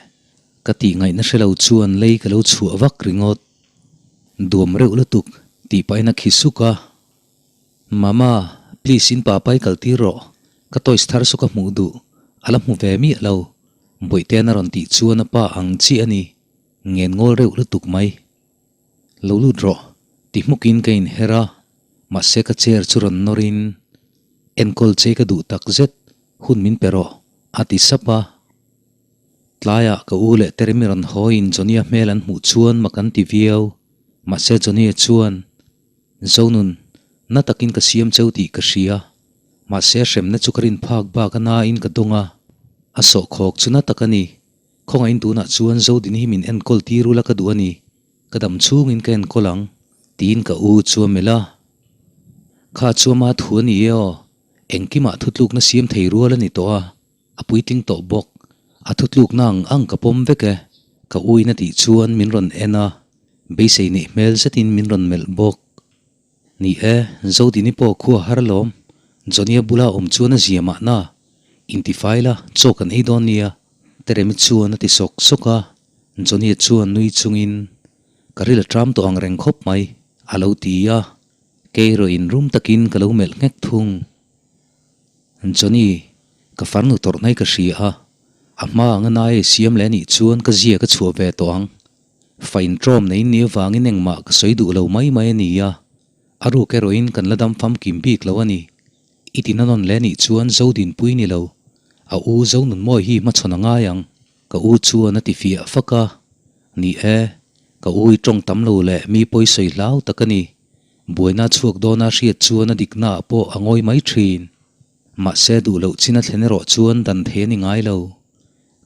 Ka tih ngaihna hre lo chuan lei ka lo chhuah vak ringawt. Duam reuh lutuk, tih pahin a khi suk a. Mama, please in papa i kal tir rawh, ka toys thar saw ka hmuh duh, a la hmu ve miah lo, Bawihten a rawn tih chuan a pa ang chiah a ni, ngen ngawl reuh lutuk mai. Lo lut rawh, ti hmukin ka inher a, mahse ka chair chu rawn nawrin, enkawl che ka duh tak zet, hun min pe rawh, a ti sap a. Tlaiah ka u leh Teremi rawn hawiin Johnny-a hmel an hmuh chuan mak an ti viau, mahse Johnny-a chuan, Zonun, na takin ka siam cheu tih ka hria. Mahse hremna chu ka rin phak bak a nain ka dawng a. A sawhkhawk chu na tak a ni. Khawngaihin tunah chuan Zodin hi min enkawl tir ula ka duh a ni. Ka dam chhungin ka enkawl ang, tiin ka u chu a melh a. Kha chu ama thu a ni e aw. Engkimah thutlukna siam thei rual a ni tawh a. A puitling tawh bawk. A thutlukna ang ang ka pawm vek e. Ka uin a tih chuan min rawn en a, beisei neih hmel zetin min rawn melh bawk. Ni e, Zodini pawh khu a har alawm. Johnny-a bula awm chuan a zia mahna. Intifai la, chaw kan ei dawn nia. Teremi chuan a ti sawk sawk a. Johnny-a chuan nui chungin, Ka ril a ṭam tawh ang reng khawp mai, a lo ti a. Kei erawh inrum takin ka lo melh nghek thung. Johnny, ka farnu tawrh hnai ka hria a, a hma anga nai ei siam leh anih chuan ka zia ka chhuah ve tawh ang. Fa intrawm nei ni avangin engmah ka sawi duh lo mai mai a ni a, a ruk erawhin kan la dam famkim bik lo a ni. I ti na nawn leh anih chuan Zodinpui ni lo, a u Zonunmawi hi hmachhawn a ngai ang, ka u chuan a ti fiah fak a. Ni e, ka u i tawng tam lo leh mi pawi sawi hlau tak a ni. Buaina chhuak dawna hriat chuan a diknaah pawh a ngawi mai thin. Mahse duh loh chin a thlen erawh chuan dan thei a ni ngai lo.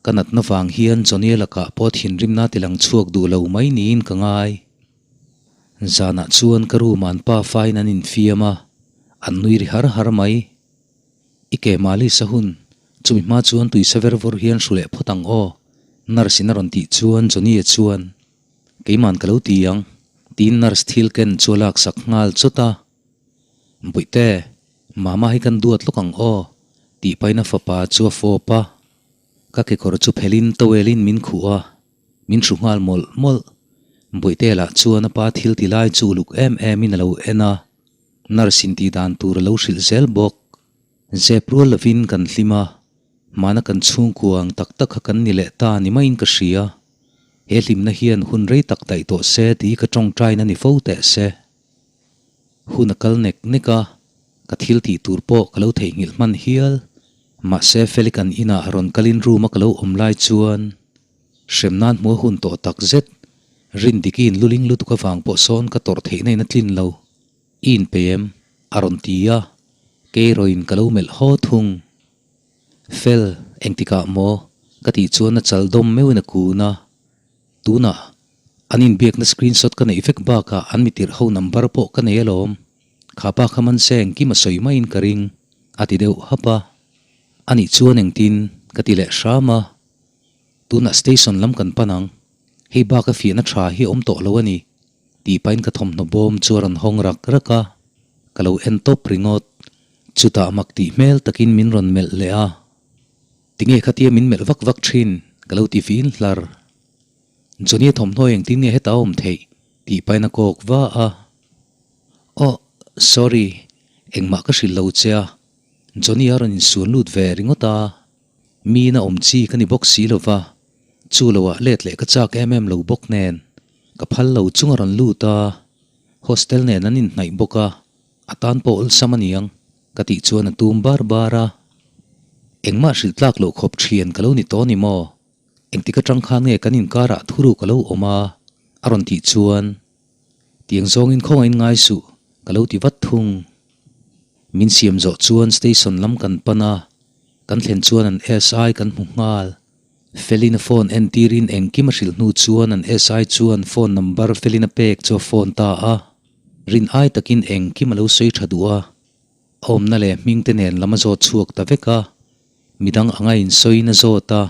Ka natna vang hian Johnny-a lakah pawh thinrimna ti lang chhuak duh lo mai niin ka ngai. Zanah chuan ka room ah an pa fain an infiam a, an nui ri har har mai. I ke malis a hun, chumi hma chuan tuisa ver vawr hian hru leh phawt ang aw, nurse in a rawn tih chuan Johnny-a chuan Keiman ka lo ti ang, tiin nurse thil ken chu a laksak nghal chawt a. Bawihte, Mama hi kan duat lawk ang aw, tih pahin a fapa chu a fawp a. Ka kekawr chu phelin towel in min khuh a, min hru nghal mawlh mawlh. Bawihte lah chuan a pa thil ti lai chu uluk em em in a lo en a, nurse in tih dan tur a lo hrilh zel bawk. Zep rual lovin kan hlim a, hmana kan chhungkua ang tak tak kha kan ni leh ta ni maiin ka hria. He hlimna hian hun rei tak daih tawh se tih ka tawngtaina ni fo teh se. Hun a kal nek nek a, ka thil tih tur pawh ka lo theihnghilh hman hial. Mahse Felikan inah rawn kalin room a ka lo awm lai chuan hrem nan hmu a hun tawh tak zet. Rindiki'n luling lutuk avang pawh sawn ka tawrh theihna in a tlin lo. I inpeih em? a rawn ti a, kei erawhin ka lo melh haw thung. Fel, engtikah maw? Ka tih chuan a chal dawm meuhin a kun a. Tunah an inbiakna screenshot ka neih vek bakah an mitirh ho number pawh ka nei alawm. Kha pa kha man se engkim a sawi maiin ka ring, a ti deuh hap a. Anih chuan engtin? Ka ti leh hram a. Tunah station lam kan pan ang. Hei bak a fiahna tha hi a awm tawh lo a ni, tih pahin ka thawmhnaw bawm chu a rawn hawng rak rak a. Ka lo en tawp ringawt. Chutah mak tih hmel takin min rawn melh leh a. Tinge khatia min melh vak vak thin? Ka lo ti vin hlar. Johnny-a thawmhnaw engtin nge heta a awm theih? Tih pahin a kawk va a. Aw, sorry, engmah ka hrilh lo che a. Johnny-a rawn insuan lut ve ringawt a. Miin a awm chi ka ni bawk si lo va, chu loah let leh ka chak em em lo bawk nen, ka phal lo chung a rawn lut a, hostel nen an inhnaih bawk a, a tan pawh awlsam a niang ka tih chuan a tum bar bar a. Engmah hrilh tlak loh khawp thian ka lo ni tawh ni maw? Engtik atang khan nge kan inkarah thuruk a lo awm a? a rawn tih chuan Tiang zawngin khawngaih ngai suh, ka lo ti vat thung. Min siam zawh chuan station lam kan pan a, kan thlen chuan an SI kan hmu nghal. Felina phone entirin engkim a hrilh hnu chuan an SI chuan phone number Felina pek chu a phone ta a. Rin ai takin engkim a lo sawi tha duh a, a awmna leh hming te nen lam a zawt chhuak ta vek a, midang anga insawiin a zawt a,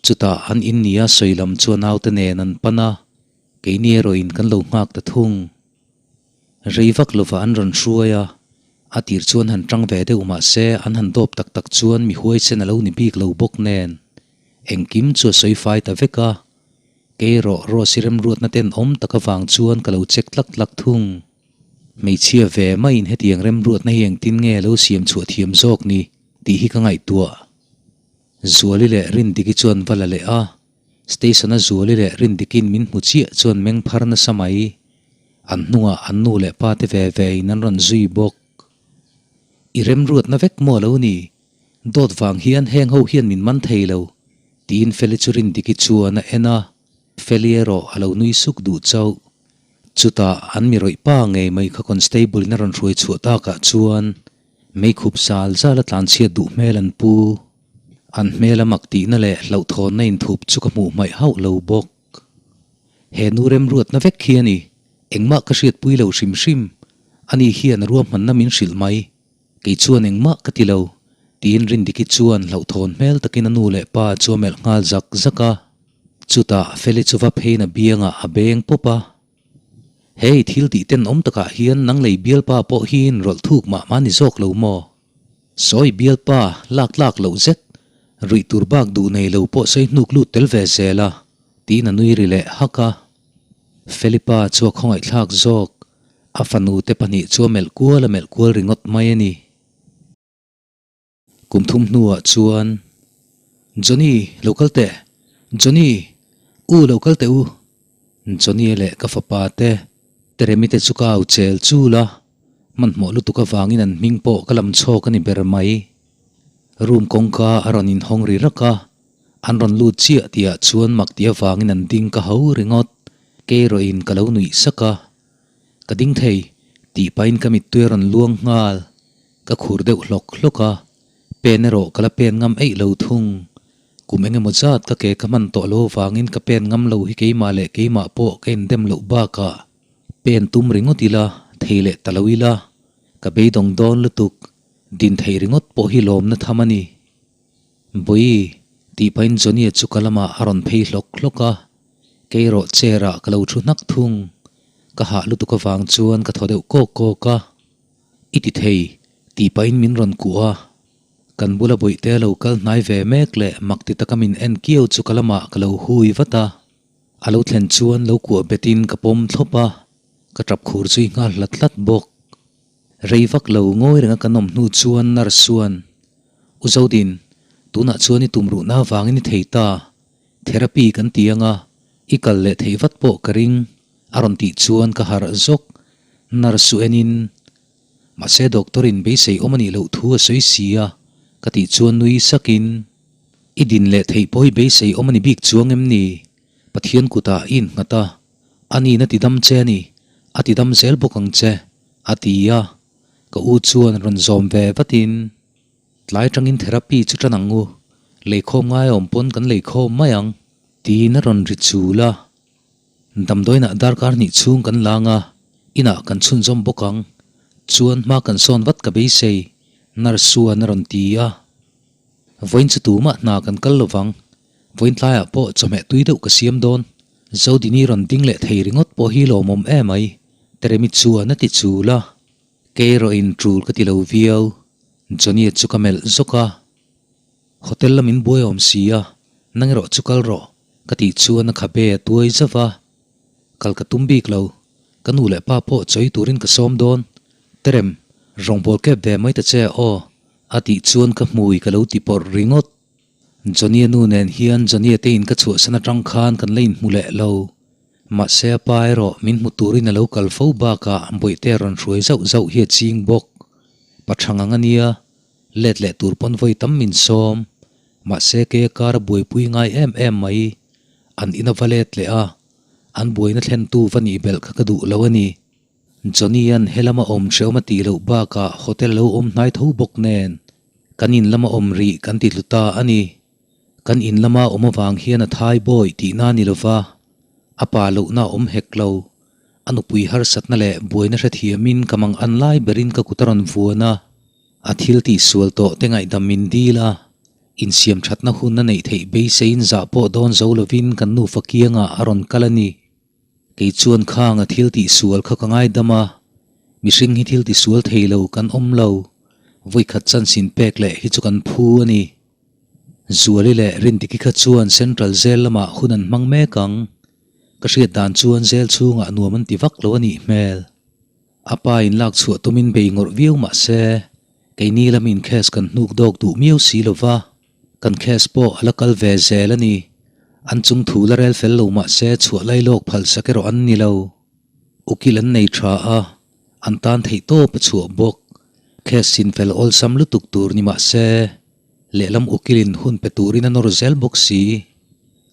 chutah an in nia sawi lam chu a naute nen an pan a. Keini erawhin kan lo nghak ta thung. Rei vak lova an rawn hruai a, a tir chuan han tang ve deuh mah se an han dawp tak tak chuan mi huaisen a lo ni bik lo bawk nen engkim chu a sawi fai ta vek a. Kei erawh Rose-i remruatna ten awm tak avang chuan ka lo check tlak tlak thung. Hmeichhia ve maiin hetiang remruatna hi engtin nge lo siam chhuah thiam zawk ni tih hi ka ngaihtuah. Zuali leh Rindiki chuan va la leh a. Station-a Zuali leh Rindiki'n min hmu chiah chuan meng phar nasa mai. An hnungah an nu leh pa te ve ve in an rawn zui bawk. I remruatna vek maw lo ni? Dawt vang hian heng ho hian min man thei lo, tiin Feli chu Rindiki chuan a en a. Feli erawh a lo nui suk duh chauh. Chutah an mi rawih pa ngei mai kha constable in a rawn hruai chhuah takah chuan meikhup zal zal a tlanchhiat duh hmel an pu. An hmel a mak tihna leh hlauhthawnna inthup chu ka hmuh hmaih hauh lo bawk. He nu remruatna vek hi a ni, engmah ka hriatpui lo hrim hrim, ani hian a ruahmanna min hrilh mai, kei chuan engmah ka ti lo, tiin Rindiki chuan hlauhthawn hmel takin a nu leh pa chu a melh nghal zak zak a. Chutah Feli chu va pheiin a biangah a beng pawp a. Hei thil tih tenawm takah hian nang lei bialpa pawh hi inrawlh thuk mah mah ni zawk lo maw? Sawi bialpa lak tlak loh zet, ruih tur bak duh nei lo pawh sawi hnuk lut tel ve zel a, tiin a nui ri leh hak a. Felipa chu a khawngaihthlak zawk, a fanu te pahnih chu a melh kual a melh kual ringawt mai a ni. Kum thum hnuah chuan, Johnny, lo kal teh! Johnny! U, lo kal teh u! Johnny leh ka fapa te, Teremi te chu ka au chel chul a. Hmanhmawh lutuk avangin an hming pawh ka lam chhawk a ni ber mai. Room kawngka a rawn inhawng ri rak a, an rawn lut chiah tihah chuan mak tih avangin an ding ka ho ringawt. Kei erawhin ka lo nuih sak a, Ka ding thei tih pahin ka mittui a rawn luang nghal. Ka khur deuh hlawk hlawk a, pen erawh ka la pen ngam eih lo thung. Kum eng emaw zat ka ke ka hman tawh lo avangin ka pen ngam lo hi keimah leh keimah pawh ka indem loh bakah Pen tum ringawt ila, thei leh ta lo ila, ka beidawng dawn lutuk, din theih ringawt pawh hi lawmna tham a ni. Bawi, tih pahin Johnny-a chu ka lamah a rawn phei hlawk hlawk a, kei erawh chair-ah ka lo thu hnak thung. Ka hah lutuk avang chuan ka thaw deuh kawk kawk a. I ti thei, tih pahin min rawn kuh a. Kan bula bawihte a lo kal hnai ve mek leh mak ti taka min en kiau chu ka lamah ka lo hui vat a. A lo thlen chuan lo kuah betin ka pawm thlawp a, ka tap khur zui nghal hlat hlat bawk. Rei vak lo ngawi renga kan awm hnu chuan nurse chuan, U Zodin, tunah chuan i tum ruhna avangin i thei ta, therapy kan ti anga, i kal leh theih vat pawh ka ring, a rawn tih chuan ka harh zawk. Nurse chu enin, Mahse doctor in beisei awm a nih loh thu a sawi si a, ka tih chuan nui sakin, I din leh theih pawh hi beisei awm a ni bik chuang em ni? Pathian kutah i innghat a, a niin a tidam che a ni, a tidam zel bawk ang che, a ti a. Ka u chuan rawn zawm ve vatin, Tlai tangin therapy chu tan ang u. Leikhawm ngai awm pawn kan leikhawm mai ang, tiin a rawn ri chul a. Damdawiinah darkar hnih chhung kan lang a, inah kan chhunzawm bawk ang. Chuan hma kan sawn vat ka beisei, nurse chuan a rawn ti a. Vawiin chu tumah hna kan kal lovang, vawiin tlaiah pawh chawhmeh tui deuh ka siam dawn. Zodini rawn ding leh thei ringawt pawh hi lawmawm emai, Teremi chuan a ti chul a. Kei erawhin tul ka ti lo viau, Johnny-a chu ka melh zawk a. Hotel lam in buai awm si a, nang erawh chu kal rawh, ka tih chuan a khabe a tuai zauh a. Kal ka tum bik lo, ka nu leh pa pawh chawi turin ka sawm dawn. Terem, rawngbâwl kep ve mai ta che aw, a tih chuan ka hmui ka lo ti pawrh ringawt. Johnny-a nu nen hian Johnny-a te in ka chhuahsan atang khan kan la inhmu leh lo. Mahse a pa erawh min hmu turin a lo kal fo bakah bawihte a rawn hruai zauh zauh hi a ching bawk. Pa tha ngang a nia, let leh tur pawn vawi tam min sawm. Mahse kei a kar a buaipui ngai em em mai. An in a va let leh a, an buaina thlentu va nih belh kha ka duh lo a ni. Johnny-a'n he lama awm hrehawm a tih loh bakah hotel a lo awm hnai tho bawk nen kan in lama awm rih kan ti tlu ta a ni. Kan in lama awm avang hian a thai bawi tihna ni lova, a pa lohna a awm hek lo. A nupui harsatna leh buaina hrethiamin ka mang an lai berin ka kut a rawn vuan a, a thil tihsual tawh te ngaihdam min dil a, insiam thatna hun a neih theih beiseiin zah pawh dawn zo lovin kan nufa kiangah a rawn kal a ni. Kei chuan khang a thil tihsual kha ka ngaidam a, mihring hi thil tisual thei lo kan awm lo, vawikhat chansin pek leh hi chu kan phu a ni. Zuali leh Rindiki kha chuan Central Jail lamah hun an hmang mek ang. Ka hriat dan chuan jail chhungah nuam an ti vak lo a nih hmel. A pa in lak chhuah tumin bei ngawrh viau mah se, keini lamin case kan hnuk dawk duh miau si lo va, kan case pawh a la kal ve zel a ni. An chung thu la rel fel lo mah se chhuah lai lawk phalsak erawh an ni lo. Ukil an nei tha a, an tan theih tawp a chhuah bawk. Case chinfel awlsam lutuk tur ni mah se, Lehlam ukilin hun pe turin a nawr zel bawk si.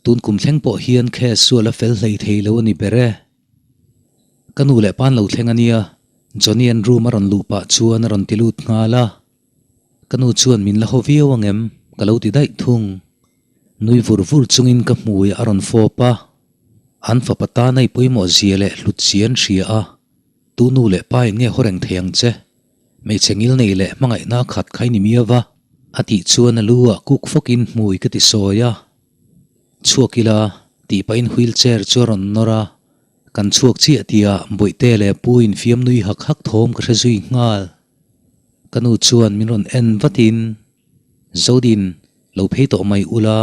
Tun kum thleng pawh hian case chu a la fel hlei thei lo a ni ber e. Ka nu leh pan lo thleng a nia, Johnny an room a rawn luh pah chuan a rawn ti lut nghal a. Ka nu chuan min la haw viau ang em? Ka lo ti daih thung. Nui vur vur chungin ka hmui a rawn fawp a. An fapa tana i pawimawh zia leh hlut zia an hria a. Tu nu leh pa in nge haw reng thei ang che? Hmeichhe ngil nei leh hmangaihna khat kha i ni miau va, a tih chuan a lu ah kuk fawkin hmui ka ti sawi a. Chhuak ila, tih pahin wheel chair chu a rawn nawr a, kan chhuak chiah tihah Bawihte leh Pu infiam nui hak hak thawm ka hre zui nghal. Ka nu chuan min rawn en vatin, Zodin, lo phei tawh mai ula,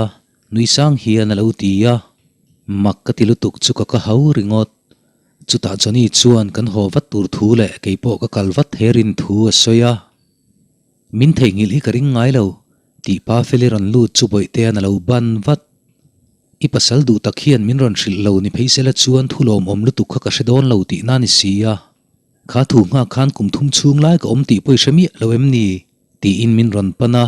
nui sang hian a lo ti a. Mak ka ti lutuk chu ka ka hau ringawt. Chutah Johnny chuan kan haw vat tur thu leh kei pawh ka kal vat he rin thu a sawi a. Min theihnghilh hi ka ring ngai lo, tih pa Feli rawn lut chu Bawihtea'n a lo ban vat. I pasal duh tak hian min rawn hrilh lo ni phei sela chuan thu lawmawm lutuk kha ka hre dawn lo tihna ni si a. Kha thu nghak khan kum thum chhung lai ka awm tih pawh i hre miah lo em ni? tiin min rawn pan a.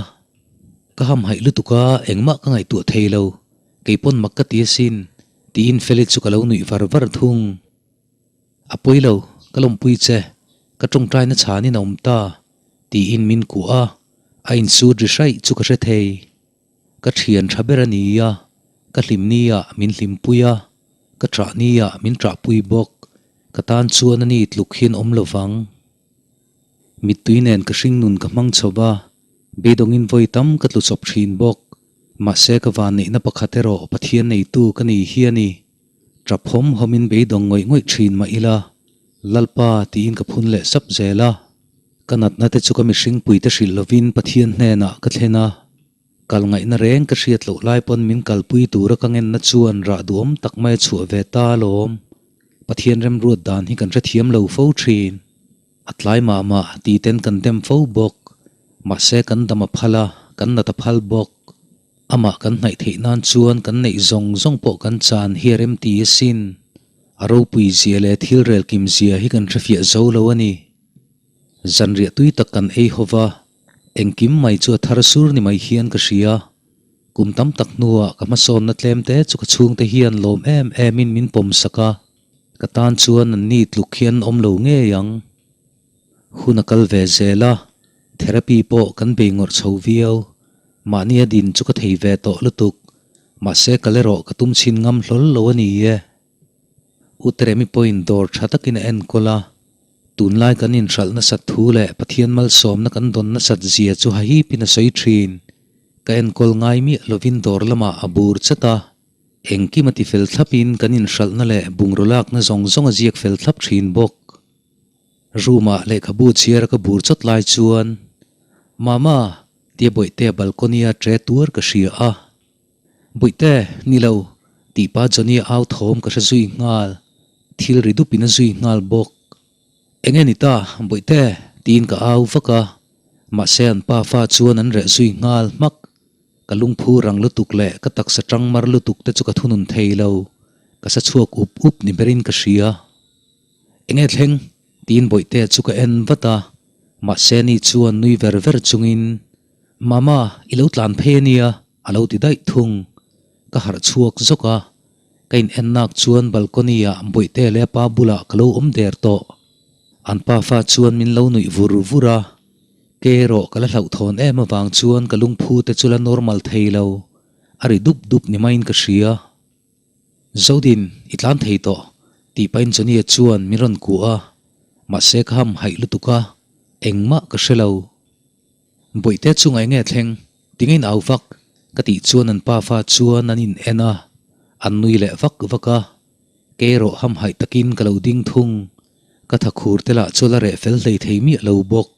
Ka hamhaih lutuk a, engmah ka ngaihtuah thei lo. Kei pawn mak ka ti asin. Tiin Feli chu ka lo nuih var var thung. A pawi lo, ka lawmpui che, ka tawngtaina chhanin a awm ta, tiin min kuah a, a insut ri hraih chu ka hre thei. Ka thian tha ber a ni a, ka hlim niah min hlimpui a, ka ṭah niah min ṭahpui bawk, ka tan chuan a ni tluk hian awm lo vang. Mittui nen ka hringnun ka hmang chho va, beidawngin vawi tam ka tlu chawp thin bawk. Mahse ka van neihna pakhat erawh Pathian neitu ka ni hi a ni. Tap hawm hawmin beidawng ngawih ngawih thin mah ila, Lalpa tiin ka phun leh sap zel a. Ka natna te chu ka mihringpuite hrilh lovin Pathian hnenah ka thlen a. Kal ngaihna reng ka hriat loh lai pawn min kalpui tura ka ngenna chuan rah duhawm tak mai a chhuah ve ta alawm. Pathian remruat dan hi kan hrethiam lo fo thin. A tlai mah mah ti ten kan dem fo bawk. Mahse kan dam a phal a, kan nat a phal bawk. Amah kan hnaih theih nan chuan kan neih zawng zawng pawh kan chan hi a remti asin. A ropui zia leh thil rel kim zia hi kan hrefiah zo lo a ni. Zanriah tui tak kan ei ho va, engkim mai chu a thar sur ni mai hian ka hria. Kum tam tak hnuah ka hmasawnna tlem te chu ka chhungte hian lawm em emin min pawm sak a, ka tan chuan an ni tluk hian awm lo ngei ang. Hun a kal ve zel a, therapy pawh kan bei ngawrh chho viau. Mahnia din chu ka thei ve tawh lutuk, mahse kal erawh ka tum chhin ngam hlawl lo a ni e. U Teremi pawhin dawr tha takin a enkawl a, tunlai kan inhralh nasat thu leh Pathian malsawmna kan dawn nasat zia chu hahipin a sawi thin. Ka enkawl ngai miah lovin dawr lamah a bur chat a, engkim a ti fel thlapin kan inhralhna leh bungraw lakna zawng zawng a ziak fel thlap thin bawk. Room-ah lehkhabu chhiar a ka bur chawt lai chuan, Mama! tia Bawihtea balcony-a tre tuar ka hria a. Bawihte, ni lo, tih pa Johnny-a au thawm ka hre zui nghal. Thil ri dupin a zui nghal bawk. Enge ni ta, Bawihte? tiin ka au vak a. Mahse an pa fa chuan an reh zui nghal hmak. Ka lungphu rang lutuk leh ka taksa tang mar lutuk te chu ka thunun thei lo. Ka sa chhuak up up ni berin ka hria. Enge thleng? tiin Bawihtea chu ka en vat a. Mahse ni chuan nui ver ver chungin, Mama, i lo tlan phei a nia, a lo ti daih thung. Ka harh chhuak zawk a. Ka in en nak chuan balcony ah Bawihtea leh a pa bulah ka lo awm der tawh. An pa fa chuan min lo nuih vur vur a. Ke erawh ka la hlauhthawn em avang chuan ka lungphu te chu la normal thei lo. A ri dup dup ni maiin ka hria. Zodin, i tlan thei tawh, tih pahin Johnny-a chuan min rawn kuah a. Mahse ka ham haih lutuk a, engmah ka hre lo. Bawihte chungah enge thleng? Tinge in au vak? Ka tih chuan an pa fa chuan an in en a, an nui leh vak vak a. Kei erawh hamhaih takin ka lo ding thung. Ka tha khur te lah chu la reh fel hlei thei miah lo bawk.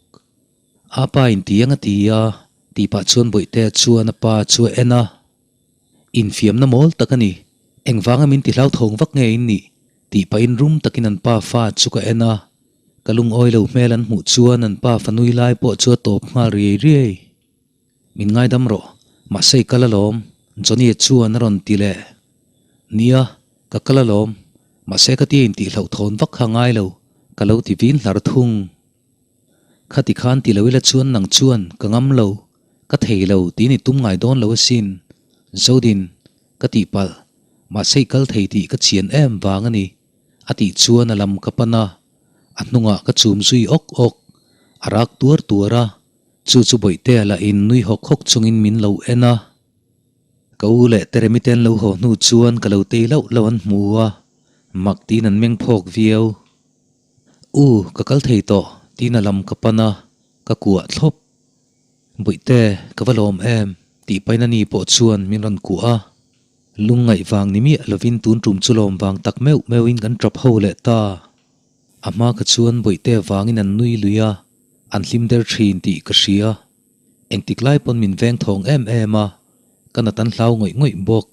A pa in ti ang a ti a, tih pah chuan Bawihtea chuan a pa chu a en a. Infiamna mawl tak a ni, engvanga min ti hlauthawng vak nge in nih? Tih pahin rum takin an pa fa chu ka en a. Ka lungawi lo hmel an hmuh chuan an pa fa nui lai pawh chu a tawp nghal riai riai. Min ngaidam rawh, mahse i kal alawm, Johnny-a chuan a rawn ti leh. Nia, ka kal alawm, mahse ka tia intih hlauhthawn vak kha ngai lo, ka lo ti vin hlar thung. Khati khan ti lo ila chuan nang chuan ka ngam lo, ka thei lo tiin i tum ngai dawn lo asin, Zodin, ka tihpalh, mahse i kal thei tih ka chian em vang a ni, a tih chuan a lam ka pan a, a hnungah ka chum zui awk awk, a rak tuar tuar a. Chu chu Bawihtea lah in nui hawk hawk chungin min lo en a. Ka u leh Teremi te an lo haw hnu chuan ka lo tei lauh lauh an hmu a, mak tiin an meng phawk viau. U, ka kal thei tawh, tiin a lam ka pan a, ka kuah thlawp. Bawihte, ka va lawm em, tih pahin ani pawh chuan min rawn kuah a. Lungngaih vang ni miah lovin tun tum chu lawm vang tak meuh meuhin kan tap ho leh ta. A hma kha chuan Bawihtea vangin an nui lui a, an hlim der thin tih ka hria. Engtik lai pawn min veng thawng em em a, ka nat an hlau ngawih ngawih bawk.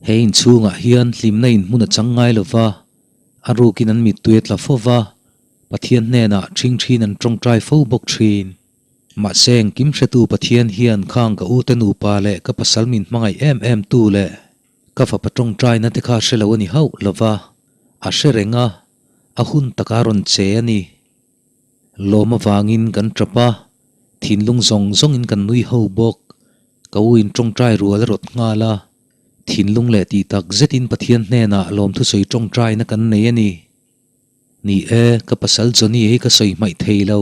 He inchhungah hian hlimna in hmun a chang ngai lo va, a rukin an mittui a tla fo va, Pathian hnenah ṭhing ṭhin an ṭawngṭai fo bawk ṭhin. Mahse engkim hretu Pathian hian khang ka ute nupa leh ka pasal min hmangaih em em tu leh ka fapa ṭawngṭaina te kha hre lo a ni hauh lo va, a hre reng a, a hun taka rawn che a ni. Lawm avangin kan tap a, thinlung zawng zawngin kan nui ho bawk. Ka u in tawngtai rual a rawt nghal a, thinlung leh tih tak zetin Pathian hnenah lawmthusawi tawngtaina kan nei a ni. Ni e, ka pasal Johnny hi ka sawi hmaih thei lo.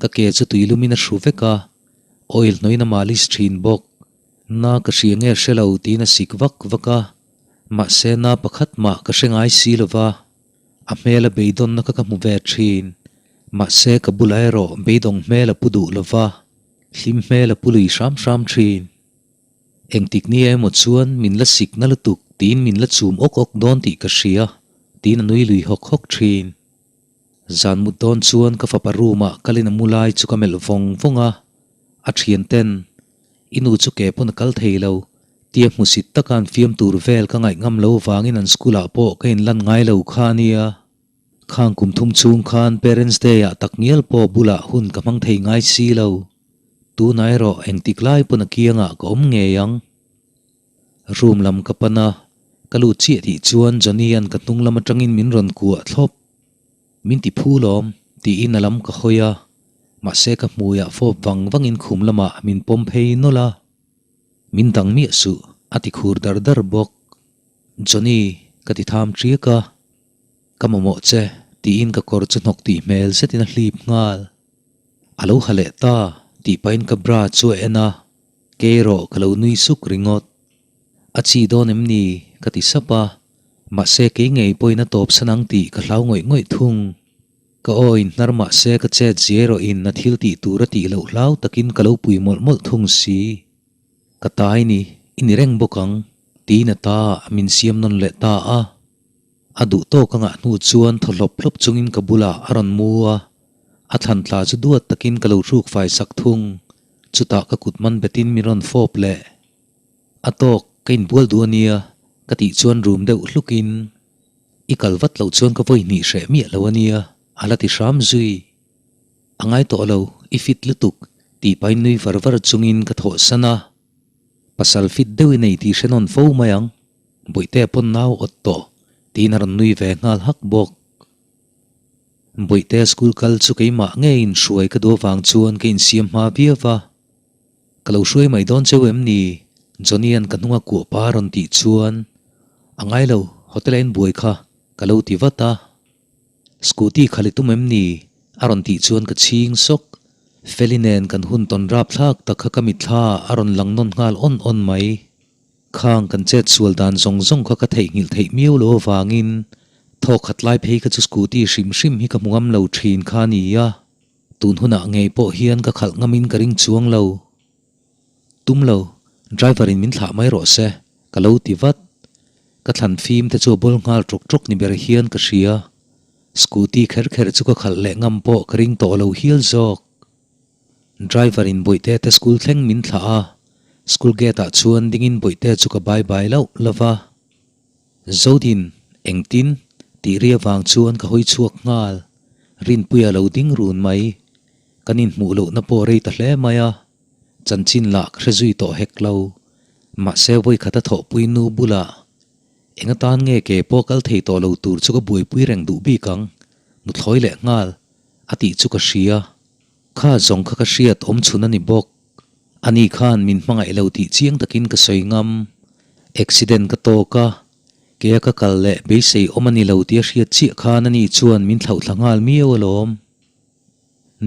Ka ke chu tuilumin a hru vek a, oil hnawiin a malis thin bawk. Na ka hria nge hre lo tiin a sik vak vak a, mahse na pakhat mah ka hre ngai si lo va. A hmel a beidawnna kha ka hmu ve thin. Mahse ka bulah erawh beidawng hmel a pu duh lo va, hlim hmel a pu lui hram hram thin. Engtik ni emaw chuan min la sik na lutuk tiin min la chum awk awk dawn tih ka hria tiin a nui lui hawk hawk thin. Zan mut dawn chuan ka fapa room ah kalin a mu lai chu ka melh vawng vawng a, a thian ten I nu chu ke pawn a kal thei lo, tia hmusit taka an fiam tur vel ka ngaih ngam lo vangin an school ah pawh ka inlan ngai lo kha a nia. Khang kum thum chhung khan Parents Day ah tak ngial pawh bulah hun ka hmang thei ngai si lo. Tunah erawh engtik lai pawn a kiangah ka awm ngei ang. Room lam ka pan a, ka lut chiah tih chuan Johnny-a'n ka hnung lam atangin min rawn kuah thlawp. Min ti phu lawm, tiin a lam ka hawi a, mahse ka hmuiah fawp vang vangin khum lamah min pawm phei nawlh a. Min dang miah suh, a ti khur dar dar bawk. Johnny, ka ti tham ṭiak a. Ka mamawh che, tiin ka kawr chu hnawk tih hmel zetin a hlip nghal. A lo ha leh ta, tih pahin ka bra chu a en a. Kei erawh ka lo nui suk ringawt. A chi dawn em ni? ka ti sap a, mahse kei ngei pawhin a tawp san ang tih ka hlau ngawih ngawih thung. Ka aw in hnar mahse ka chet zia erawh in a thil tih tur a tih loh hlau takin ka lo pui mawlh mawlh thung si. Ka tai ni, i ni reng bawk ang, tiin a ta min siam nawn leh ta a. A duh tawk a ngah hnu chuan thaw hlawp hlawp chungin ka bulah a rawn mu a, a thlan tla chu duat takin ka lo hruk fai sak thung. Chutah ka kut man betin min rawn fawp leh. A tawk, ka inbual duh a nia, ka tih chuan rum deuh hlukin, I kal vat loh chuan ka vawi hnih hreh miah lo a nia, a la ti hram zui. A ngai tawh lo, i fit lutuk, tih pahin nui var var chungin ka thawhsan a. Pasal fit deuh i nei tih hre nawn fo mai ang, Bawihtea pawn nau awt tawh, tiin a rawn nui ve nghal hak bawk. Bawihtea school kal chu keimah ngeiin hruai ka duh avang chuan ka insiam hma viau va. Ka lo hruai mai dawn cheu em ni? Johnny-a'n ka hnunga kuah pa a rawn tih chuan, A ngai lo, hotel-a in buai kha, ka lo ti vat a. Scooty khalh i tum em ni? a rawn tih chuan ka chhing sawk. Feli nen kan hun tawn rap thlak tak kha ka mitthla a rawn lang nawn nghal awn awn mai. Khang kan chet sual dan zawng zawng kha ka theihnghilh theih miau lo avangin thawk khat lai phei kha chu scooty hrim hrim hi ka hmu ngam lo thin kha a ni a. Tun hunah ngei pawh hian ka khalh ngamin ka ring chuang lo. Tum lo, driver in min thlah mai rawh se, ka lo ti vat. Ka thlan fim te chu a bawl nghal ṭawk ṭawk ni ber hian ka hria. Scooty kher kher chu ka khalh leh ngam pawh ka ring tawh lo hial zawk. Driver in Bawihte te school thleng min thlah a, school gate ah chuan dingin Bawihte chu ka bye bye lauh lauh va. Zodin, engtin? tih ri avang chuan ka hawi chhuak nghal. Rinpuia lo ding run mai. Kan inhmuh lohna pawh rei ta hle mai a, chanchin lah ka hre zui tawh hek lo. Mahse vawikhat a thawhpui nu bulah eng atan nge ke pawh kal thei tawh lo tur chu ka buaipui reng duh bik ang, nuthlawi leh nghal, a tih chu ka hria. Kha zawng kha ka hriat awm chhun a ni bawk. Ani khan min hmangaih lo tih chiang takin ka sawi ngam. Accident ka tawk a, kea ka kal leh beisei awm a ni lo tih a hriat chiah khan ani chuan min thlauhthla nghal miau alawm.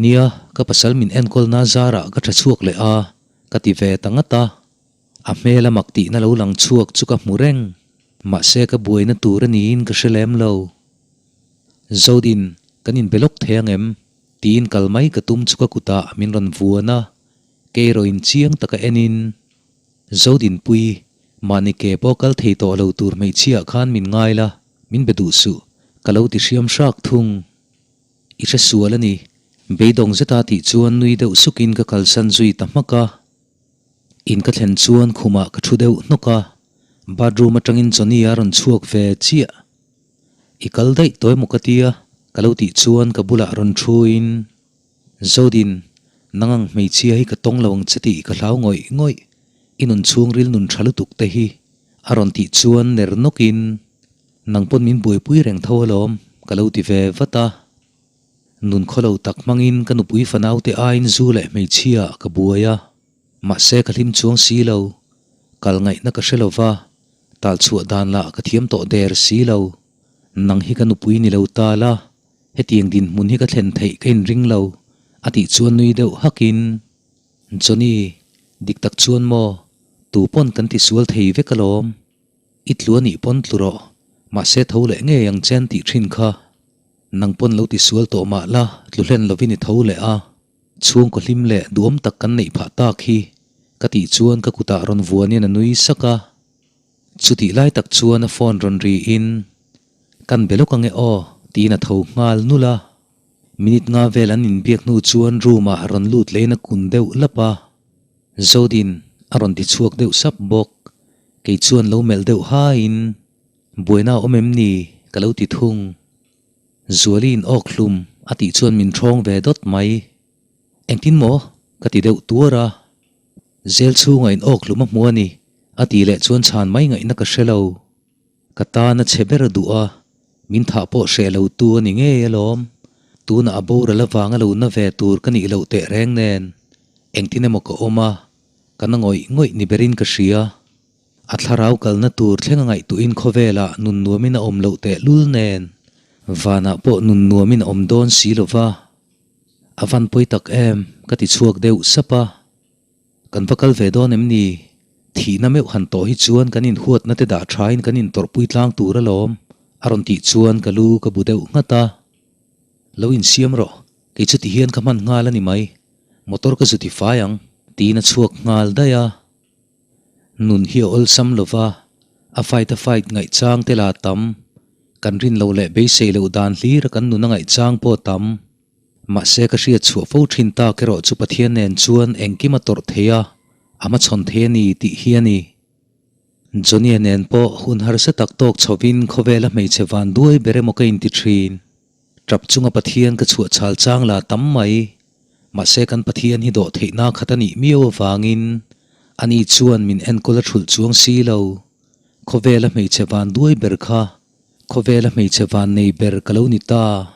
Nia, ka pasal min enkawlna zarah ka tha chhuak leh a, ka ti ve ta ngat a. A hmel a mak tihna lo lang chhuak chu ka hmu reng. Mahse ka buaina tur a niin ka hre lem lo. Zodin, kan inbe lawk thei ang em? Tiin kal mai ka tum chu ka kutah min rawn vuan a, kei erawh in chiang taka enin, Zodinpui, mahni ke pawh kal thei tawh lo tur hmeichhiaah khan min ngai la, min be duh suh, ka lo ti hriam hrak thung. I hre sual a ni, beidawng zeta tih chuan nui deuh sukin ka kalsan zui ta hmak a. In ka thlen chuan khumah ka thu deuh hnawk a, bathroom atangin Johnny a rawn chhuak ve chiah. I kal daih tawh emaw ka tia, ka lo tih chuan ka bulah rawn thuin, Zodin, nang ang hmeichhia hi ka tawng lo ang che tih ka hlau ngawih ngawih, i nun chhungril nun tha lutuk te hi, a rawn tih chuan ner nawkin, Nang pawn min buaipui reng tho alawm, ka lo ti ve vat a. Nun khaw lo tak hmangin ka nupui fanaute aiin zu leh hmeichhia ka buai a, mahse ka hlim chuang si lo, kal ngaihna ka hre lo va, Tal chhuah dan lah ka thiam tawh der si lo. Nang hi ka nupui ni lo ta la, hetiang dinhmun hi ka thlen theih ka inring lo, a tih chuan nui deuh hakin, Johnny, dik tak chuan maw, tu pawn kan ti sual thei vek alawm. I tlu a nih pawn tlu rawh, mahse tho leh ngei ang che an tih thin kha. Nang pawn lo ti sual tawh mah la, tlu hlen lovin i tho leh a. Chhungkaw hlim leh duhawm tak kan neih phah tak hi, ka tih chuan ka kutah rawn vuanin a nui sak a. Chutih lai tak chuan a phone rawn riin, Kan be lawk ange aw, tiin a tho nghal nulh a. Minute nga vel an inbiak hnu chuan room ah rawn lut lehin a kun deuh lap a. Zodin a rawn ti chhuak deuh sap bawk. Kei chuan lo melh deuh haiin, Buaina a awm em ni? ka lo ti thung. Zuali in awk hlum a tih chuan min ṭhawng ve dawt mai. Engtin maw? ka ti deuh tuar a. Zel chhunga in awk hlum a hmu a ni a tih leh chuan chhan mai ngaihna ka hre lo. Ka tan a chhe ber duh a, min thah pawh hreh lo tu a ni ngei alawm. Tunah a boral avanga lo na ve tur ka nih loh teh reng nen. Engtin emaw ka awm a, ka na ngawih ngawih ni berin ka hria. A thlarau kalna tur thleng a ngaihtuhin khawvelah nun nuamin a awm loh tehlul nen vanah pawh nun nuamin a awm dawn si lo va, a van pawi tak em ka ti chhuak deuh sap a. Kan va kal ve dawn em ni? Thihna meuh han tawh hi chuan kan inhuatna te dah thain kan intawrhpui tlang tur alawm, a rawn tih chuan ka lu ka bu deuh nghat a. Lo insiam rawh, kei chu tihian ka hman nghal a ni mai. Motor ka zu ti fai ang, tiin a chhuak nghal daih a. Nun hi a awlsam lo va, a fight a fight ngaihchang te la tam, kan rin loh leh beisei loh dan hlir a kan nun a ngaihchang pawh a tam. Mahse ka hriat chhuah fo thin tak erawh chu Pathian nen chuan engkim a tawrh thei a, a hmachhawn thei a ni tih hi a ni. Johnny-a nen pawh hun harsa tak tawk chhovin khawvela hmeichhe van duai ber emaw ka inti thin. Tap chunga Pathian ka chhuah chhal chang la tam mai. Mahse kan Pathian hi dawh theihna khat a nih miau avangin ani chuan min enkawl a thulh chuang si lo. Khawvela hmeichhe van duai ber kha khawvela hmeichhe van nei ber ka lo ni ta.